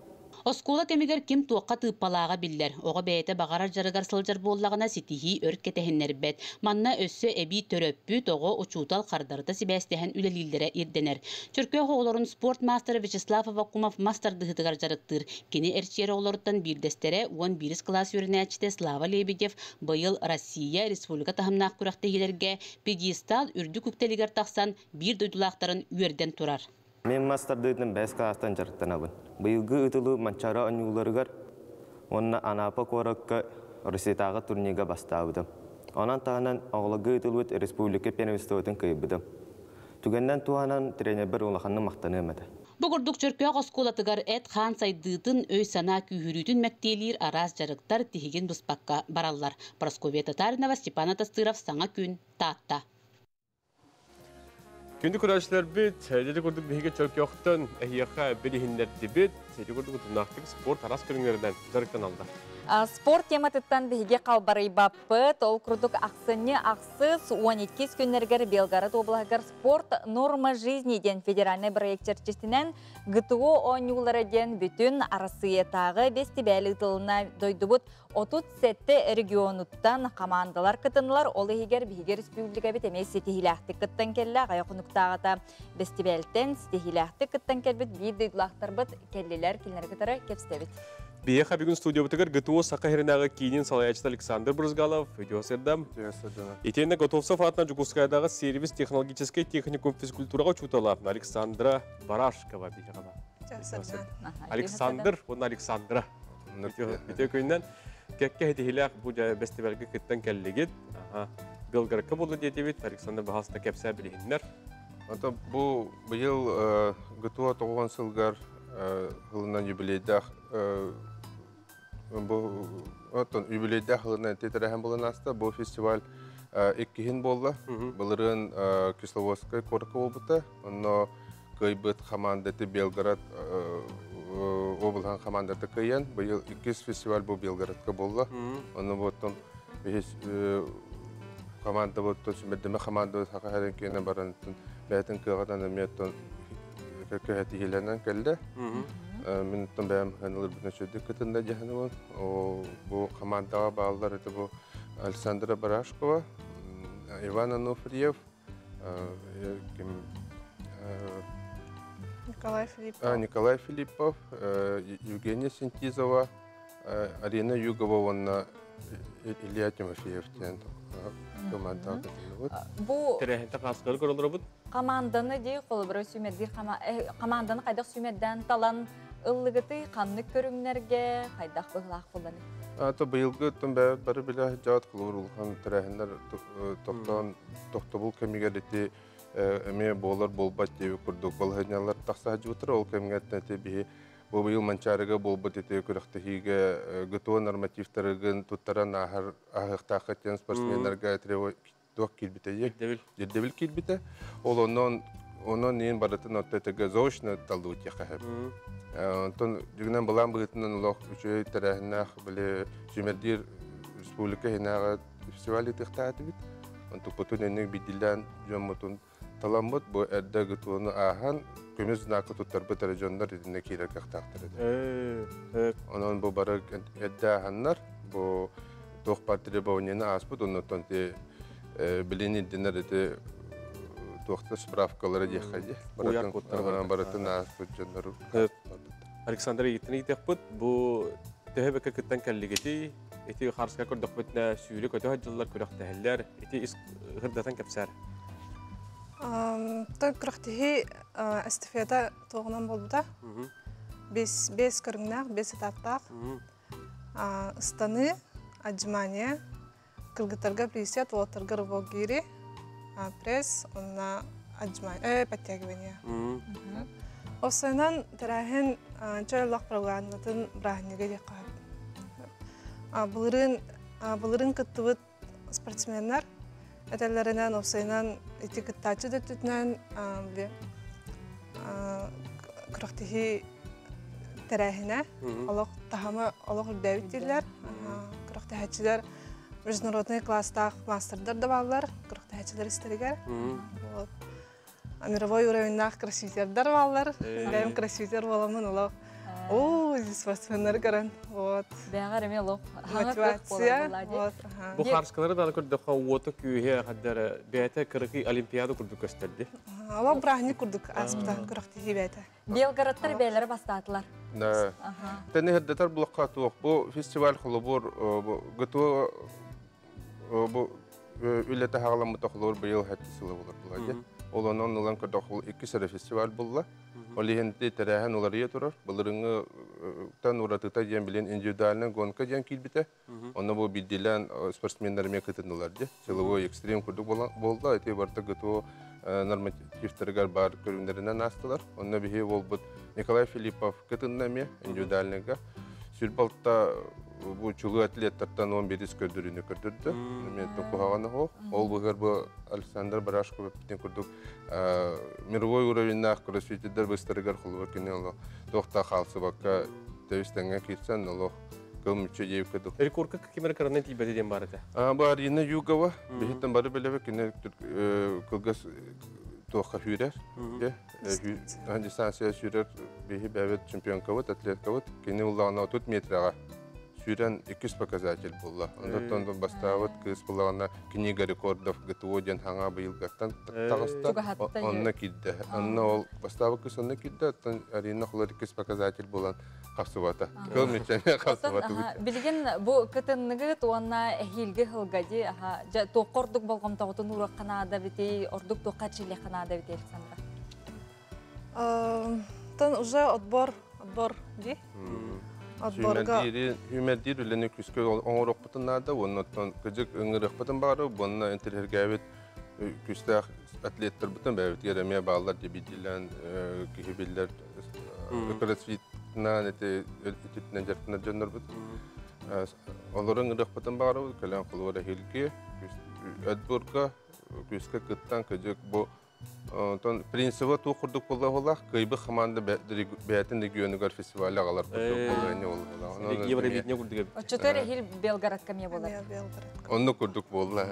[SPEAKER 14] Оскуола кэмигэр ким туохха тыыппалааҕа биллэр. Оҕо бэйэтэ баҕарар дьарыгар сылдьар буоллаҕына, ситиһии өр кэтэһиннэрбэт. Манна өссө эбии төрөппүт, оҕо, учуутал хардарыта сибээстэһэн үлэлииллэрэ ирдэнэр. Чөркөөх оҕолорун спорт маастара Вячеслав Аввакумов мас тардыһыытыгар дьарыктыыр. Кини эрчийэр оҕолоруттан биирдэстэрэ уон биирис кылаас үөрэнээччитэ Слава Лебедев быйыл Россия, республика таһымнаах күрэхтэһиилэргэ пьедестал үрдүк үктэлигэр тахсан биир дойдулаахтарын үөрдэн турар.
[SPEAKER 25] Мин мас тардыытын бэс кылаастан дьарыктанабын. Быйылгы ыытылыы Манчаары оонньууларыгар уонна Анапа куоракка Россиятааҕы турнирга бастаабытым. Онон таһынан оҕолорго ыытыллыбыт республика первенствотын кыайбытым. Түгэнинэн туһанан тренербэр улаханнык махтаныам этэ.
[SPEAKER 14] Бу курдук Чөркөөх оскуолатыгар эт-хаан сайдыытын, өй-санаа күүһүрүүтүн мэктиэлиир араас дьарыктар тиһигин быспакка бараллар. Прасковья Татаринова, Степан Атастыров, Саҥа күн, Таатта.
[SPEAKER 1] Күндү көрөөччүлэрбит, ити курдук биһиги Чөркөөхтөн эһиэхэ билиһиннэрдибит. Ити курдук утумнаахтык спорт араас көрүҥнэринэн дьарыктаналлар.
[SPEAKER 2] Спорт тематыттан биһиги халбарыйбаппыт. Ол курдук ахсынньы ахсыс 12 күннэригэр Белгород облаһыгар спорт норма жизни диэн федеральнай проект чэрчитинэн ГТО оонньуулара диэн бүтүн Арассыыйатааҕы бэстибээл ыытылына дойдубут 37 регионуттан хамаандалар кытыннылар. Ол иһигэр биһиги республикабыт эмиэ ситиһиилээхтик кыттан кэллэ. Аҕыйах хонуктааҕыта бэстибээлтэн ситиһиилээхтик кыттан кэлбит биир дойдулаахтарбыт кэллилэр. Кинилэри кытары кэпсэтэбит.
[SPEAKER 1] Биһиэхэ бүгүн студиябытыгар ГТО Саха сиринээҕи киинин салайааччыта Александр Брызгалов, үтүө сырдам. Итиэннэ Готовцев аатынан Дьокуускайдааҕы сервис технологическай техникум физкультураҕа учуутала Александра Барашкова биһиэхэ Александр уонна Александра. Үтүө күнүнэн кэккэ ситиһиилээх бу бэстибээлгэ кыттан кэллигит. Белгородка буолла диэтибит. Александр баһаалыста кэпсээ билиһиннэр.
[SPEAKER 4] Ото бу быйыл ГТО 90 сылгар ылынан юбилейдаах бу оттон юбилейдаах ылынан титэрэһэн булан аста. Бу фестиваль иккиһин буолла. Былырыын Кисловодскай куоракка буолбута. Онно кыайбыт командаты Белгород облаһын командата кыайан. Быйыл иккис фестиваль бу Белгородка буолла. Онно буоттон биһис команда буоттон сүмэрдеме команда саха хэрен киэнэ баран бэйэтин кыаҕынан эмиэ кэккэ кэллэ. Мин оттон бэйэм ханылыр бүтүн кытында дьаһаныбын. Бу командаға бааллар это бу Александра Барашкова, Иван Ануфриев,
[SPEAKER 17] Николай Филиппов.
[SPEAKER 4] Николай Филиппов, Евгения Синтизова, Арина Югова уонна Илья Тимофеев диэн командаҕа кытынныбыт.
[SPEAKER 2] Бу
[SPEAKER 1] Тэрээһинтэ хаскары көрөлөрөбүт.
[SPEAKER 2] Команданы дии холобура сүүмэрдиир команданы хайдах сүүмэрдээн талан ыллыгыты ханнык көрүҥнэргэ хайдах быһылаах булланы?
[SPEAKER 4] То быйылгы оттон бары билэ жаат кулуур улахан тэрээһиннэр тохтоон тохтобул кэмигэр ити эмиэ буолар буолбат диэби курдук балаһынньалар тахса жуутар ол кэмҥэ ити биһи бу быйыл Манчаарыга буолбут ити күрэхтэһиигэ ГТО нормативтарыгын туттаран ааһар ааһыахтаахха диэн спортсменнарга туох киирбитэ ирдэбил киирбитэ. Ол онон онон иин барытын отто этеге заочно таллыбыт яхаһып. Онтон дьүгүнэн былаан быһыытынан олох үчүгэй тэрээһиннээх били сүүмэрдиир республика иһинээҕи фестиваль ыытыахтаатыбыт. Онтукпутун энник бидилээн дьоммутун таламмыт бу эрдэ ГТОну ааһан көмүс знакы туттарбыт эрэ дьоннор итиннэ киирэр кыахтаахтар этэ. Онон бу бары эрдэ ааһаннар бу туох бар требованияны ааспыт оннуттан ти билин ирденер ити туохта справкалары диэххэ дии. Барытын ааспыт дьоннору.
[SPEAKER 1] Александр Игиттин ыйтыахпыт бу төһө бэкэ кыттан кэллигити ити харска көрдөхпүтүнэ сүүрү көтө дьыллар күрэхтэһэллэр ити ис хырдатан кэпсээр.
[SPEAKER 17] Той күрэхтэһии эстафета туоҕунан буолбута. Бес бес көрүҥнээх, бес этаптаах. Ыстаныы, отжимание, кыргыттарга присед, уолаттарга рывок гири, пресс, онна отжимание, подтягивание. Осынан тэрээһин чөл олох программатын бырааһынньыга диэххэ сөп. Былырыын былырыын кыттыбыт спортсменнар этэллэринэн осайынан ити кыттааччы да өттүтүнэн күрэхтэһии тэрээһинэ олох таһымы олох үрдээбит дииллэр. Күрэхтэһээччилэр международный класстаах мастердар да бааллар күрэхтэһээччилэр истэригэр. Вот. Мировой уровеннаах кроссфитердар бааллар. Бэйэм кроссфитер буоламмын олох о, спортсменнары көрөн. Вот.
[SPEAKER 2] Бэҕэр эми олох
[SPEAKER 17] мотивация. Вот.
[SPEAKER 1] Бу харскалары да көрдөххө уота күүһэ хаддара бэйэтэ кыракый олимпиада курдук көстөрдү.
[SPEAKER 17] Олох бырааһынньык курдук ааспыта күрэхтэһии бэйэтэ.
[SPEAKER 2] Белгородтар бэйэлэри бастаатылар.
[SPEAKER 4] Да. Тэни хырдатар булакка туох бу фестиваль холобур бу ГТО бу үлэтэ хаҕаламмыта холобур быйыл хатты сылы болар була. Ол онон ылан көрдөх ол икки сэрэ фестиваль булла. Ол иһин тэрээһин уларыйа турар. Былырыҥҥы тан уратыта диэн билин индивидуальный гонка диэн киирбитэ. Онно бу бидилэн спортсменнар эмиэ кытыннылар ди. Силовой экстрим курдук буолла. Ити барта ГТО нормативтарыгар бар көрүҥнэринэн аастылар. Онно биһи буолбут Николай Филиппов кытынна эмиэ индивидуальныйга. Сүрбалта бу чулуу атлеттартан 11 көрдөрүүнү көрдөрдү. Мен куһаҕаны хо. Ол быгар бу Александр Барашков эппитин курдук мировой уровеннаах кроссфитердер быстарыгар холубар кини олох туохта хаалсыбакка тэбистеңге кирсен олох кыл мүччө диэбикке курдук.
[SPEAKER 1] Рекордка кимер кыранан тиийбэти диэн баар этэ.
[SPEAKER 4] Бу Арина Югова биһиттен бары билебе кини кылгас туохха сүүрэр. Дистанция сүүрэр биһи бэбет чемпионкабыт, атлеткабыт. Кини уллаҕына 30 метрага сүүрэн иккис показатель булла. Онтон бастаабыт кыыс буллаҕына книга рекордов ГТО диэн хаҥа быйылгаттан таҕыста. Онно киирдэ. Онно ол бастаабыт кыыс онно киирдэ. Оттон Арина холор иккис показатель булан Хапсыбата. Кыл мүччэне хапсыбата.
[SPEAKER 2] Билигин бу кытынныгыт уонна эһиилги сылга ди аха дьэ туохха ордук болҕомтоҕутун ууруохха наада битий, ордук туохха эрчиллиэххэ наада битий Александра?
[SPEAKER 17] Тон уже отбор, отбор ди.
[SPEAKER 4] Отборга Сүүмэрдиир үлэни күскэ оҥоруохпутун наада, уонна оттон кыдьык ыҥырыахпытын баҕарабыт, уонна интэриэһиргээбит күстээх атлеттарбытын бэйэбитигэр эмиэ бааллар дебидилэн киһи биллэр кроссфитнаан ити ититинэн дьарыктанар дьоннорбут. Олору ыҥырыахпытын баҕарабыт, кэлэн холобура эһиилги отборга күүскэ кыттан кыдьык бу онтон принциба туох курдук буолла кыайбыт команда бэйэтин регионугар фестиваль аҕалар курдук буолла.
[SPEAKER 1] Евровидение курдук эбит.
[SPEAKER 2] Оччотор эһил Белгородка эмиэ буолар.
[SPEAKER 4] Оннук курдук буолла.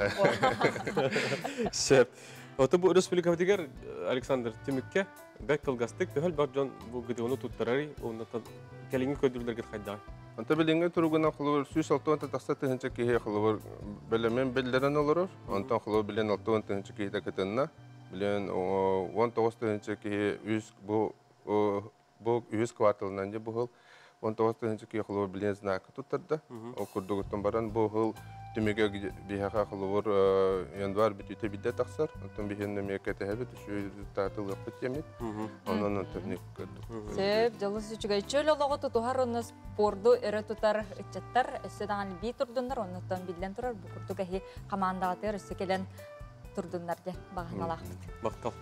[SPEAKER 1] Сөп. Ото бу республикабытыгар Александр түмүккэ бэк кылгастык төһөл бар дьон бу ГТОну туттарарый, оннотон кэлиҥҥи көрдөрүүлэргит хайдаҕый?
[SPEAKER 4] Онто билиҥҥи туругунан холобур 160 тахса тыһыынча киһи холобур бэлэмин биллэрэн олорор. Онтон холобур билин 60 тыһыынча киһитэ кытынна. Билин 19 тыһыынча киһи үс бу бу үһүс кварталынан дьэ бу сыл 19 тыһыынча киһи холобур билин знакы туттарда. Ол курдугуттан баран бу сыл түмүгэ биһиэхэ холобур январь бүтүүтэ бидде тахсар. Онтон биһиэн эмиэ кэтэһэбит, үчүгэй результаты ылыахпыт диэммит. Онон онтон көрдүк.
[SPEAKER 2] Сөп, дьолус үчүгэй. Чөл олоҕу тутуһар онно спорду өрө тутар ыччаттар өссө даҕаны бии турдуннар, оннуттан биллэн турар бу курдук эһи хамаандаҕытыгар өссө кэлэн турдуннар дьэ баҕаналаахпыт.
[SPEAKER 1] Махтал.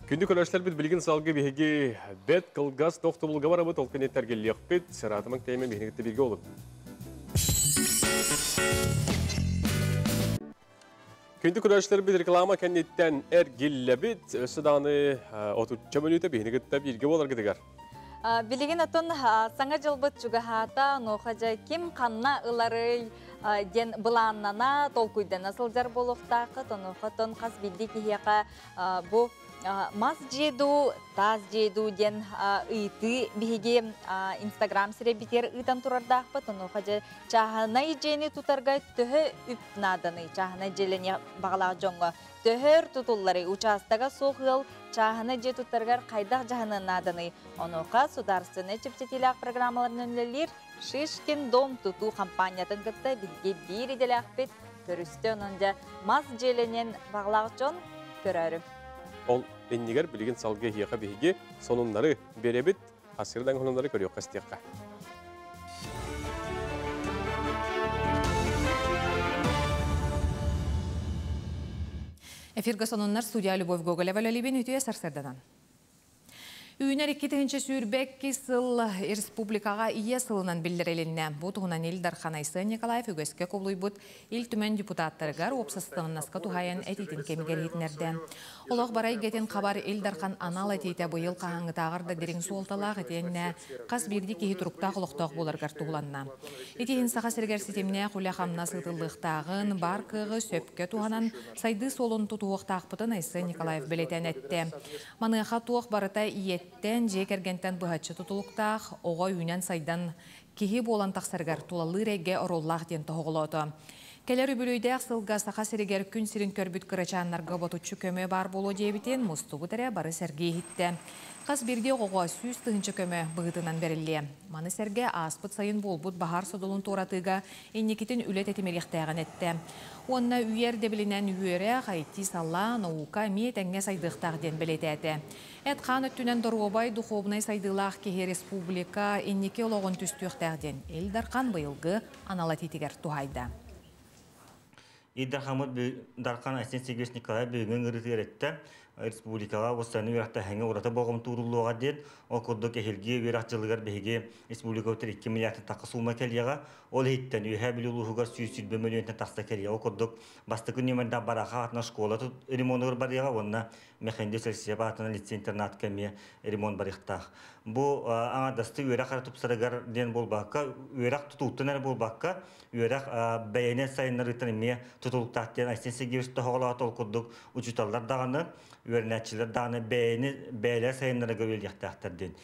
[SPEAKER 1] Күндү көрөөччүлэрбит билигин салгыы биһиги бэт кылгас тохтобулга барабыт, ол кэнниттэн эргиллиэхпит. Саратымаҥ тэймэ биһиги кытта бииргэ олун. Күндү көрөөччүлэрбит реклама кэнниттэн эргиллэбит. Өссө даҕаны отучча мүнүүтэ биһини кытта бииргэ буоларгытыгар.
[SPEAKER 2] Билигин отон саҥа дьылбыт чугаһаата, онуоха дьэ ким ханна ыларый диэн былааннана, толкуйдана сылдьар буолуохтааххыт. Онуоха отон хас биирдии киһиэхэ бу мас дьиэ дуу, таас дьиэ дуу диэн ыйытыы биһиги Инстаграм сирэйбитигэр ыытан турардаахпыт. Онуоха дьэ чааһынай дьиэни тутарга төһө үп нааданый? Чааһынай дьиэлэниэх баҕалаах дьоҥҥо төһөр тутулларый? Учаастага суох ыал чааһынай дьиэ туттарыгар хайдах дьаһаныан нааданый? Онуоха судаарственнай чэпчэтиилээх программаларынан үлэлиир Шишкин дом тутуу хампаанньатын кытта биһиги биир идэлээхпит көрүстэ. Онон дьэ мас дьиэлэнэн баҕалаах дьон көрөөрү.
[SPEAKER 1] Ол иннигэр билигин салгыы эһиэхэ биһиги сонуннары биэрэбит, асырдан сонуннары көрүөххэ истиэххэ.
[SPEAKER 3] Эфиргэ сонуннар студия Любовь Гоголева үлэлиибин үтүө сарсыарданан. Үүнэр 2022 сыл республикаҕа Ийэ сылынан биллэрилиннэ. Бу туһунан Ил Дархан Айсен Николаев үгэскэ кубулуйбут Ил Түмэн депутаттарыгар уопсастыбаннаска туһаайан этиитин кэмигэр иһитиннэрдэ. Олох бары эйгэтин хабар Ил Дархан анал этиитэ быйыл хаһааҥҥытааҕар да дириҥ суолталаах итиэннэ хас биирдии киһи туруктаах олохтоох буоларыгар туһуланна. Ити иһин Саха сиригэр ситимнээх үлэ-хамнас ыытыллыахтааҕын, баар кыаҕы сөпкө туһанан сайдыы суолун тутуһуохтаахпытын Айсен Николаев бэлиэтээн эттэ. Маныаха туох барыта ийэттэн, дьиэ кэргэнтэн быһаччы тутулуктаах, оҕо үүнэн-сайдан киһи буолан тахсарыгар тулалыыр эйгэ оруоллаах диэн тоһоҕолоото. Кэлэр үбүлүөйдээх сылга Саха сиригэр күн сирин көрбүт кырачааннарга ботуччу көмө баар буолуо диэбитин мустубут эрэ бары сэргии иһиттэ. Хас биирдии оҕоҕо 100 000 көмө быһыытынан бэриллиэ. Маны сэргэ ааспыт сайын буолбут баһаар содулун туоратыыга инникитин үлэ тэтимириэхтээҕин эттэ. Уонна үйэ ирдэбилинэн үөрэх, IT салаа, наука эмиэ тэҥҥэ сайдыахтаах диэн бэлиэтээтэ. Эт-хаан өттүнэн доруобай, духуобунай сайдыылаах киһи республика инники олоҕун түстүөхтээх диэн Ил Дархан быйылгы анал этиитигэр туһаайда.
[SPEAKER 16] Ил Дархаммыт Дархан Айсен Сергеевич Николаев бүгүн ыҥырыытыгар эттэ, республикаҕа уоссайынан үөрэхтээһиҥҥэ ураты болҕомто ууруллуоҕа диэн, ол курдук эһиилги үөрэх дьылыгар биһиги республикабытыгар 2 миллиардтан тахса суума кэлиэҕэ, ол иһиттэн Үөһээ Бүлүү улууһугар 120 мөлүйүөнтэн тахса кэлиэҕэ, ол курдук бастакы нүөмэрдээх Бараха аатынан школа ремонугар барыаҕа уонна Мэхэндис Алексеев аатынан лицей-интернатка эмиэ ремонт барыахтаах. Бу аҥардастыы үөрэх эрэ тупсарыгар диэн буолбакка, үөрэх тутууттан эрэ буолбакка, үөрэх бэйэни сайыннарыыттан эмиэ тутулуктаах диэн Айсен Сергеевич тоһоҕолоото. Ол курдук учууталлар даҕаны, үөрэнээччилэр даҕаны бэйэни бэйэлэрэ сайыннарарга үлэлиэхтээхтэр диэн.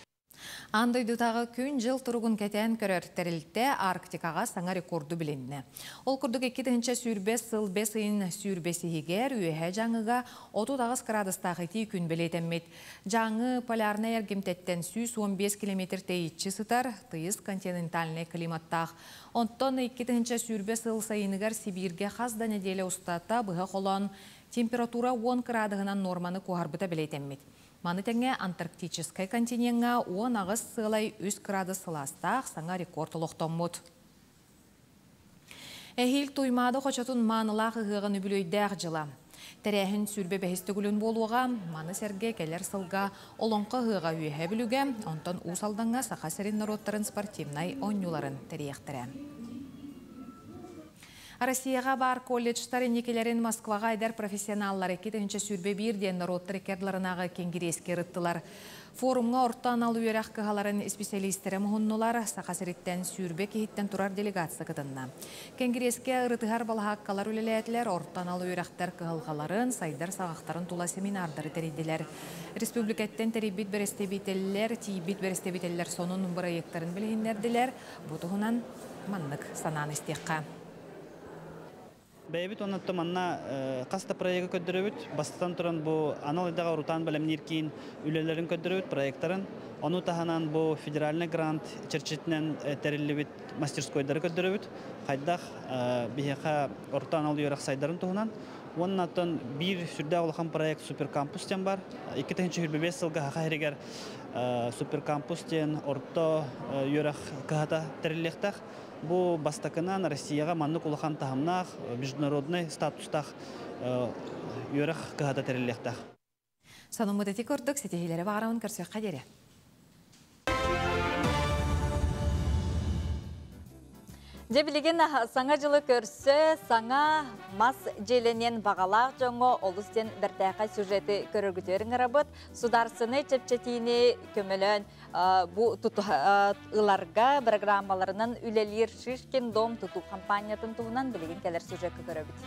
[SPEAKER 3] Аан дойдутааҕы күн-дьыл туругун кэтээн көрөр тэрилтэ Арктикаҕа саҥа рекорду билиннэ. Ол курдук 2020 сыл бэс ыйын сүүрбэсиһигэр Үөһээ Дьааҥыга 38 кыраадыстаах итии күн бэлиэтэммит. Дьааҥы полярнай эргимтэттэн 115 километр тэйиччи сытар, тыйыс континентальнай климаттаах. Онтон 2020 сыл сайыныгар Сибииргэ хас да нэдиэлэ устата быһа холоон температура 10 кыраадыһынан нуорманы куоһарбыта бэлиэтэммит. Маны тэҥэ Антарктическай континеҥҥа 18,3 кыраадыс сылаастаах саҥа рекорд олохтоммут. Эһиил Туймаада хочотун маанылаах ыһыаҕын үбүлүөйдээх дьыла. Тэрээһин сүүрбэ бэһис төгүлүн буолуоҕа. Маны сэргэ кэлэр сылга Олоҥхо ыһыаҕа Үөһээ Бүлүүгэ, онтон Уус Алдаҥҥа Саха сирин норуоттарын спортивнай оонньууларын тэрийиэхтэрэ. Россияҕа баар колледжтар инникилэрин Москваҕа эдэр профессионаллар 2021 диэн норуоттар икки ардыларынааҕы кэнгириэскэ ырыттылар. Форумҥа орто анал үөрэх кыһаларын исписэлиистэрэ муһуннулар, Саха сириттэн сүүрбэ киһиттэн турар делегация кытынна. Кэнгириэскэ ырытыһар балаһааккалар үлэлээтилэр, орто анал үөрэхтэр кыһалҕаларын, сайдар саҕахтарын тула семинардары тэрийдилэр. Республикаттан тэрийбит бэрэстэбиитэллэр, тиийбит бэрэстэбиитэллэр сонун бырайыактарын билиһиннэрдилэр. Бу туһунан маннык санаан истиэххэ.
[SPEAKER 5] Бэйэбит оннотто манна хас да проегы көрдөрөбүт. Бастатан туран бу анал идэҕэ урутаан бэлэмниир киин үлэлэрин көрдөрөбүт, проекттарын. Ону таһынан бу федеральный грант чэрчитинэн тэриллибит мастерскойдары көрдөрөбүт. Хайдах биһиэхэ орто анал үөрэх сайдарын туһунан. Уонна оттон биир сүрдээх улахан проект Суперкампус диэн бар. 2025 сылга Саха сиригэр Суперкампус диэн орто үөрэх кыһата тэриллиэхтээх. Бу бастакынан Россияҕа маннык улахан таһымнаах международный статустаах үөрэх кыһата тэриллиэхтээх.
[SPEAKER 3] Сонуммут ити курдук ситиһиилэри баҕарабын көрсүөххэ диэри.
[SPEAKER 2] Дьэ билигин саҥа дьылы көрсө саҥа мас дьиэлэниэн баҕалаах дьоҥҥо олус диэн бэртээхэй сюжеты көрөргүтүгэр ыҥырабыт. Сударственнай чэпчэтиини көмөлөөн бу ыларга программаларынан үлэлиир Шишкин дом тутуу компаниятын туһунан билигин кэлэр сюжекка көрөбүт.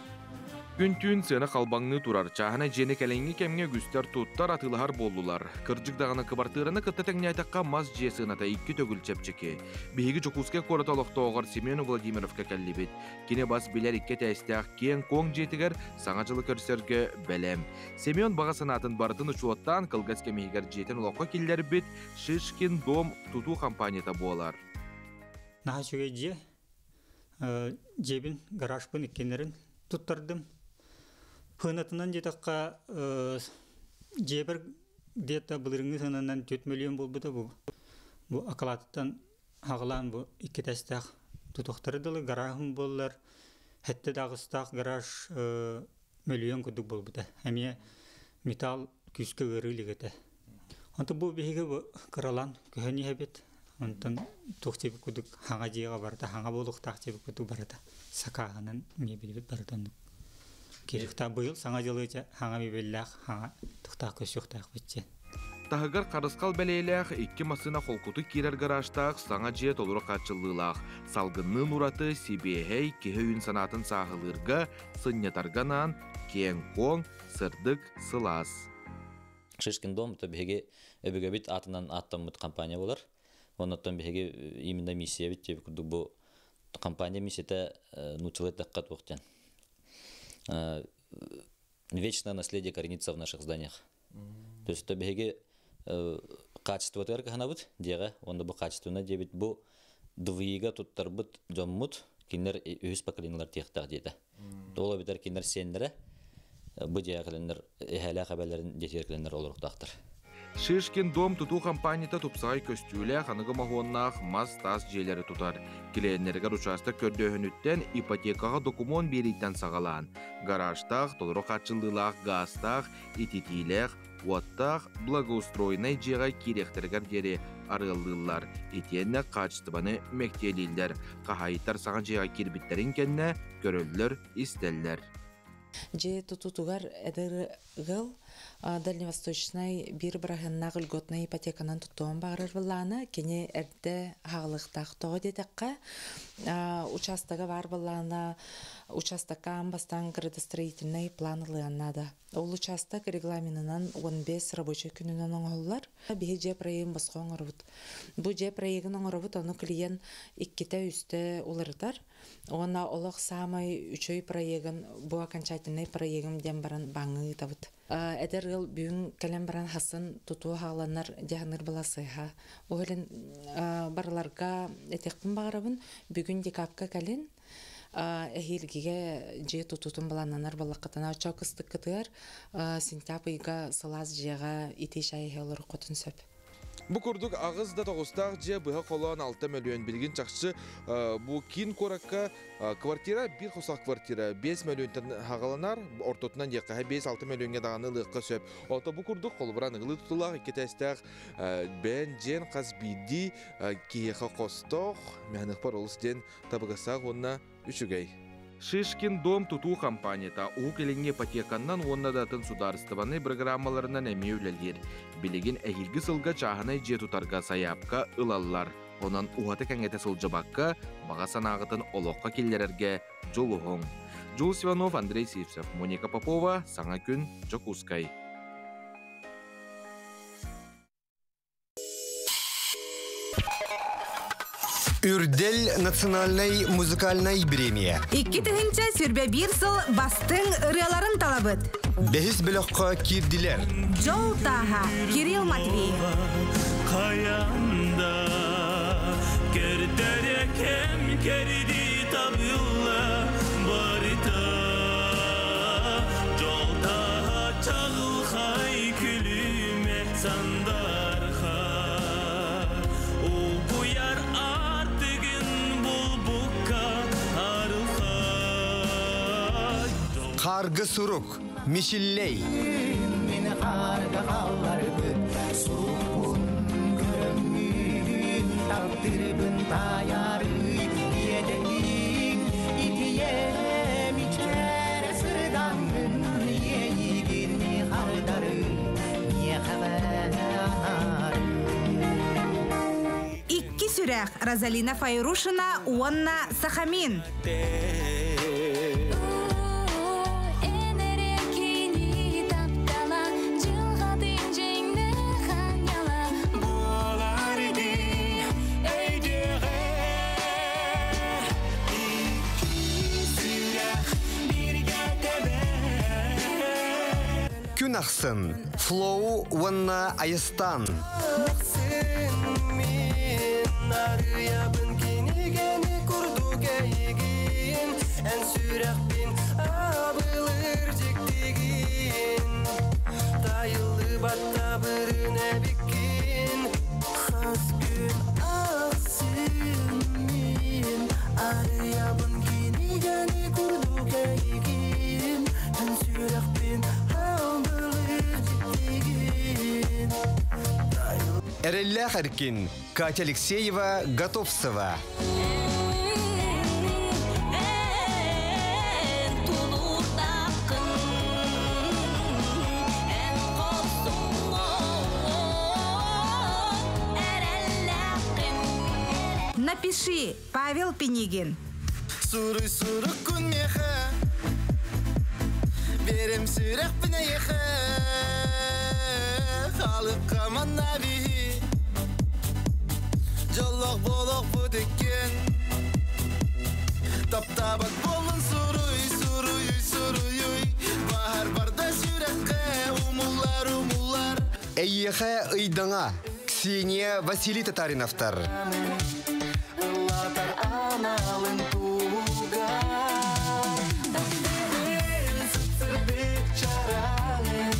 [SPEAKER 7] Күн-түүн сыана халбаҥныы турар. Чааһынай дьиэни кэлиҥҥи кэмҥэ үгүстэр туттар, атыылаһар буоллулар. Кырдьык даҕаны кыбартыыраны кытта тэҥнээтэххэ мас дьиэ сыаната икки төгүл чэпчэки. Биһиги Дьокуускай куорат олохтооҕор Семен Владимировка кэллибит. Кини бас билэр икки этээстээх киэҥ-куоҥ дьиэтигэр Саҥа дьылы көрсөргө бэлэм. Семен баҕа санаатын барытын учуоттаан кылгас кэм иһигэр дьиэтин олоххо киллэрбит Шишкин дом тутуу компанията буолар.
[SPEAKER 18] Наһаа үчүгэй дьиэ. Дьиэбин, гаражпын иккиннэрин туттардым. Пыынатынан диэтэххэ, дьиэбэр где-то былырыҥҥы сыананан 4 миллион буолбута бу. Бу акылаатыттан аҕалаан бу икки тэстээх тутуохтары дылы гарааһым буоллар, сэттэ да аҕыстаах гараж мөлүйүөн курдук буолбута. Эмиэ металл күүскэ ыарыы илик этэ. Онтон бу биһиги бу кыралаан көһөн иһэбит. Онтон туох диэбит курдук хаҥа дьиэҕэ барыта хаҥа буолуохтаах диэбит курдук барыта сакааһынан мебелбит барыта оннук киириэхтээх. Быйыл саҥа дьылы дьэ хаҥа мебеллээх хаҥа туохтаах көсүөхтээхпит дьэ.
[SPEAKER 7] Таһыгар харысхал бэлиэлээх икки массыына холкутук киирэр гаражтаах саҥа дьиэ толору хааччыллыылаах. Салгынныын ураты, сибиэһэй, киһи өйүн-санаатын сааһылыырга, сынньатарга анаан киэҥ-куоҥ, сырдык, сылаас.
[SPEAKER 19] Шишкин дом это биһиги өбүгэбит аатынан ааттаммыт компания болар. Оннуттан биһиги именно миссиябит диэбит курдук бу компания миссията нууччалыы эттэххэ туох диэн вечное наследие коренится в наших зданиях. То есть биһиги качествотыгар кыһанабыт диэҕэ уонна бу качественно диэбит бу ДВИ-га туттарбыт дьоммут кинилэр үһүс поколениелар тиэхтээх диэтэ. Ол эбэтэр кинилэр сиэннэрэ бу дьиэҕэ кэлэннэр эһээлээх эбэлэрин дьиэтигэр кэлэннэр олоруохтаахтар.
[SPEAKER 7] Шишкин дом тутуу компанията тупсаҕай көстүүлээх аныгы моһуоннаах мас-таас дьиэлэри тутар. Килиэннэригэр учаастак көрдөөһүнүттэн ипотекаҕа докумуон биэрииттэн саҕалаан, гаражтаах, толору хааччыллыылаах гаастаах, ититиилээх, уоттаах, благоустроеннай дьиэҕэ киириэхтэригэр диэри арыаллыыллар. Итиэннэ хаачыстыбаны мэктиэлииллэр. Хаһаайыттар саҥа дьиэҕэ киирбиттэрин кэннэ көрөллөр-истэллэр.
[SPEAKER 20] Дьиэ тутуутугар эдэр ыал
[SPEAKER 6] Дальневосточнай биир бырыһыаннаах льготнай ипотеканан туттуон баҕарар буоллаҕына, кини эрдэ хаалыахтаах. Тоҕо диэтэххэ, учаастага баар буоллаҕына, учаастакка аан бастаан градостроительнай план ылыан наада. Ол учаастак регламенынан 15 рабочай күнүнэн оҥоһуллар. Биһи дьиэ проегын босхо оҥоробут. Бу дьиэ проегын оҥоробут, ону клиент иккитэ-үстэ уларытар. Уонна олох саамай үчүгэй проегын, бу окончательный проегым диэн баран бааҥҥа ыытабыт. Эдэр ыал бүгүн кэлэн баран хасын тутуу хааланар дьаһаныр была сыыһа. Ол иһин барыларга этиэхпин баҕарабын, бүгүн декабка кэлин, эһиилгигэ дьиэ тутуутун былааннанар буоллаххытына, оччо кыстыккытыгар сентябрь ыйга сылаас дьиэҕэ итии чай иһэ олоруоххутун сөп.
[SPEAKER 7] Бу курдук аҕыс да тоҕустаах дьиэ быһа холоон 6 мөлүйүөн. Билигин чахчы бу киин куоракка квартира, биир хостоох квартира 5 мөлүйүөнтэн хаҕаланар, ортотунан диэххэ 5-6 мөлүйүөҥҥэ даҕаны ылыахха сөп. Ото бу курдук холобура аныгылыы тутулаах икки этээстээх бэйэн дьиэн хас биирдии киһиэхэ хостоох, мэһаныхпар олус диэн табыгастаах уонна үчүгэй. Шишкин дом тутуу компанията Уһук Илиҥҥи ипотеканнан уонна да атын судаарыстыбаннай программаларынан эмиэ үлэлиир. Билигин эһиилги сылга чааһынай дьиэ тутарга сайаапка ылаллар. Онон уһаты кэҥэтэ сылдьыбакка, баҕа санааҕытын олоххо киллэрэргэ дьулуһуҥ. Джулс Иванов, Андрей Сивцев, Моника Попова, Саҥа күн, Дьокуускай.
[SPEAKER 8] Үрдэл национальнай музыкальнай премия.
[SPEAKER 20] 2021 сыл бастыҥ ырыаларын талабыт.
[SPEAKER 8] Бэһис бөлөххө киирдилэр.
[SPEAKER 20] Дьол тааһа, Кирилл Матвеев.
[SPEAKER 21] Хаянда Кертере кем керди табылла барыта Дьол тааһа чаҕылхай күлүмэ сандаархай Угуйар аартыгын булбукка арылхай
[SPEAKER 8] Хаарга сурук, Мичиллей.
[SPEAKER 21] Мин хаарга хаалларбыт сурукпун көрөммүн таптыырбын таайарый иэдэһиҥ итийэм ичээрэ сырдаҥҥын иэйиигин хардары миэхэҕэ
[SPEAKER 20] Икки сүрэх, Розалина Файрушина уонна Сахамин.
[SPEAKER 22] Эн эрэ кини таптала дьылҕатын дьиҥнээх аанньала
[SPEAKER 21] Буолар дии өйдүөҕэ Икки сүрэх бииргэ тэбэр
[SPEAKER 8] Күн ахсын, Флоу уонна Айыстан.
[SPEAKER 21] Мин арыйабын кинигэни курдук эйигин Эн сүрэхпин абылыыр дьиктигин Тайыллыбат табырын эбиккин Хас күн ахсын мин арыйабын кинигэни курдук эйигин Эн сүрэхпин абылыыр дьиктигин
[SPEAKER 8] Эрэллээх эркин, Катя Алексеева, Готовцева.
[SPEAKER 22] Эн тулуурдааххын эн хорсуҥҥун эрэллээххин
[SPEAKER 20] Напиши, Павел Пинигин.
[SPEAKER 21] Суруй суруккун миэхэ Биэриэм сүрэхпин эйиэхэ Халыкка манна биһи Дьоллоох буолуохпут иккиэн Таптаабат буоллун суруй, суруй, суруй Баһаар барда сүрэххэ умуллар, умуллар
[SPEAKER 8] Эйиэхэ ыйдаҥа, Ксения, Василий Татариновтар.
[SPEAKER 21] Ыллатар аналын туһугар Сырдык чараҥын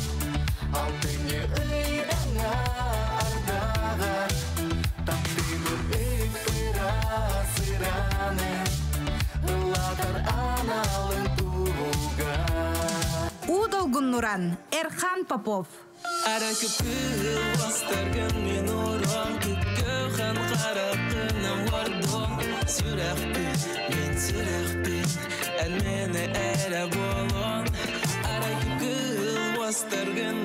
[SPEAKER 21] Алтынньы ыйдаҥа ардаҕар Таптыыбын ып-ыраас ыраны Ыллатар аналын туһугар
[SPEAKER 20] У Долгуннуран, Эрхан Попов.
[SPEAKER 21] Аракы бастаргын мен орон Көхан қарақыным вардон Сүрэхпин, мин сүрэхпин Эн миэнэ эрэ буолуоҥ Аракы бастаргын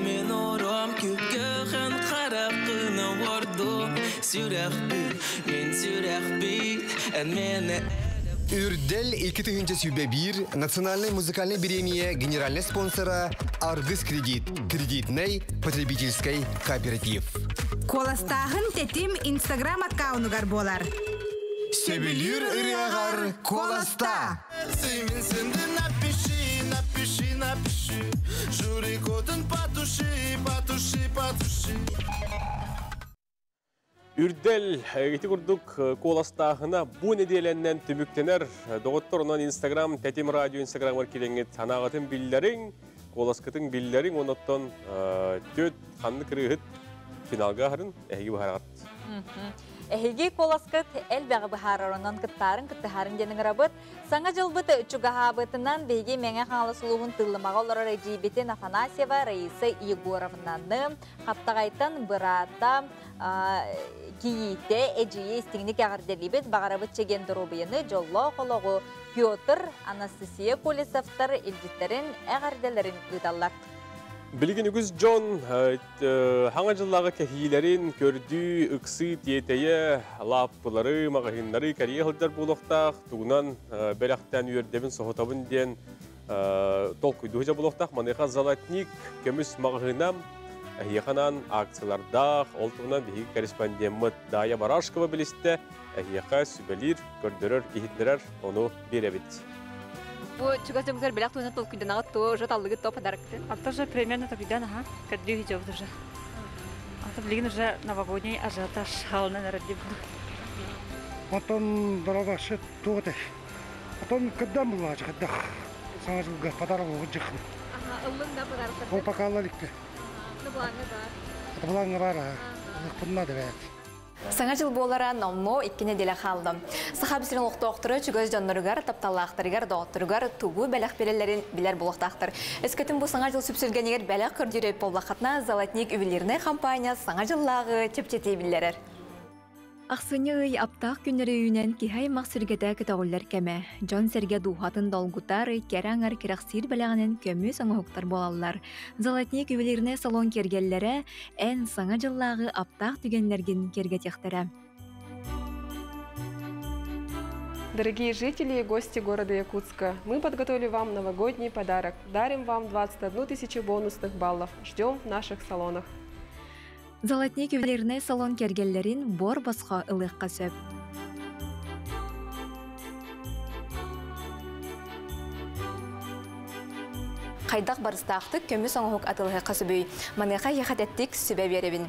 [SPEAKER 21] ордук Сүрэхпин, мин сүрэхпин Эн миэнэ
[SPEAKER 8] Үрдэл 2021 национальный музыкальный бириэмийэ генеральный спонсора Аргыс кредит, кредитный потребительский кооператив.
[SPEAKER 20] Куоластааһын тэтим Инстаграм аккаунугар буолар.
[SPEAKER 8] Сөбүлүүр ырыаҕар куоласта!
[SPEAKER 21] Напиши, напиши, напиши Жюри кодун потуши, потуши, потуши
[SPEAKER 1] Үрдэл ити курдук куоластааһына бу нэдиэлэннэн түмүктэнэр. Доҕоттор, онон Инстаграм, Тэтим радио Инстаграмар кирэҥҥит санааҕытын биллэриҥ, куоласкытын биллэриҥ, оннуттан түөт ханнык ырыаһыт финалга аһарын эһиги быһаараҕыт.
[SPEAKER 2] Эһиги куоласкыт элбэҕи быһаарар, онон кыттаарын кыттыһарын диэн ыҥырабыт. Саҥа дьылбыт чугаһаабытынан биһиги Мэҥэ Хаҥалас улууһун Тыыллымаҕа олорор эдьиийбитин Афанасьева Раиса Егоровнаны Хаптаҕайтан быраата кийиитэ эдьиийэ истиҥник эҕэрдэлиибит, баҕарабыт чэгиэн доруобуйаны, дьоллоох олоҕу Петр, Анастасия Колесовтар илдьиттэрин, эҕэрдэлэрин ыыталлар.
[SPEAKER 1] Билигин үгүс дьон хаҥа дьыллааҕы кэһиилэрин көрдүү, ыксыы, тиэтэйэ, лааппылары, маҕаһыыннары кэрийэ сылдьар буолуохтаах, тугунан бэлэхтээн үөрдэбин, соһутабын диэн толкуйдуу сылдьар буолуохтаах. Маныаха Золотник көмүс маҕаһыына эһиэхэ анаан акциялардаах, ол туһунан биһиги корреспондеммыт Дая Барашкова билистэ, эһиэхэ сүбэлиир, көрдөрөр, иһитиннэрэр, ону биэрэбит.
[SPEAKER 9] Бу чугас дьоҥҥутугар бэлэх туһунан толкуйданаҕыт туо, уже таллыгыт то подароктын?
[SPEAKER 10] А тоже примерно толкуйдан, аха, көрдүү сылдьабыт уже. А то билигин уже новогодний ажиотаж хаалынан эрэр диэн курдук.
[SPEAKER 11] Онтон дорогасы туох этэй? Потом кырдан буллаачы кырдах саҥа дьылга подарок дьыхын.
[SPEAKER 9] Аха, ыллыҥ да подароктар?
[SPEAKER 11] Ол пока ылла иликпин.
[SPEAKER 9] Плаҥҥа баар.
[SPEAKER 11] Плаҥҥа баар, ылыахпын наада эбээт.
[SPEAKER 9] Саҥа дьыл буолара номнуо икки нэдиэлэ хаалла. Саха сирин олохтоохторо чугас дьонноругар, тапталлаахтарыгар, доҕотторугар тугу бэлэх биэрэллэрин билэр буолуохтаахтар. Өскөтүн бу саҥа дьыл сүпсүлгэнигэр бэлэх көрдүүр буоллаххытына, Золотник ювелирнай компания саҥа дьыллааҕы чэпчэтии биллэрэр.
[SPEAKER 13] Ахсынньы ый аптаах күннэри үүнэн киһи аймах сүргэтэ көтөҕүллэр кэмэ. Дьон-сэргэ дууһатын долгутар, кэрэ аҥар кэрэхсиир бэлэҕинэн көмүс оҥоһуктар буолаллар. Золотник ювелирнай салон киэргэллэрэ эн саҥа дьыллааҕы аптаах түгэннэргин киэргэтиэхтэрэ.
[SPEAKER 23] Дорогие жители и гости города Якутска, мы подготовили вам новогодний подарок. Дарим вам 21 тысячу бонусных баллов. Ждем в наших салонах.
[SPEAKER 13] Золотник ювелирнай салон киэргэллэрин буор босхо ылыахха сөп.
[SPEAKER 9] Хайдах барыстаахтык көмүс оҥоһук атылыһыахха сөбүй? Маныаха эһиэхэ сүбэ биэрэбин.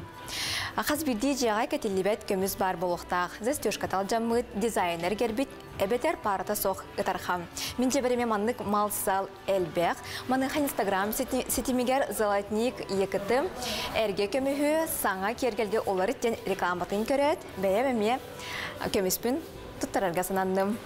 [SPEAKER 9] Хас биирдии дьиэҕэ кэтиллибэт көмүс баар буолуохтаах. Застежка алдьаммыт, дизайнер кэрбит, эбэтэр паарата суох ытархам. Мин дьэбэриме маннык мал-сал элбэх. Маныаха Инстаграм ситимигэр Золотник ЕКТ эргэ көмүһү саҥа киэргэлгэ уларыт диэн рекламатын көрөөт, бэйэм эмиэ көмүспүн туттарарга сананным.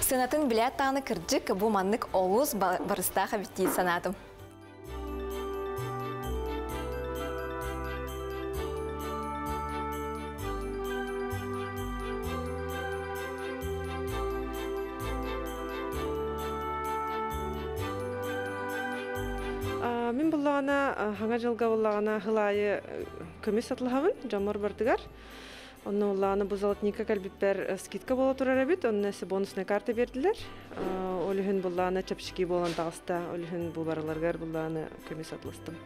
[SPEAKER 9] Сынатын билээт даҕаны кырдьык бу маннык олус барыстаах эбит дии санаатым.
[SPEAKER 23] Мин буллаҕына хаҥа дьылга буллаҕына хылаайы көмүс атылаһабын дьоммор бардыгар. Онно улааны бу золотника кэлбиппэр скидка буола турар эбит, онно өссө бонусная карта биэрдилэр. Ол иһин буллааны чэпчэки буолан таҕыста, ол иһин бу барыларыгар буллааны көмүс атыластым.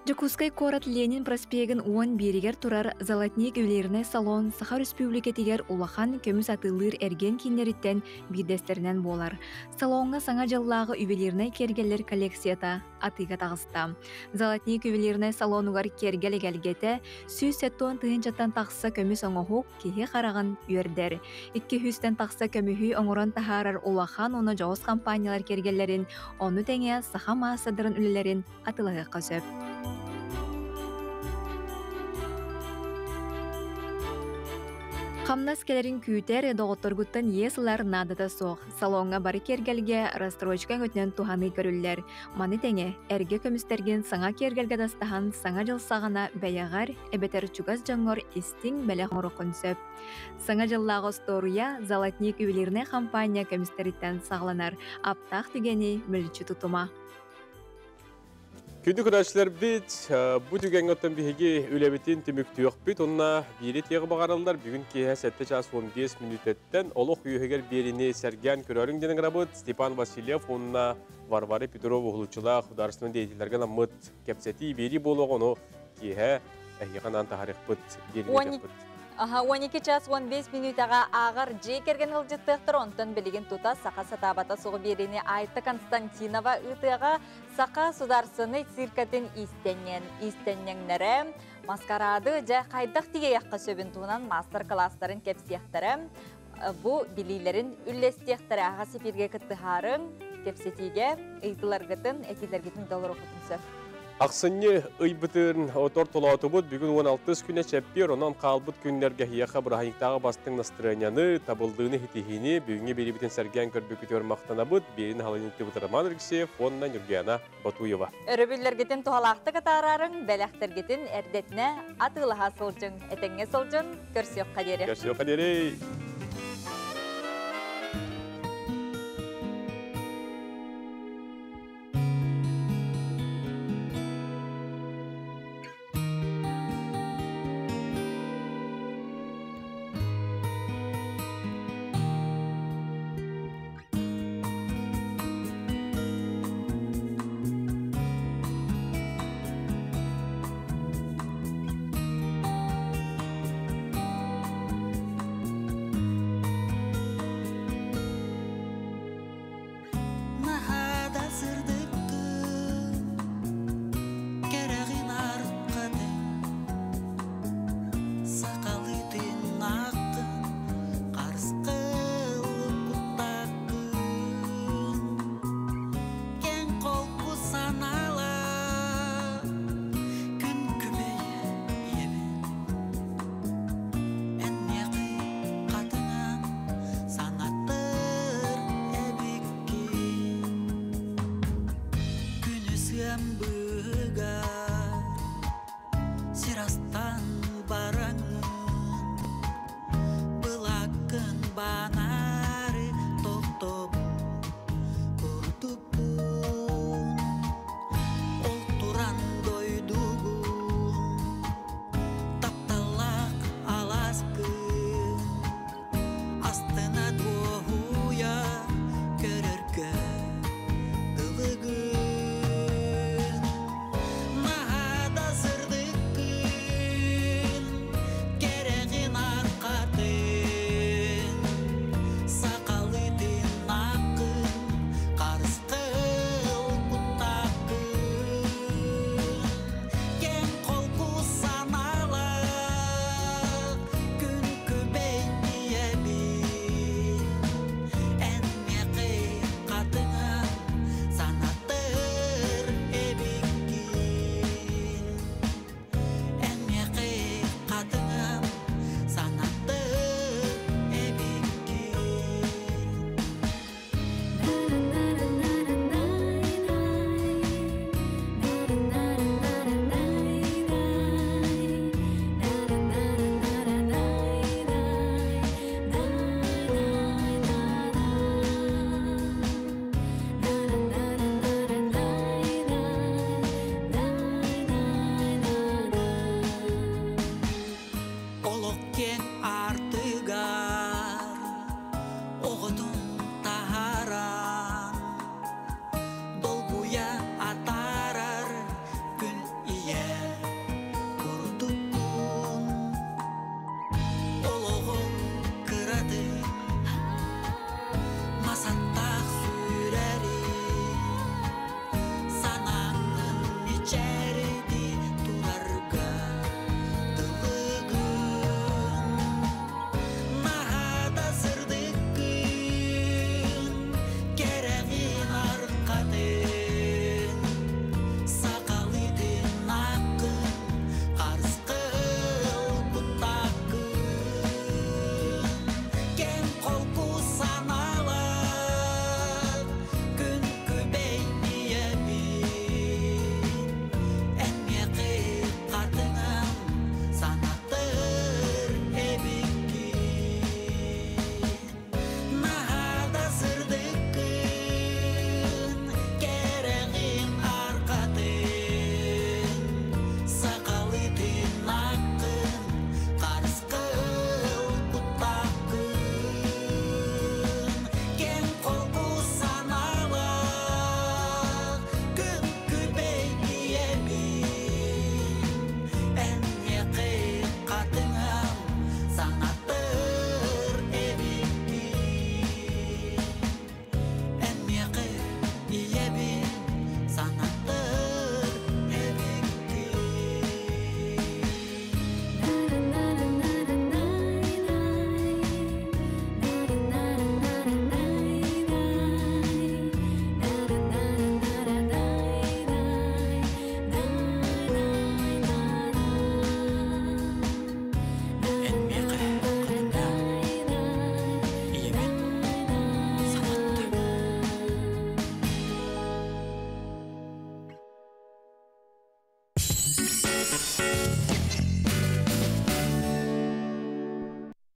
[SPEAKER 13] Дьокуускай куорат Ленин проспегын уон бииригэр турар Золотник ювелирнай салон Саха Өрөспүүбүлүкэтигэр улахан көмүс атыылыыр эргиэн кииннэриттэн биирдэстэринэн буолар. Салоҥҥа саҥа дьыллааҕы ювелирнай киэргэллэр коллекцията атыыга таҕыста. Золотник ювелирнай салонугар киэргэл эгэлгэтэ 170 тыһыынчаттан тахса көмүс оҥоһук киһи хараҕын үөрдэр. Икки сүүстэн тахса көмүһү оҥорон таһаарар улахан уонна дьоҕус компаниялар киэргэллэрин, ону тэҥэ саха маастардарын үлэлэрин атыылаһыахха сөп. Хамнас кэлэрин күүтэр, доҕотторгуттан иэс ылар наадата суох. Салоҥҥа бары киэргэлгэ рассрочка өҥөтүнэн туһаныы көрүллэр. Маны тэҥэ, эргэ көмүстэргин саҥа киэргэлгэ дастаһан Саҥа дьыл саҕана бэйэҕэр эбэтэр чугас дьоҥҥор истиҥ бэлэх оҥоруоххун сөп. Саҥа дьыллааҕы остуоруйа «Золотник» ювелирнай хампаанньа көмүстэриттэн саҕаланар. Аптаах түгэни мүлчү тутума.
[SPEAKER 1] Күндү көрөөччүлэрбит, бу түгэҥҥэ оттон биһиги үлэбитин түмүктүөхпүт уонна биири тиэҕи баҕараллар. Бүгүн киэһэ 7 чаас 15 мүнүүтэттэн олох үөһүгэр биэриини сэргээн көрөрүҥ диэн ыҥырабыт. Степан Васильев уонна Варвара Петрова уһулуччулаах художественнай деятеллэргэ наммыт кэпсэтии биэрии буолуоҕа, ону киэһэ эһиэхэ анаан таһаарыахпыт, биэриини
[SPEAKER 2] Аха, 12 час 15 мүнүүтэҕэ ааҕар дьиэ кэргэн ыалдьыттыахтар, онтон билигин тута саха сатаабата суоҕу биэриини Айта Константинова ыытыаҕа. Саха сударственнай циркатын иистэнньэн, иистэнньэҥнэрэ маскараады дьэ хайдах тигэйэххэ сөбүн туһунан маастар-кылаастарын кэпсиэхтэрэ, бу билиилэрин үллэстиэхтэрэ. Аһаҕас эфиргэ кыттыһаарыҥ, кэпсэтиигэ ыйытыыларгытын, этиилэргитин толоруоххутун сөп.
[SPEAKER 1] Ахсынньы ыйбытын отор толоотубут бүгүн 16 күнэ чэппиэр, онон хаалбыт күннэргэ эһиэхэ бырааһынньыктааҕы бастыҥ настырыанньаны, табыллыыны, ситиһиини бүгүҥҥү биэриибитин сэргээн көрбүккүтүгэр махтанабыт. Биэрин халыҥнытыбыт Роман Алексеев уонна Нюргиана Батуева.
[SPEAKER 2] Өрөбүллэргитин туһалаахтык атаараарыҥ, бэлэхтэргитин эрдэтинэ атыылаһа сылдьыҥ, этэҥҥэ сылдьын, көрсүөххэ диэри.
[SPEAKER 1] Көрсүөххэ диэри!
[SPEAKER 21] Наһаа да сырдыккын, кэрэҕин аркатын, сахалыы тыыннааххын, харысхал куттааххын. Кэҥ холку санаалаах, күн күбэй ийэбин, эн миэхэ хатыҥан санатыр эбиккин. Күнүс ыам быыгар сир астан бараҥҥын, былаккын банаары тохтобут курдукпун. Ол туран дойдугун, тапталлаах алааскын, астына дуоһуйа көрөргө дылыгын. Наһаа да сырдыккын, кэрэҕин аркатын, сахалыы тыыннааххын, харысхал куттааххын. Кэҥ холку санаалаах, күн күбэй ийэбин, эн миэхэ хатыҥан санатыр эбиккин. Эн миэхэ хатыҥан санатыр эбиккин. Олох киэҥ аар